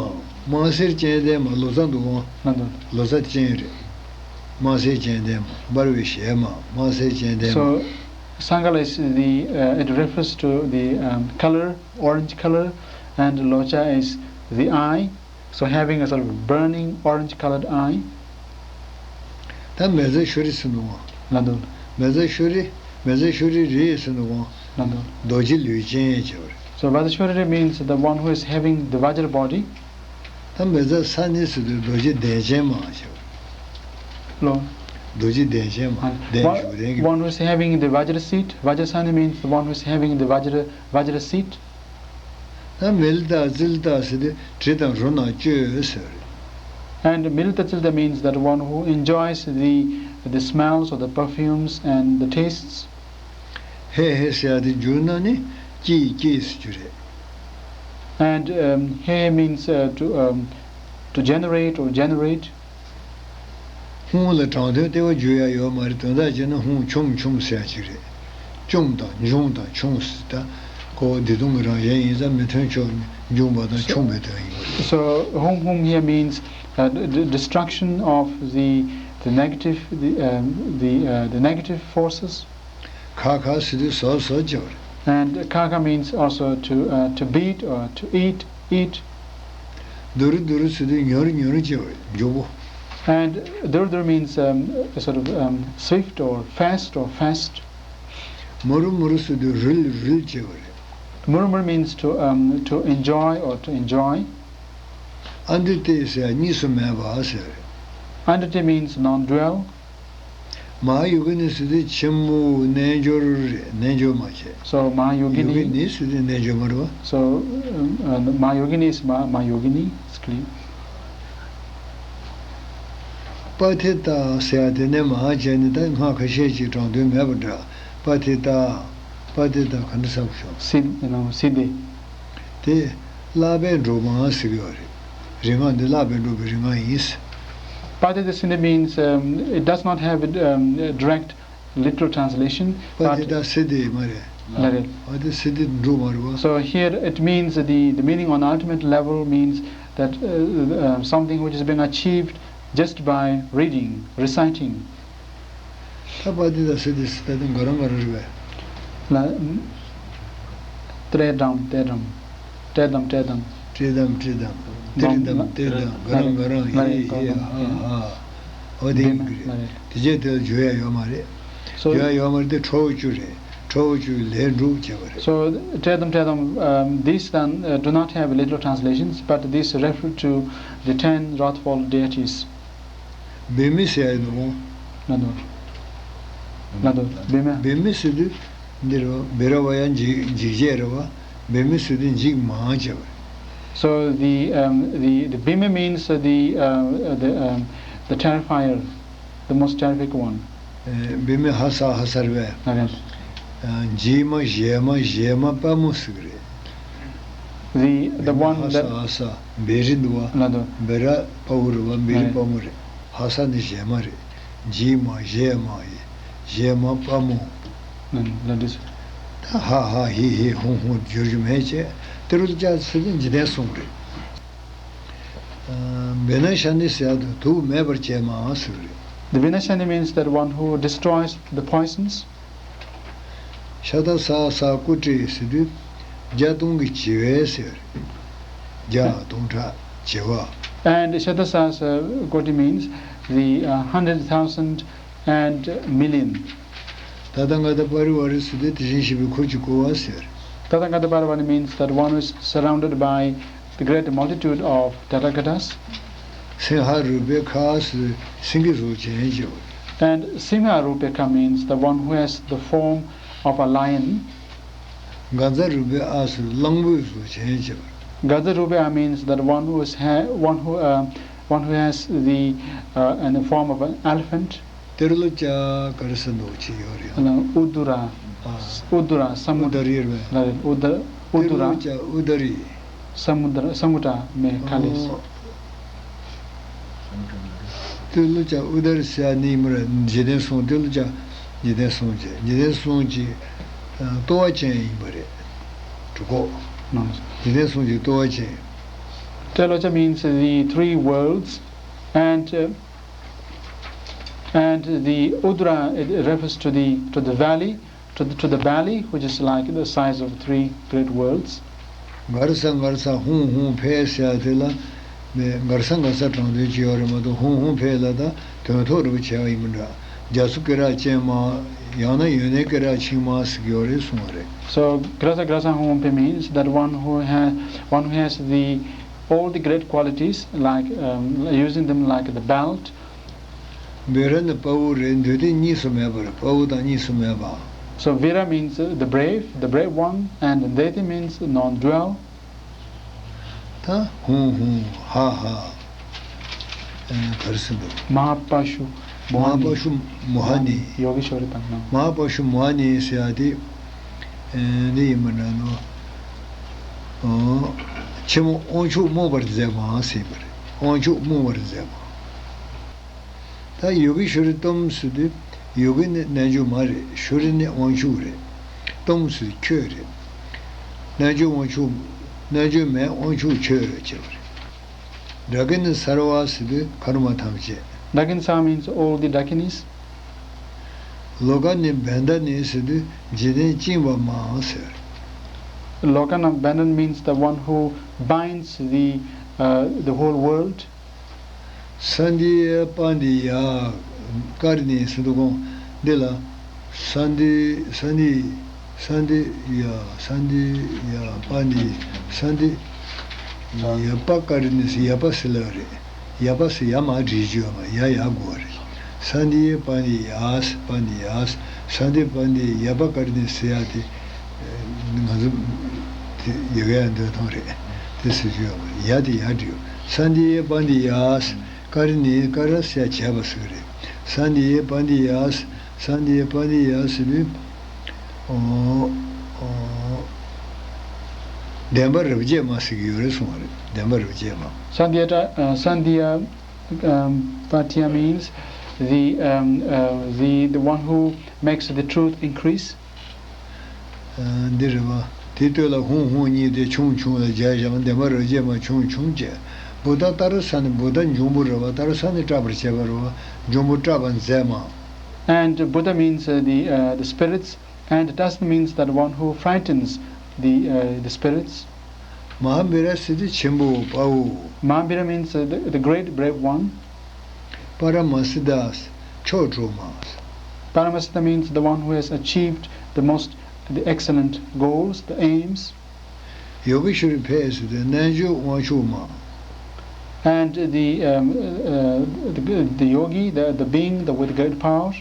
དམར་སེར་ཅན་ལྡན་མ། ལོ་ཙཱ་འདུག་འོང་། ལ་འདུག་ལོ་ཙཱ་ཅན་རེད། དམར་སེར་ཅན་ལྡན་མ། འབར་བའི་ཞལ་མ། དམར་སེར་ཅན་ལྡན་མ། So, Sangala is the, uh, it refers to the um, color, orange color, and Locha is the eye. So, having a sort of burning orange colored eye. ད་མེ་ཛ་ཤོ་རི་ཟེར་འདུག་འོང་། ལ་འདུག་མེ་ཛ་ཤོ་རི། བཛྲ་ཤྭ་རི་རི་ཟེར་ནས་འོང་། ལགས་འདུག་རྡོ་རྗེ་ལུས་ཅན་བྱས་པ་རེད། So Vajrashwari means the one who is having the Vajra body. ད་བཛྲ་ས་ནི་ཟེར་དུས་རྡོ་རྗེ་གདན་ཅན་མ་བྱས་པ། ལོ། རྡོ་རྗེ་གདན་ཅན་མ། And གདན་one, བཞུགས་གདན་གྱི། One who is having the Vajra seat. Vajrasani means the one who is having the Vajra, Vajra seat. ད་མི་ལི་ཏ་ཙི་ལི་ཏ་ཟེར་དུས་དྲི་དང་རོ་སྣ་སྤྱོད་ཟེར་བ་རེད། And Milita Tilda means that one who enjoys the, the smells or the perfumes and the tastes. ཧེ་ཧེ་ཟེར་ཡ་དེ་བསྒྱུར་ན་ནི་སྐྱེས་སྐྱེས་ཟེར་རྒྱུ་རེད། And um, he means uh, to, um, to generate or generate. ཧཱུྃ་ལ་དྲང་དོན་ལྟེ་བ་བསྒྱུར་ཡ་ཡོད་མ་རེད། དོན་དག་བྱས་ན་ཧཱུྃ་ཆུམ་ཆུམ་ཟེར་ཡ་ཅིག་རེད། ཅུམ་དང་འབྱུང་དང་ཆུང་ཟེར། ད་ཁོ་བོ་བདེ་སྟོང་གི་རང་བཞིན་ཡིན་ཙང་མི་མཐུན་ཕྱོགས་ནས་འབྱུང་བ་དང་ཆུང་བའི་དོན་ཡིན་པ་རེད། So Hum Hum here means uh, the, the destruction of the, the negative, the, um, the, uh, the negative forces. ཁ་ཁ་ཟེར་དུས་ཟོ་ཟོ་བྱེད་པ་རེད། And Kaka means also to, uh, to beat or to eat, eat. དུར་དུར་ཟེར་དུས་མྱུར་མྱུར་བྱེད་པ་རེད། མགྱོགས་པོ། And Durdur means um, a sort of um, swift or fast or fast. མུར་མུར་ཟེར་དུས་རིལ་རིལ་བྱེད་པ་རེད། Murmur means to, um, to enjoy or to enjoy. ཨ་འདི་ཏེ་ཟེར་གཉིས་སུ་མེད་པ་ཟེར་བ་རེད། Andite means non-dual. མ་ཧཱ་ཡོ་གི་ནི་ཟེར་དུས་ཆེན་མོ་རྣལ་འབྱོར་རེད། རྣལ་འབྱོར་མ་བྱས། So Mahayogini. ཡོ་གི་ནི་ཟེར་དུས་རྣལ་འབྱོར་མ་རེད་བ། So um, uh, Mahayogini is Ma- Mahayogini, it's clear. པ་ཐི་ཏ་ཟེར་ཡ་དེ་ནས་མ་ཧཱ་བྱས་ནི་ད་སྔགས་ཁ་ཤས་ཅིག་དྲང་དོན་མེད་པ་འདྲ། པ་ཐི་ཏ། པ་ཐི་ཏ་ག་འདྲ་ཟེར་བ་ཤོག་སི- you know, སིདྡྷི། དེ་བསླབ་པས་འགྲུབ་མ་ཟེར་གྱི་ཡོད་རེད། རིག་སྔགས་འདི་བསླབ་པས་འགྲུབ་པའི་རིག་སྔགས་ཡིན། Patita Siddhi means um, it does not have a um, a direct literal translation, པ་but ཐི་ཏ་སིདྡྷི་མ་རེད། ལ་རེད། པ་ཐི་སིདྡྷི་འགྲུབ་མ་རེད་བ། So here it means the, the meaning on ultimate level means that uh, uh, something which is being achieved just by reading, reciting. ད་པ་ཏི་ད་སི་ཏི་སི་ད་དེ་འགའ་རང་འགའ་རང་རེད་པས། ལ། ཏྲེ་དམ་ཏེ་དམ། ཏྲེ་དམ་ཏྲེ་དམ། ཏྲེ་དམ་ཏྲེ་དམ། ཏེ་རི་དམ་ཏེ་དམ། འགའ་རང་འགའ་རང་། ཧེ་ཧེ་ཧ་ཧ། འོ་དེ་ཡིན་གྱི་རེད། དེ་རྗེས་དེ་ལ་བརྗོད་ཡ་ཡོད་མ་རེད། བརྗོད་ཡ་ཡོད་མ་རེད་དེ་ཁྲོ་བོ་བཅུ་རེད། ཁྲོ་བོ་བཅུའི་ལས་འགྲུབ་བྱེད་པ་རེད། So ཏྲེ་དམ་ཏྲེ་དམ, um, these then uh, do not have literal translations, but these refer to the ten wrathful deities. བེ་མི་ཟེར་ཡ་ཡིན་ནོ། ལ་དོ། ལ་དོ། བེ་མི། བེ་མི་ཟེར་དུས་འདི་རེད་བ། བེ་ར་བ་ཡ་འཇིགས་འཇིགས་བྱེད་རེད་བ། བེ་མི་ཟེར་དུས་འཇིགས་མང་བྱེད་པ་རེད། So the, um, the, the Bhima means uh, the, uh, the, um, the terrifier, the most terrific one. བེ་མི་ཧ་ས་ཧ་ས་རེད་པས། ལ་དོ། འཇིགས་མ་ཞེ་མ་ཞེ་མ་དཔའ་མོ་ཟེར་གྱི་རེད། The, the one that ཧ་ས་ཧ་ས་བེ་རི་འདུག་བ། ལ་དོ། བེ་ར་དཔའ་བོ་རེད་བ། བེ་རི་དཔའ་མོ་རེད། ཧ་ས་ནི་ཞེ་མ་རེད། འཇིགས་མ་ཞེ་མ་ཡི་ཞེ་མ་དཔའ་མོ། ལ་དོ། ད་ཧ་ཧ་ཧི་ཧི་ཧུང་ཧུང་བསྒྱུར་རྒྱུ་མེད་ཅེས་ཏི་རུ་ལ་ཅག་ཚུལ་དུ་འཇིག་རྟེན་གསུངས་རེད། བི་ན་ཤ་ནི་ཟེར་དུས་དུག་མེད་པར་བྱེད་མ་ཟེར་རེད། The Vinashani means that one who destroys the poisons. ཤ་ད་ས་ས་ཀུ་ཏྲི་ཟེར་དུས་བརྒྱ་སྟོང་གི་བྱེ་བས་ཟེར། བརྒྱ་སྟོང་ཕྲག་བྱེ་བ། And Shatasahasra Koti means the uh, hundred thousand and million. ད་ད་ག་ད་པ་རི་བ་རི་ཟེར་དུས་དེ་བཞིན་གཤེགས་པའི་འཁོར་གྱིས་བསྐོར་བ་ཟེར། Tathagata Parivana means that one who is surrounded by the great multitude of Tathagatas. སིང་ཧ་རུ་པེ་ཁ་ཟེར་སེང་གེ་གཟུགས་ཅན་བྱེད་པ། And Singha Rupekha means the one who has the form of a lion. ག་ཛ་རུ་པེ་ཨ་ཟེར་གླང་པོའི་གཟུགས་ཅན་བྱེད་པ། Gajarupeha means that one who is ha- one who uh, one who has the uh, in the form of an elephant. ཏི་རུ་ལ་ཅག་ག་རེ་ཟེར་འདུག་ཅི་ཡོད་རེད། ཨ་ལ་ཨུ་དུ་ར། ཨ། ཨུ་དུ་ར་ས་མུ། ཨུ་དུ་རི་རེད་པས། ལ་རེད། ཨུ་དུ། ཨུ་དུ་ར། ཏི་རུ་ལ་ཅག་ཨུ་དུ་རི། ས་མུ་དྲ་ས་མུ་དྲ་མེ་ཁ་ལེ་སི། ཨོ། ཏི་རུ་ལ་ཅག་ཨུ་དུ་རི་ཟེར་ནི་མི་ར་འཇིག་རྟེན་གསུམ། ཏི་རུ་ལ་ཅག་འཇིག་རྟེན་གསུམ་བྱས། འཇིག་རྟེན་གསུམ་གྱི་ལྟོ་བ་ཅན་ཡིན་པ་རེད། གྲུབ་ཁོག་ནང་། འཇིག་རྟེན་གསུམ་གྱི་ལྟོ་བ་ཅན། Trilocha means the three worlds, and uh, and the Udra, it refers to the to the valley, to the, to the belly, which is like the size of three great worlds. གར་ས་གར་ས་ཧུང་ཧུང་ཕེ་ཟེར་ཡ་དེ་ལ་མེ་གར་ས་གར་ས་དྲང་དོན་ཅི་ཡོད་རེད་མ་གཏོགས་ཧུང་ཧུང་ཕེ་ལ་ད་དོན་ཐོག་རེ་བ་བྱས་པ་ཡིན་མི་འདྲ། རྒྱ་མཚོ་སྐེ་རགས་ཅན་མ། ཡང་ན་ཡོན་ཏན་སྐེ་རགས་ཆིངས་མ་ཟེར་གྱི་ཡོད་རེད་གསུངས་པ་རེད། So, Grasa Grasa Hongwon Pe means that one who has, one who has the, all the great qualities, like, um, using them like the belt. བེ་ར་ནི་དཔའ་བོ་རེད། འདོད་དེ་གཉིས་སུ་མེད་པ་རེད། དཔའ་བོ་དང་གཉིས་སུ་མེད་པ། So, Vira means, uh, the brave, the brave one, and Deti means non-dual. ད་ཧུང་ཧུང་ཧ་ཧ། ཨ། ག་རེ་ཟེར་འདུག་མ་ཧཱ་པ་ཤུ་མ་ཧཱ་པ་མོ་ཧ་ནི། ཤུ་མོ་ཧ་ནི། ཡོ་གི་ཤོ་རི་དང་ན། མ་ཧཱ་པ་ཤུ་མོ་ཧ་ནི་ཟེར་ཡ་དེ། ཨ། འདི་ཡིན་པ་འདྲ་ནོ། ཨོ། ཆེན་མོ་དབང་ཕྱུག་རྨོངས་པར་མཛད་མ་ཟེར་པ་རེད། དབང་ཕྱུག་རྨོངས་པར་མཛད་མ། ད་ཡོ་གི་ཤོ་རི་ཏོམ་ཟེར་དུས། ཡོ་གི་ནི་རྣལ་འབྱོར་མ་རེད། ཤོ་རི་ནི་དབང་ཕྱུག་རེད། ཏོམ་ཟེར་ཁྱོད་རེད། རྣལ་འབྱོར་དབང་ཕྱུག་རྣལ་འབྱོར་མའི་དབང་ཕྱུག་ཁྱོད་རེད་ཅེས་པ་རེད། ཌ་ཀི་ནི་སརྦ་ཟེར་དུས་ཁ་རུ་མ་ཐམས་ཅད། Dakinis are means all the Dakinis. ལོ་ཀ་ནི་བན་ད་ནི་ཟེར་དུས་འཇིག་རྟེན་བཅིངས་པ་མ་ཟེར། Lokana bandhan means the one who binds the, uh, the whole world. ས་འདི་ཡ་པ་འདི་ཡ། ཀ་རི་ནི་སི་ཏུ་ཀོང་། འདི་ལ། ས་འདི་ས་འདི་ས་འདི་ཡ་ས་འདི་ཡ་པ་འདི་ས་འདི། ཡ་པ་ཀ་རི་ནི་སི་ཡ་པ་སི་ལ་རེད། ཡ་པ་སི་ཡ་མ་བྲིས་བཅོས་མ་ཡ་ཡ་དགོས་རེད། ས་འདི་ཡ་པ་འདི་ཡ་ས་པ་འདི་ཡ་ས་འདི་པ་འདི་ཡ་པ་ཀ་རི་ནི་སི་ཡ་དེ། ང་ཚོ་དེ་ཡ་ག་ཡ་འདོད་ཐོང་རེད། དེ་སི་བཅོས་མ་ཡ་དེ་ཡ་བྲིས། ས་འདི་ཡ་པ་འདི་ཡ་ས། ཀ་རི་ནི་ཀ་ར་སི་ཡ་བྱས་པ་ཟེར་གི་རེད། ས་འདི་ཡེ་པ་འདི་ཡ། ས་འདི་ཡེ་པ་འདི་ཡ་ཟེར་དུས། ཨོ། ཨོ། བདེན་པ་རབ་བྱེད་མ་ཟེར་གི་ཡོད་རེད་གསུངས་པ་རེད། བདེན་པ་རབ་བྱེད་མ། Sandhya, uh, Sandhya, um, Patya means the, um, uh, the, the one who makes the truth increase. འདི་རེད་བ། དེའི་སྟོད་ལ་ཧུང་ཧུང་གཉིས་དེ་ཆུང་ཆུང་ལ་སྦྱར་བཞག་བདེན་པ་རབ་བྱེད་མ་ཆུང་ཆུང་བྱས། བུདྡྷ་ཏཱ་ར་ས་ནི་བུདྡྷ་འབྱུང་པོ་རེད་བ། ཏཱ་ར་ས་ནི་སྐྲག་པར་བྱེད་པ་རེད་བ། འབྱུང་པོ་སྐྲག་པར་མཛད་མ། And Buddha means, uh, the, uh, the spirits, and Tasana means that one who frightens the, uh, the spirits. མ་ཧཱ་བི་ར་ཟེར་དུས་ཆེན་པོ་དཔའ་བོ། Mahavira means, uh, the, the great brave one. པ་ར་མ་སི་ཏཱ་མཆོག་གྲུབ་མ། Paramasita means the one who has achieved the most, the excellent goals, the aims. ཡོ་གི་ཤྭ་རི་ཕེ་ཟེར་དུས་རྣལ་འབྱོར་དབང་ཕྱུག་མ། And the, um, uh, the, the yogi, the, the being, the, with great power.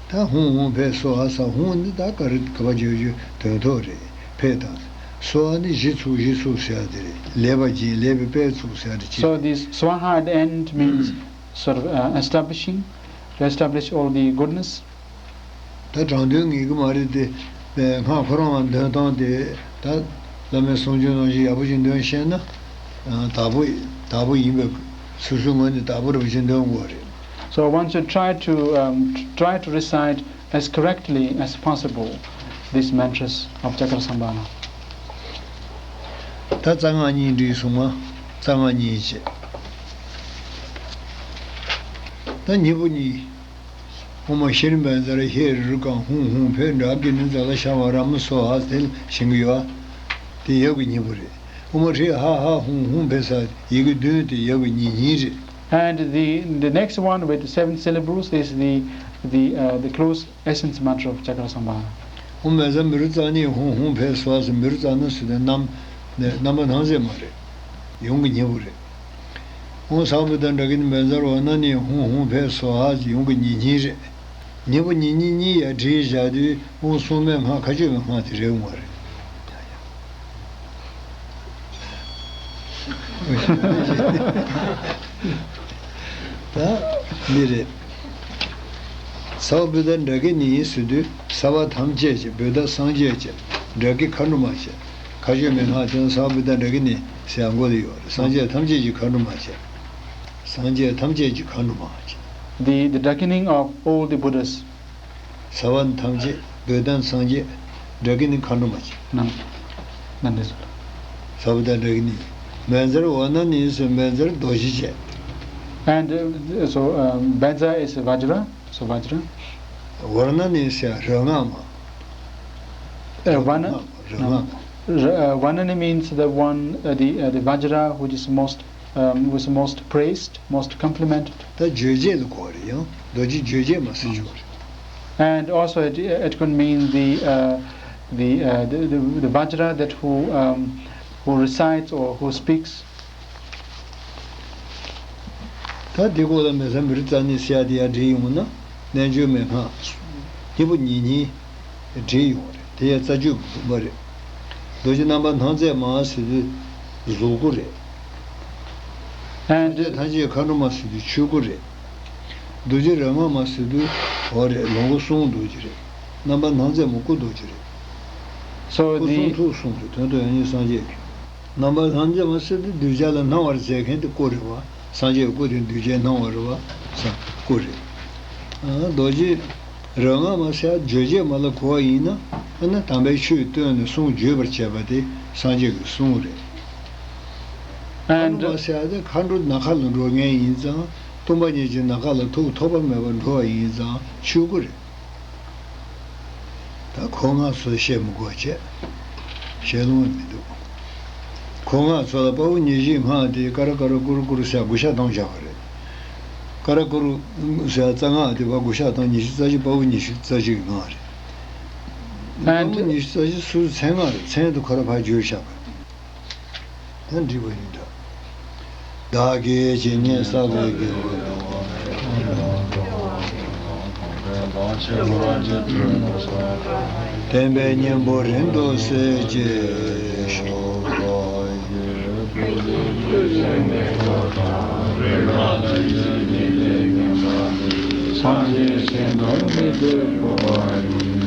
ད་ཧུང་ཧུང་ཕེ་སྭཱ་ཧཱ་ས། ཧུང་ནི་ད་ག་རེ་ག་པ་བརྗོད་རྒྱུ་དོན་ཐོག་རེད། ཕེ་དང་། སྭཱ་ཧཱ་ནི་གཞི་ཚུགས་གཞི་ཚུགས་ཟེར་ཡ་དེ་རེད། ལེགས་པ་སྦྱིན་ལེགས་པའི་དཔལ་ཚུགས་ཟེར་ཡ་དེ་ཅི། So this swaha at the end means sort of, uh, establishing, to establish all the goodness. ད་དྲང་དོན་ངེས་ཀྱི་མ་རེད་དེ། སྔགས་ཁོ་རང་ལ་འདོན་སྟངས་དེ་ད་བླ་མའི་གསུང་ཆོས་ནང་བཞིན་ཡག་པོ་ཞིག་འདོན་ཤེས་ན། དག་པོ་དག་པོ་ཡིན་པའི་སོ་སོའི་ངོས་ནས་དག་པོ་རེ་བ་ཞིག་འདོན་དགོས་རེད། So one should try to, um, try to recite as correctly as possible these mantras of Chakrasamvara. ད་རྩ་སྔགས་གཉིས་འདྲིས་སོང་ང་། རྩ་སྔགས་གཉིས་བྱས། ད་གཉིས་པོ་གཉིས། ཨོ་མ་ཤྲཱི་བཛྲ་ཧེ་རུ་ཀ་ཧཱུྃ་ཧཱུྃ་ཕཊ་ཌཱ་ཀི་ཎི་ཛ་ལ་ཤ་བ་ར་མ་སྭཱ་ཧཱ་དེ་བཞེངས་གི་ཡོད། དེ་ཡབ་ཀྱི་སྙིང་པོ་རེད། ཨོ་མ་ཧྲཱིཿཧ་ཧ་ཧཱུྃ་ཧཱུྃ་ཕཊ་ས་ཡི་གེ་བདུན་དེ་ཡབ་ཀྱི་སྙིང་སྙིང་རེད། And the, the next one with seven syllables is the, the, uh, the close essence mantra of Chakrasamvara. ཨོ་མ་ཛ་མི་རུ་ཙ་ནི་ཧཱུྃ་ཧཱུྃ་ཕཊ་སྭཱ་ཧཱ་ཟེར། མི་རུ་ཙ་ན་ཟེར་དེ་རྣམ་རྣམ་པ་སྣང་མཛད་མ་རེད། ཡུམ་གྱི་སྙིང་པོ་རེད། ཨོཾ་ས་བུ་ཏྲ་ཌཱ་ཀི་ཎི་བཛྲ་ཝཱ་ཎ་ཎི་ཧཱུྃ་ཧཱུྃ་ཕཊ་སྭཱ་ཧཱ་ཟེར་ཡུམ་གྱི་སྙིང་སྙིང་རེད། སྙིང་པོ་སྙིང་སྙིང་གཉིས་ཡར་བྲིས་བཞག་དུས་ཨོཾ་སྲུང་མའི་སྔགས་མཁའ་སྤྱོད་པའི་སྔགས་དེ་རེད་འོང་བ་རེད། ད་འདི་རེད། ས་བ་བུ་ཏྲ་ཌཱ་ཀི་ཎི་ཟེར་དུས་ས་བ་ཐམས་ཅད་ཀྱི་བུ་ཏྲ་སངས་རྒྱས་ཀྱི་ཌཱ་ཀི་མཁའ་འགྲོ་མ་བྱས། མཁའ་སྤྱོད་མའི་སྔགས་དེ་ས་བ་བུ་ཏྲ་ཌཱ་ཀི་ཎི་ཟེར་ཡང་མགོ་ལ་ཡོད་རེད། སངས་རྒྱས་ཐམས་ཅད་ཀྱི་མཁའ་འགྲོ་མ་བྱས། སངས་རྒྱས་ཐམས་ཅད་ཀྱི་མཁའ་འགྲོ་མ་བྱས། The, the darkening of all the Buddhas. ས་བ་ཐམས་ཅད་བུ་ཏྲ་སངས་རྒྱས་ཌཱ་ཀི་ཎི་མཁའ་འགྲོ་མ་བྱས། ནང་ནང་འདི་ཚོ། ས་བུ་ཏྲ་ཌཱ་ཀི་ཎི། བཛྲ་ཝཱ་ཎ་ཎི་ཟེར་བཛྲ་རྡོ་རྗེ་བྱས། And, uh, so, um, Bhadra is Vajra, so Vajra. ཝཱ་ཎ་ཎི་ཟེར་རོལ་སྔགས་མ། Uh, Vana, རོལ་སྔགས་མ། uh, Vana་ཎི - uh, Vana་ཎི - means the one, uh, the, uh, the Vajra which is most um, was most praised, most complimented. ད་རྗོད་བྱེད་ལ་གོ་རེད། ཡང་རྡོ་རྗེ་རྗོད་བྱེད་མ་ཟེར་ཆོག་རེད། And also it, it could mean the, uh, the, uh, the, the, the Vajra that who, um, who recites or who speaks. ད་འདི་སྐོར་ལ་མེ་བཟའ་མི་རོ་རྩ་ནས་ཟེར་ཡ་དེ་ཡང་བྲིས་ཡོང་ན་རྣལ་འབྱོར་མའི་སྔགས་སྙིང་པོ་ཉིད་གཉིས་བྲིས་ཡོང་རེད། དེ་ཡང་རྩ་རྒྱུད་ཀྱི་བུམ་པ་རེད། རྡོ་རྗེ་རྣམ་པར་སྣང་མཛད་མ་ཟེར་དུས་གཟུགས་སྐུ་རེད། And སངས་རྒྱས་ཐམས་ཅད་མཁའ་འགྲོ་མ་ཟེར་དུས་ཆོས་སྐུ་རེད། རྡོ་རྗེ་རོ་མངར་མ་ཟེར་དུས་འོ་རེད། ལོངས་སྐུ་གསུང་རྡོ་རྗེ་རེད། རྣམ་པར་སྣང་མཛད་མ་སྐུ་རྡོ་རྗེ་རེད། So སྐུ་གསུང་the ཐུགས་གསུང་རེད། དོན་དུ་ཡང་སྙིང་སངས་རྒྱས་ཀྱི། རྣམ་པར་སྣང་མཛད་མ་ཟེར་དུས་གདུལ་བྱ་ལ་སྣང་བར་མཛད་མཁན་དེ་སྐུ་རེད་བ། སངས་རྒྱས་སྐུ་དེ་གདུལ་བྱའི་སྣང་བ་རེད་བ། ས་སྐུ་རེད། ཨ་རྡོ་རྗེ་རོ་མངར་མ་ཟེར་རྗོད་བྱེད་མ་ལ་གོ་བ་ཡིན་ན། ཨ་ནི་དམ་པའི་ཆོས་བསྟན་ནས་གསུང་བརྗོད་པར་བྱེད་པ་དེ་སངས་རྒྱས་ཀྱི་གསུང་རེད། ཨ་ནི་And མ་ཟེར་དེ་མཁའ་འགྲོ་ནམ་མཁའ་ལ་འགྲོ་མཁན་ཡིན་ཙང་། སྟོང་པ་ཉིད་ཀྱི་ནམ་མཁའ་ལ་ཐུག་ཐོགས་པ་མེད་པར་འགྲོ་བ་ཡིན་ཙང་ཆོས་སྐུ་རེད། ད་གོ་སྔགས་ཚོ་བཤད་མི་དགོས་བྱས། བཤད་ལོང་མི་འདུག་གོ་སྔགས་ཚོ་ལ་དཔའ་བོ་ཉེར་བཞིའི་སྔགས་དེ་ཀ་ར་ཀ་ར་ཀུ་རུ་ཀུ་རུ་ཟེར་དགུ་ཤ་གཏོང་བྱ་བ་རེད། ཀ་ར་ཀུ་རུ་ཟེར་རྩ་སྔགས་དེ་བ་དགུ་ཤ་གཏོང་། ཉི་ཤུ་རྩ་གཅིག་དཔའ་བོ་ཉི་ཤུ་རྩ་གཅིག་གི་སྔགས་རེད། དཔའ་བོ་ཉི་ཤུ་རྩ་གཅིག་སུ་མཚན་སྔགས་རེད། མཚན་དུ་ཁོ་ར་ཕར་བརྗོད་བཞག་པ་རེད། ད་འགྲིག་པ་ཡིན་འདྲ། བདག་གིས་ཇི་སྙེད་བསགས་པའི་དགེ་བ་དང་། བསྟན་པའི་སྙིང་པོ་རིང་དུ་གསལ་བྱེད་ཤོག། སངས་རྒྱས་ཆེན་པོ་མི་བསྐྱོད་པ་ཡི།